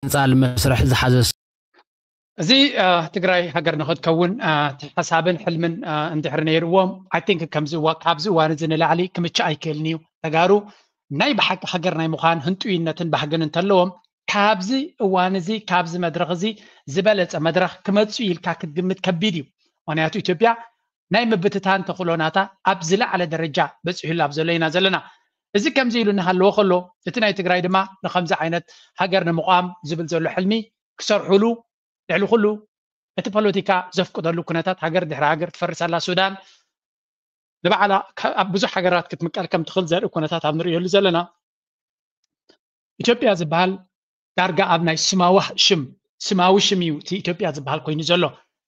ቀጻሊ መስርሕ ዝሓዘ እዚ ትግራይ ሃገር ንክትከውን ሓሳብን ሕልምን እንድሕር ነይርዎም I think ካብዚ እዋን እዚ ንላዕሊ ክምችእ ኣይክእልን እዩ። ተጋሩ ናይ ብሓቂ ሃገር ናይ ምዃን ህንጡይነትን ባህግን እንተለዎም ካብዚ እዋን እዚ ካብዚ መድረኽ እዚ ዝበለፀ መድረኽ ክመፁ ኢልካ ክትግምት ከቢድ እዩ። ምክንያቱ ኢትዮጵያ ናይ ምብትታን ተኽእሎ ናታ ኣብ ዝለዓለ ደረጃ በፂሑላ ኣብ ዘሎ ኢና ዘለና። እዚ ከምዚ ኢሉ እናሃለወ ከሎ እቲ ናይ ትግራይ ድማ ንከምዚ ዓይነት ሃገር ንምቋም ዝብል ዘሎ ሕልሚ ክሰርሑሉ ልዕሊ ኩሉ እቲ ፖለቲካ ዘፍቅደሉ ኩነታት ሃገር ድሕሪ ሃገር ትፈርስ ኣላ። ሱዳን ንባዕላ ኣብ ብዙሕ ሃገራት ክትምቀል ከም ትኽእል ዘርኢ ኩነታት ኣብ ንርእየሉ ዘለና ኢትዮጵያ ዝበሃል ዳርጋ ኣብ ናይ ስማዊ ሽም ስማዊ ሽም እዩ እቲ ኢትዮጵያ ዝበሃል ኮይኑ ዘሎ።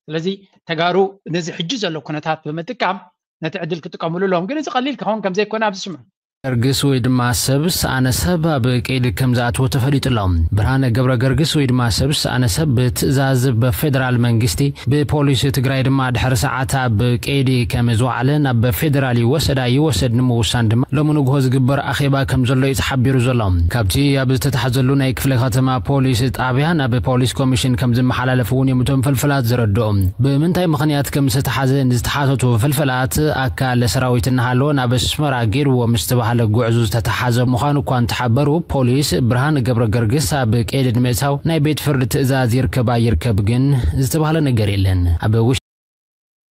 ስለዚ ተጋሩ ነዚ ሕጂ ዘሎ ኩነታት ብምጥቃም ነቲ ዕድል ክጥቀምሉ ኣለዎም። ግን እዚ ቀሊል ክኸውን ከም ዘይኮነ ኣብዚ ስምዑ። ገርግስ ወይ ድማ ሰብ ሰኣነ ሰብ ኣብ ቀይዲ ከም ዝኣትዎ ተፈሊጡ ኣሎ። ብርሃነ ገብረ ገርግስ ወይ ድማ ሰብ ሰኣነ ሰብ ብትእዛዝ በፌደራል መንግስቲ ብፖሊስ ትግራይ ድማ ድሕሪ ሰዓት ኣብ ቀይዲ ከም ዝወዓለ ናብ ፌደራል ይወሰዳ ይወሰድ ንምውሳን ድማ ሎሚ ንግሆ ዝግበር ኣኼባ ከም ዘሎ እዩ ተሓቢሩ ዘሎ። ካብቲ ኣብ ዝተታሕዘሉ ናይ ክፍለ ከተማ ፖሊስ ጣብያ ናብ ፖሊስ ኮሚሽን ከም ዝመሓላለፍ እውን እዮም እቶም ፍልፍላት ዘረድኦም። ብምንታይ ምኽንያት ከም ዝተታሓዘ ንዝተሓተቱ ፍልፍላት ኣካል ሰራዊት እናሃለወ ናብ ኣስመራ ገይርዎ ምስ ተባሃለ ጉዕዞ ዝተታሓዘ ምዃኑ እኳ እንተሓበሩ፣ ፖሊስ ብርሃን ገብረ ገርግስ ኣብ ቀይዲ ንምእታው ናይ ቤት ፍርዲ ትእዛዝ ይርከብ ኣይርከብ ግን ዝተባሃለ ነገር የለን። ኣብ ውሽ-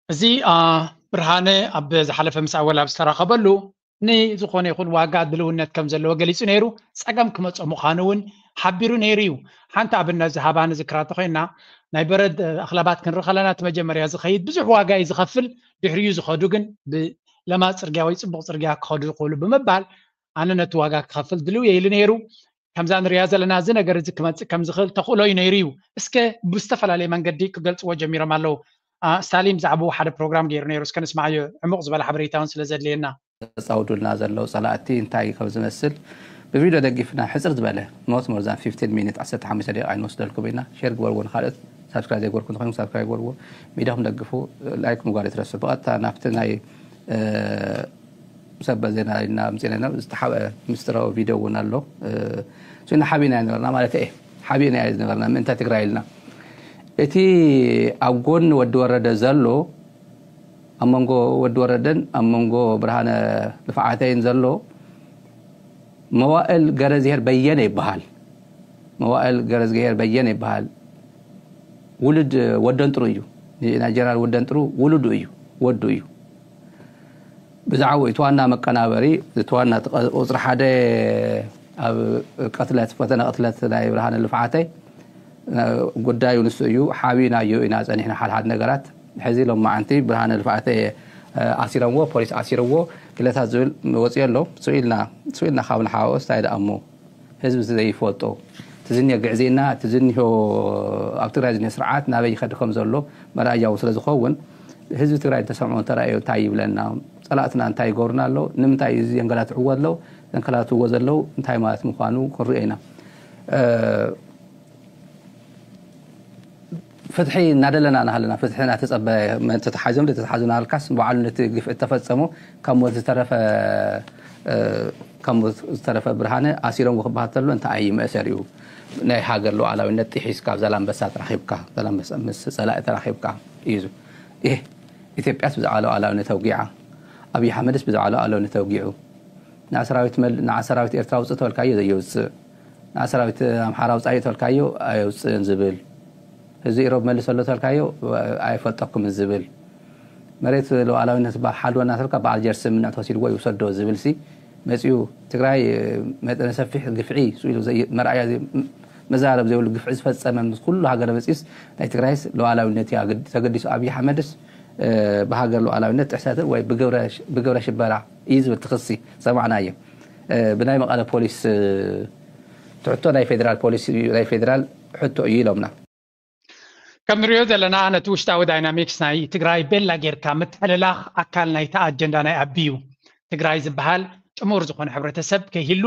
እዚ አ፣ ብርሃነ ኣብ ዝሓለፈ ምስ ኣወል ኣብ ዝተራኸበሉ ንዝኾነ ይኹን ዋጋ ድልውነት ከም ዘለዎ ገሊጹ ነይሩ። ጸገም ክመጾ ምዃኑ እውን ሓቢሩ ነይሩ እዩ። ሓንቲ ኣብነት ዝሃባ ንዝክራ ተኾይና ናይ በረድ ኣኽለባት ክንርኢ ከለና እቲ መጀመርያ ዝኸይድ ብዙሕ ዋጋ እዩ ዝኸፍል። ድሕሪኡ ዝኸዱ ግን ብለማ ጽርግያ ወይ ጽቡቕ ጽርግያ ክኸዱ ይኽእሉ ብምባል ኣነ ነቲ ዋጋ ክኸፍል ድልው የይሉ ነይሩ። ከምዛ ንሪያ ዘለና እዚ ነገር እዚ ክመጽእ ከም ዝኽእል ተኽእሎ እዩ ነይሩ እዩ። እስከ ብዝተፈላለየ መንገዲ ክገልጽዎ ጀሚሮም ኣለዉ። ስታሊን ብዛዕባኡ ሓደ ፕሮግራም ገይሩ ነይሩ። እስከ ንስማዓዮ፣ ዕሙቕ ዝበለ ሓበሬታ እውን ስለ ዘድልየና። ዘጻውዱልና ዘለዉ ጸላእቲ እንታይ ከም ዝመስል ብቪድዮ ደጊፍና ሕጽር ዝበለ not more than fifteen minute ዓሰርተ ሓሙሽተ ደቂቃ ኣይንወስደልኩም ኢና። ሼር ግበርዎ፣ ንኻልኦት ሳብስክራይብ ዘይገበርኩም እንተኾይኑ ሳብስክራይብ ግበርዎ። ሚድያኹም ደግፉ፣ ላይክ ምግባር ኣይትረስዑ። ብቐጥታ ናብቲ ናይ ሰበር ዜና ኢና ኣምጺእና ዝተሓብአ ምስጢራዊ ቪድዮ እውን ኣሎ። እሱ ኢና ሓቢእና ዝነበርና ማለት እየ። ሓቢእና ዝነበርና ምእንተ ትግራይ ኢልና። እቲ ኣብ ጎኒ ወዲ ወረደ ዘሎ ኣብ መንጎ ወዲ ወረደን ኣብ መንጎ ብርሃነ ልፍዓተይን ዘሎ መዋእል ገረዝሄር በየነ ይበሃል። መዋእል ገረዝሄር በየነ ይበሃል። ውሉድ ወደንጥሩ እዩ። ናይ ጀነራል ወደንጥሩ ውሉዱ እዩ፣ ወዱ እዩ። ብዛዕባኡ እቲ ዋና መቀናበሪ፣ እቲ ዋና ቁፅሪ ሓደ ኣብ ቅትለት፣ ፈተነ ቅትለት ናይ ብርሃነ ልፍዓተይ ጉዳዩ ንሱ እዩ። ሓቢእናዮ ኢና ፀኒሕና ሓድሓድ ነገራት። ሕዚ ሎማዓንቲ ብርሃነ ልፍዓተይ ኣሲሮምዎ፣ ፖሊስ ኣሲርዎ፣ ክለታት ዝብል ወፂኡ ኣሎ። ስኢልና ስኢልና ካብ ንሓወስ እንታይ ደኣ እሞ ህዝቢ ዘይፈልጦ፣ እቲ ዝኒሆ ግዕዝይና፣ እቲ ዝኒሆ ኣብ ትግራይ ዝኒሆ ስርዓት ናበይ ይኸድ ከም ዘሎ መርኣያ እውን ስለ ዝኸውን፣ ህዝቢ ትግራይ እንተሰምዖ እንተረኣዮ እንታይ ይብለና? ጸላእትና እንታይ ይገብሩና ኣለዉ? ንምንታይ እዩ ዘንገላትዕዎ ኣለዉ? ዘንከላትዎ ዘለዉ እንታይ ማለት ምዃኑ ክንሪኦ ኢና። ፍትሒ እናደለና እናሃለና፣ ፍትሒ እናተጸበ፣ ተተሓዞም ተተሓዙ እናሃልካስ፣ ባዕሉ ነቲ ግፍዒ እተፈጸሞ ካብ ሞት ዝተረፈ፣ ካብ ሞት ዝተረፈ ብርሃነ ኣሲሮምዎ ክበሃል ተሎ እንታይ እዩ መእሰሪኡ? ናይ ሃገር ሉዓላዊነት ጥሒስካ ኣብ ዛላምበሳ ተራኺብካ፣ ዛላምበሳ ምስ ጸላኢ ተራኺብካ እዩ። ኢህ፣ ኢትዮጵያስ ብዛዕባ ሉዓላዊነት ኣውጊዓ፣ ኣብይ ኣሕመድስ ብዛዕባ ሉዓላዊነት ኣውጊዑ፣ ንዓ ሰራዊት መል-፣ ንዓ ሰራዊት ኤርትራ ውጽእ ተበልካዮ ዘየውጽእ፣ ንዓ ሰራዊት ኣምሓራ ውጻእ ተበልካዮ ኣየውጽእን ዝብል፣ ህዝቢ ኢሮብ መልሰሎ ተበልካዮ ኣይፈልጠኩምን ዝብል፣ መሬት ሉዓላዊነት ዝበሃል ሓልወና ተበልካ ብኣልጀርስ ስምምዕ ተወሲድዎ ይውሰዶ ዝብል ሲ መጺኡ ትግራይ መጠነ ሰፊሕ ግፍዒ ስኢሉ ዘይ-፣ መርኣያ ዘይ-፣ መዛረብ ዘይብሉ ግፍዒ ዝፈጸመ ምስ ኩሉ ሃገር መጺኡስ ናይ ትግራይስ ሉዓላዊነት እዩ ኣገድ-፣ ተገዲሱ ኣብይ ኣሕመድስ ብሃገር ሉዓላዊነት ጥሕሰትን ወይ ብግብረ፣ ብግብረ ሽበራ እዩ ዝብል ትኽሲ ሰማዕናዮ። ብናይ መቐለ ፖሊስ ትሕቶ ናይ ፌደራል ፖሊስ እዩ፣ ናይ ፌደራል ሕቶ እዩ ኢሎምና። ከም ንሪኦ ዘለና ነቲ ውሽጣዊ ዳይናሚክስ ናይ ትግራይ ቤላ ጌርካ ምትሕልላኽ ኣካል ናይቲ ኣጀንዳ ናይ ኣቢ እዩ። ትግራይ ዝበሃል ጥሙር ዝኾነ ሕብረተሰብ ከይህሉ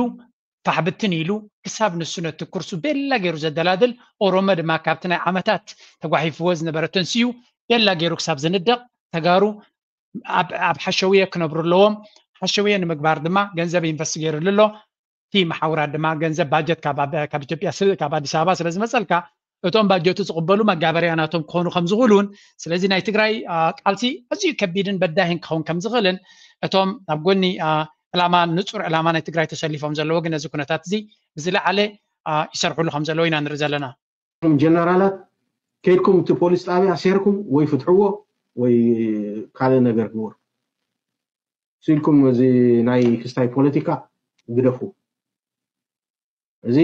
ፋሕብትን ኢሉ ክሳብ ንሱ ነቲ ኩርሱ ቤላ ገይሩ ዘደላድል ኦሮሞ ድማ ካብቲ ናይ ዓመታት ተጓሒፍዎ ዝነበረ ተንስኡ ቤላ ገይሩ ክሳብ ዝንደቕ ተጋሩ ኣብ፣ ኣብ ሓሸውየ ክነብሩ ኣለዎም። ሓሸውየ ንምግባር ድማ ገንዘብ ኢንቨስት ገይሩሉ ኣሎ። እቲ መሓውራት ድማ ገንዘብ ባጀት ካብ፣ ካብ ኢትዮጵያ ስለ፣ ካብ ኣዲስ ኣበባ ስለ ዝመፀልካ እቶም ባጀቱ ዝቕበሉ መጋበርያ ናቶም ክኾኑ ከም ዝኽእሉን ስለዚ ናይ ትግራይ ቃልሲ ኣዝዩ ከቢድን በዳሂን ክኸውን ከም ዝኽእልን እቶም ኣብ ጎኒ ዕላማ ንፁር ዕላማ ናይ ትግራይ ተሰሊፎም ዘለዎ ግን ነዚ ኩነታት እዚ ብዝለዓለ ይሰርሕሉ ከም ዘለዉ ኢና ንርኢ ዘለና። ጀነራላት ከይድኩም እቲ ፖሊስ ጣብያ ሴርኩም ወይ ፍትሕዎ ወይ ካልእ ነገር ግበሩ። ስኢልኩም እዚ ናይ ክስታይ ፖለቲካ ግደፉ። እዚ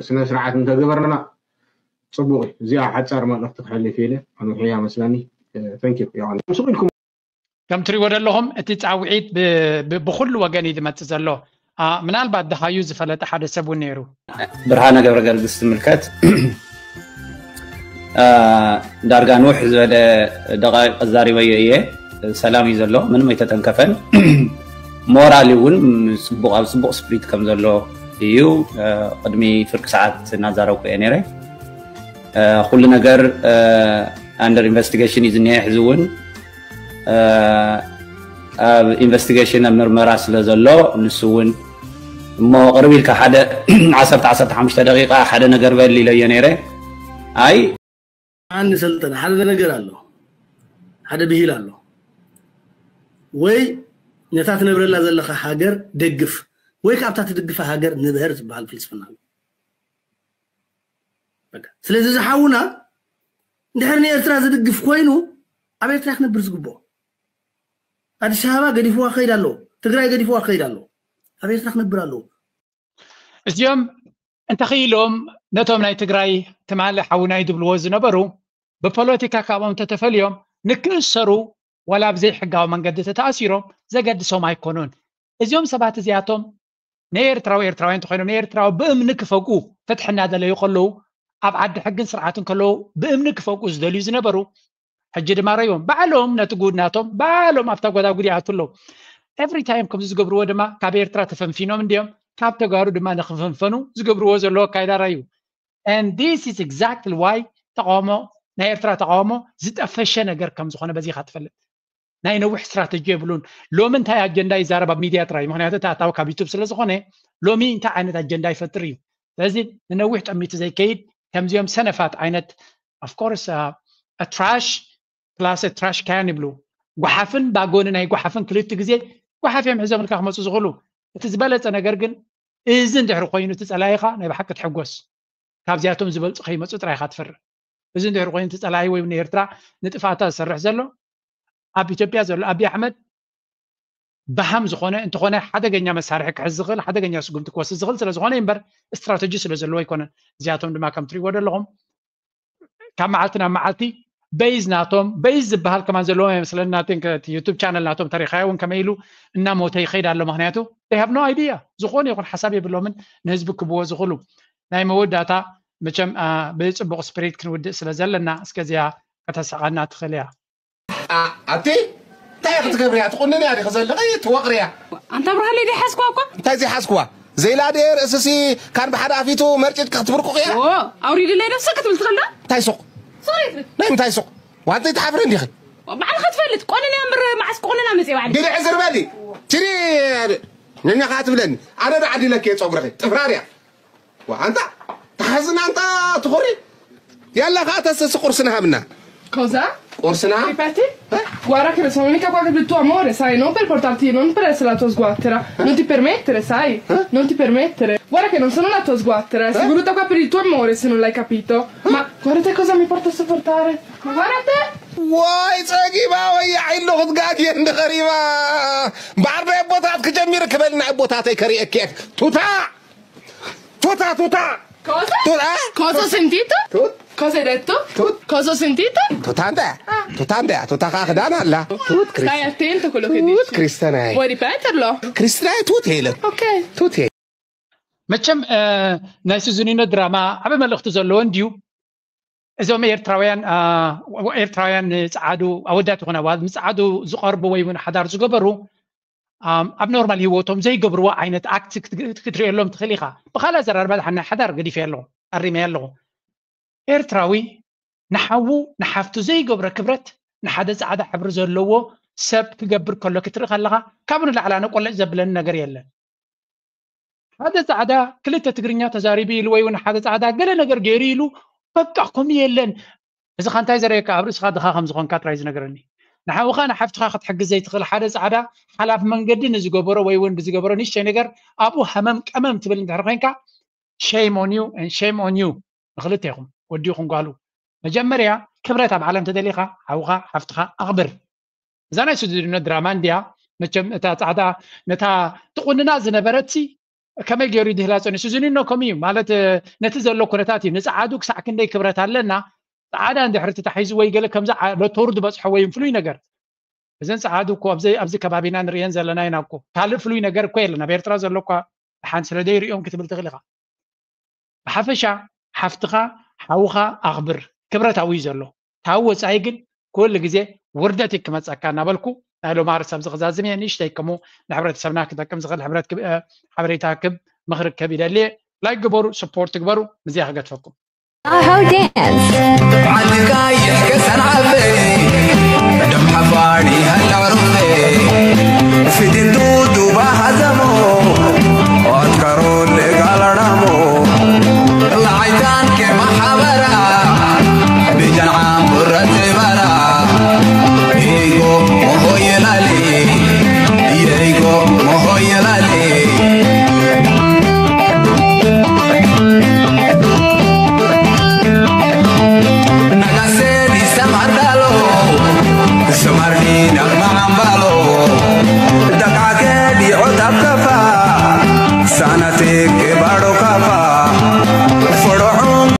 ስነ ስርዓት እንተገበርና ፅቡቅ እዩ። እዚኣ ሓፃር መልእክቲ ክሕልፍ ኢለ ኣንውሕያ መስለኒ። ተንኪ ዮሃንስ ስቕ ኢልኩም ከም ትሪእዎ ዘለኹም እቲ ፃውዒት ብኩሉ ወገን እዩ ዝመፅእ ዘሎ። ምናልባት ደሃዩ ዝፈለጠ ሓደ ሰብ እውን ነይሩ። ብርሃነ ገብረ ገርግስ ዝምልከት ዳርጋ ንውሕ ዝበለ ደቃይቅ ኣዛሪበዮ እየ። ሰላም እዩ ዘሎ፣ ምንም ኣይተተንከፈን። ሞራሊ እውን ጽቡቕ፣ ኣብ ጽቡቕ ስፕሪት ከም ዘሎ እዩ። እ፣ ቅድሚ ፍርቂ ሰዓት እናዛረብኩ እየ ነይረ። እ፣ ኩሉ ነገር፣ እ፣ ኣንደር ኢንቨስቲጌሽን እዩ ዝኒሀ። ሕዚ እውን፣ እ፣ ኣብ ኢንቨስቲጌሽን፣ ኣብ ምርመራ ስለ ዘሎ፣ ንሱ እውን እሞ ቅርብ ኢልካ ሓደ ዓሰርተ፣ ዓሰርተ ሓሙሽተ ደቂቃ ሓደ ነገር በል ኢለዮ ነይረ። ኣይ፣ ኣን ሰልጠነ ሓደ ነገር ኣሎ፣ ሓደ ብሂል ኣሎ። ወይ ነታ ትነብረላ ዘለኻ ሃገር ደግፍ፣ ወይ ካብታ ትድግፋ ሃገር ንብሀር ዝበሃል ፍልስፍና ኣሎ። በቃ፣ ስለዚ ዝሓውና እንድሕር ንኤርትራ ዝድግፍ ኮይኑ ኣብ ኤርትራ ክነብር ዝግብኦ። ኣዲስ ኣበባ ገዲፍዋ ክኸይድ ኣለዎ፣ ትግራይ ገዲፍዋ ክኸይድ ኣለዎ፣ ኣብ ኤርትራ ክነብር ኣለዎ። እዚኦም እንተኽኢሎም ነቶም ናይ ትግራይ ትማሊ ሓውናይ ዝብልዎ ዝነበሩ ብፖለቲካ ካብኦም ተተፈልዮም ንክእሰሩ ዋላ ብዘይ ሕጋዊ መንገዲ ተተኣሲሮም ዘገድሶም ኣይኮኑን። እዚኦም ሰባት እዚኣቶም ናይ ኤርትራዊ ኤርትራውያን እንተኾይኖም ናይ ኤርትራዊ ብእምኒ ክፈግኡ ፍትሒ እናደለዩ ከለዉ ኣብ ዓዲ ሕግን ስርዓትን ከለዉ ብእምኒ ክፈግኡ ዝደልዩ ዝነበሩ ሕጂ ድማ ረይዎም ባዕሎም ነቲ ጉድ ናቶም ባዕሎም ኣብታ ጎዳጉዲ ይኣቱ ኣለዉ። ኤቭሪ ታይም ከምዚ ዝገብርዎ ድማ ካብ ኤርትራ ተፈንፊኖም እንዲዮም ካብ ተጋሩ ድማ ንክፍንፈኑ ዝገብርዎ ዘለዉ ኣካይዳ ረዩ። And this is exactly why ተቃውሞ ናይ ኤርትራ ተቃውሞ ዝጠፈሸ ነገር ከም ዝኾነ በዚኻ ትፈልጥ። ናይ ነዊሕ ስትራተጂ የብሉን። ሎሚ እንታይ ኣጀንዳ ይዛረብ ኣብ ሚድያ ጥራይ፣ ምክንያቱ እቲ ኣታዊ ካብ ዩቱብ ስለ ዝኾነ ሎሚ እንታይ ዓይነት ኣጀንዳ ይፈጥር እዩ። ስለዚ ንነዊሕ ጠሚቱ ዘይከይድ ከምዚኦም ሰነፋት ዓይነት of course trash plus trash can ይብሉ። ጓሓፍን ባጎኒ ናይ ጓሓፍን ክልተ ግዜ ጓሓፍ እዮም ሒዞምልካ ክመፁ ዝኽእሉ። እቲ ዝበለፀ ነገር ግን እዚ እንድሕሪ ኮይኑ እቲ ፀላኢኻ ናይ ብሓቂ ትሕጎስ። ካብዚኣቶም ዝበልፁ ከይመፁ ጥራይ ኢኻ ትፈርህ። እዚ እንድሕሪ ኮይኑ እቲ ፀላኢ ወይ ንኤርትራ ንጥፍኣታ ዝሰርሕ ዘሎ ኣብ ኢትዮጵያ ዘሎ ኣብይ ኣሕመድ በሃም ዝኾነ እንተኾነ ሓደገኛ መሳርሒ ክሕዝ ዝኽእል ሓደገኛ ስጉምቲ ክወስድ ዝኽእል ስለ ዝኾነ እምበር ስትራተጂ ስለ ዘለዎ ኣይኮነን። እዚኣቶም ድማ ከም ትሪእዎ ዘለኹም ካብ መዓልቲ ናብ መዓልቲ በይዝ ናቶም በይዝ ዝበሃል ከማን ዘለዎም ኣይመስለኒ። ናተን ከ- እቲ ዩቱብ ቻነል ናቶም ተሪኻዮ እውን ከመይ ኢሉ እናሞተ ይኸይድ ኣሎ። ምክንያቱ they have no idea ዝኾነ ይኹን ሓሳብ የብሎምን ንህዝቢ ክብዎ ዝኽእሉ። ናይ መወዳእታ መቸም አ፣ ብፅቡቕ ስፒሪት ክንውድእ ስለ ዘለና እስከ እዚኣ ከተስሕቐና ትኽእል እያ። ኣ- ኣቲ እንታይ ክትገብርያ ትቁንንያ ዲኺ ዘለኺ ትወቕርያ? ኣንታ ብርሃለይ ደይ ሓዝኳ እኳ እንታይ ዘይሓዝክዋ? ዘይላደ ርእስሲ ካን ብሓደ ኣፊቱ መርጭድ ክትብርቁቕያ? ኦ ኣውሪድለይ ነብሰ ክትብል ትኽእል ዶ? እንታይ ሱቕ? ሶሪ ትብል ናይ ምንታይ ሱቕ? ዋንተይ ትሓፍሪ እንዲኺ? ባዕልኻ ትፈልጥ ቆንንያ እምበር መዓስ ቆንና መፅእ ባዕሊ ግድዒ ዝርበሊ ችሪ ነኛ ከዓ ትብለኒ ኣነ ዶ ዓዲለኪ እየ ፀጉርኺ ጥፍራርያ ዋንታ ተሓዝና እንታ ትኾሪ ያላ ከዓ ተስሲ ቁርስና ሃብና Cosa? ቁርስና Ripeti? Guarda che sono mica qua per il tuo amore, sai, non per portarti, non per essere la tua sguattera. Non ti permettere, sai? Non ti permettere. Guarda che non sono la tua sguattera, sei venuta qua per il tuo amore se non l'hai capito. Ma guarda te cosa mi porta a sopportare. Ma guarda te! ዋይ ፀጊባ ወያ ኢሎ ክትጋግየ እንድኸሪባ ባዕር ናይ ኣቦታት ክጀሚር ክበል ናይ ኣቦታተይ ከሪአኪ ቱታ ቱታ ቱታ Cosa? ቱታ Cosa ho sentito? ቱት Cosa hai detto? Tut- Cosa ho sentito? ቱታ እንተ ቱታ እንተ ቱታ ከዓ ክዳን ኣላ ቱት Stai attento a quello che dici. ክርስቲያናይ Vuoi ripeterlo? ክርስቲያናይ ቱት ሄለ Ok. ቱት ሄለ መቸም እ፣ ናይ ሱዙኒኖ ድራማ ዓበ መልእኽቲ ዘለዎ እንድዩ። እዞም ኤርትራውያን አ፣ ኤርትራውያን ንፀዓዱ ኣወዳት ይኹን ኣዋልድ ንፀዓዱ ዝቐርቡ ወይ እውን ሓዳር ዝገበሩ ኣም፣ ኣብ ኖርማል ህይወቶም ዘይገብርዎ ዓይነት ኣክት ክት- ክትርእየሎም ትኽእል ኢኻ። ብካልእ ኣዘራርባ ድሓን ናይ ሓዳር ገዲፈ ኣለኹ ኣሪመ ኣለኹ። ኤርትራዊ ንሓዉ ንሓፍቱ ዘይገብሮ ክብረት ንሓደ ፃዕዳ ሕብሪ ዘለዎ ሰብ ክገብር ከሎ ክትርኢ ከለኻ ካብኡ ንላዕሊ ኣነ ቆለጭ ዘብለኒ ነገር የለን። ሓደ ፃዕዳ ክልተ ትግርኛ ተዛሪቡ ኢሉ ወይ እውን ሓደ ፃዕዳ ገለ ነገር ገይሩ ኢሉ በቃ ከምኡ የለን። እዚ ካ እንታይ ዘርእየካ ኣብ ርእስኻ ድኻ ከም ዝኾንካ ጥራይ ዝነግረኒ። ንሓውኻ ንሓፍትኻ ክትሕግዝ ዘይትኽእል ሓደ ፃዕዳ ሓላፍ መንገዲ ንዝገበሮ ወይ እውን ብዝገበሮ ንእሽተይ ነገር ኣብኡ ሃመም ቀመም ትብል እንድሕር ኮይንካ shame on you and shame on you ንክልቴኹም ወዲ ይኹን ጓሉ። መጀመርያ ክብረት ኣብ ዓለም ተደሊኻ ሓውኻ ሓፍትኻ ኣኽብር። እዛ ናይ ሱዙኒኖ ድራማ እንድያ መቸም እታ ፃዕዳ ነታ ትቑንና ዝነበረት ከመይ ገይሩ ድህላ ፀኒ ሱዙኒኖ ከምኡ እዩ ማለት ነቲ ዘሎ ኩነታት እዩ ንፃዓዱ ክሳዕ ክንደይ ክብረት ኣለና ፃዓዳ እንድሕሪ ተታሒዙ ወይ ገለ ከምዚ ለተውሩ ዝበፅሖ ወይ ፍሉይ ነገር እዘን ፃዓዱ እኮ ኣብዚ ኣብዚ ከባቢና ንርእየን ዘለና ኢና እኮ ካልእ ፍሉይ ነገር እኮ የለን ኣብ ኤርትራ ዘሎ እኳ ደሓን ስለ ዘይርእዮም ክትብል ትኽእል ኢኻ ብሓፈሻ ሓፍትኻ ሓውኻ ኣኽብር ክብረታዊ እዩ ዘሎ ካብ ወፃኢ ግን ኩሉ ግዜ ውርደት እዩ ክመፀካ እናበልኩ ናይ ሎማ ርእሰብ ዝኽዛዝም እየ። ንእሽተይ ከምኡ ንሕብረተሰብና ክጠቅም ዝኽእል ሕብረት ክብ- እ፣ ሓበሬታ ክብ ምኽሪ ክብ ይደሊ እየ። ላይክ ግበሩ፣ ስፖርት ግበሩ። ምዚያ ክገድፈኩም። Aho Dance. ዓዲ ቀይሕ ከሰን ዓበይ ደም ሓፋን ይሃላ ሩበይ ፊትን ዱዱባ ሃዘሞ ኣትካሮን ልጋላናሞ ላዓይታን ከማሓበራ ብጀን ዓምቡረት በራ ይጎ ሞሆየላሊ ይጎ ሞሆየላሊ Nagaseni samardalo, samarni nagmambalo, dakagedi otapkafa, sanatik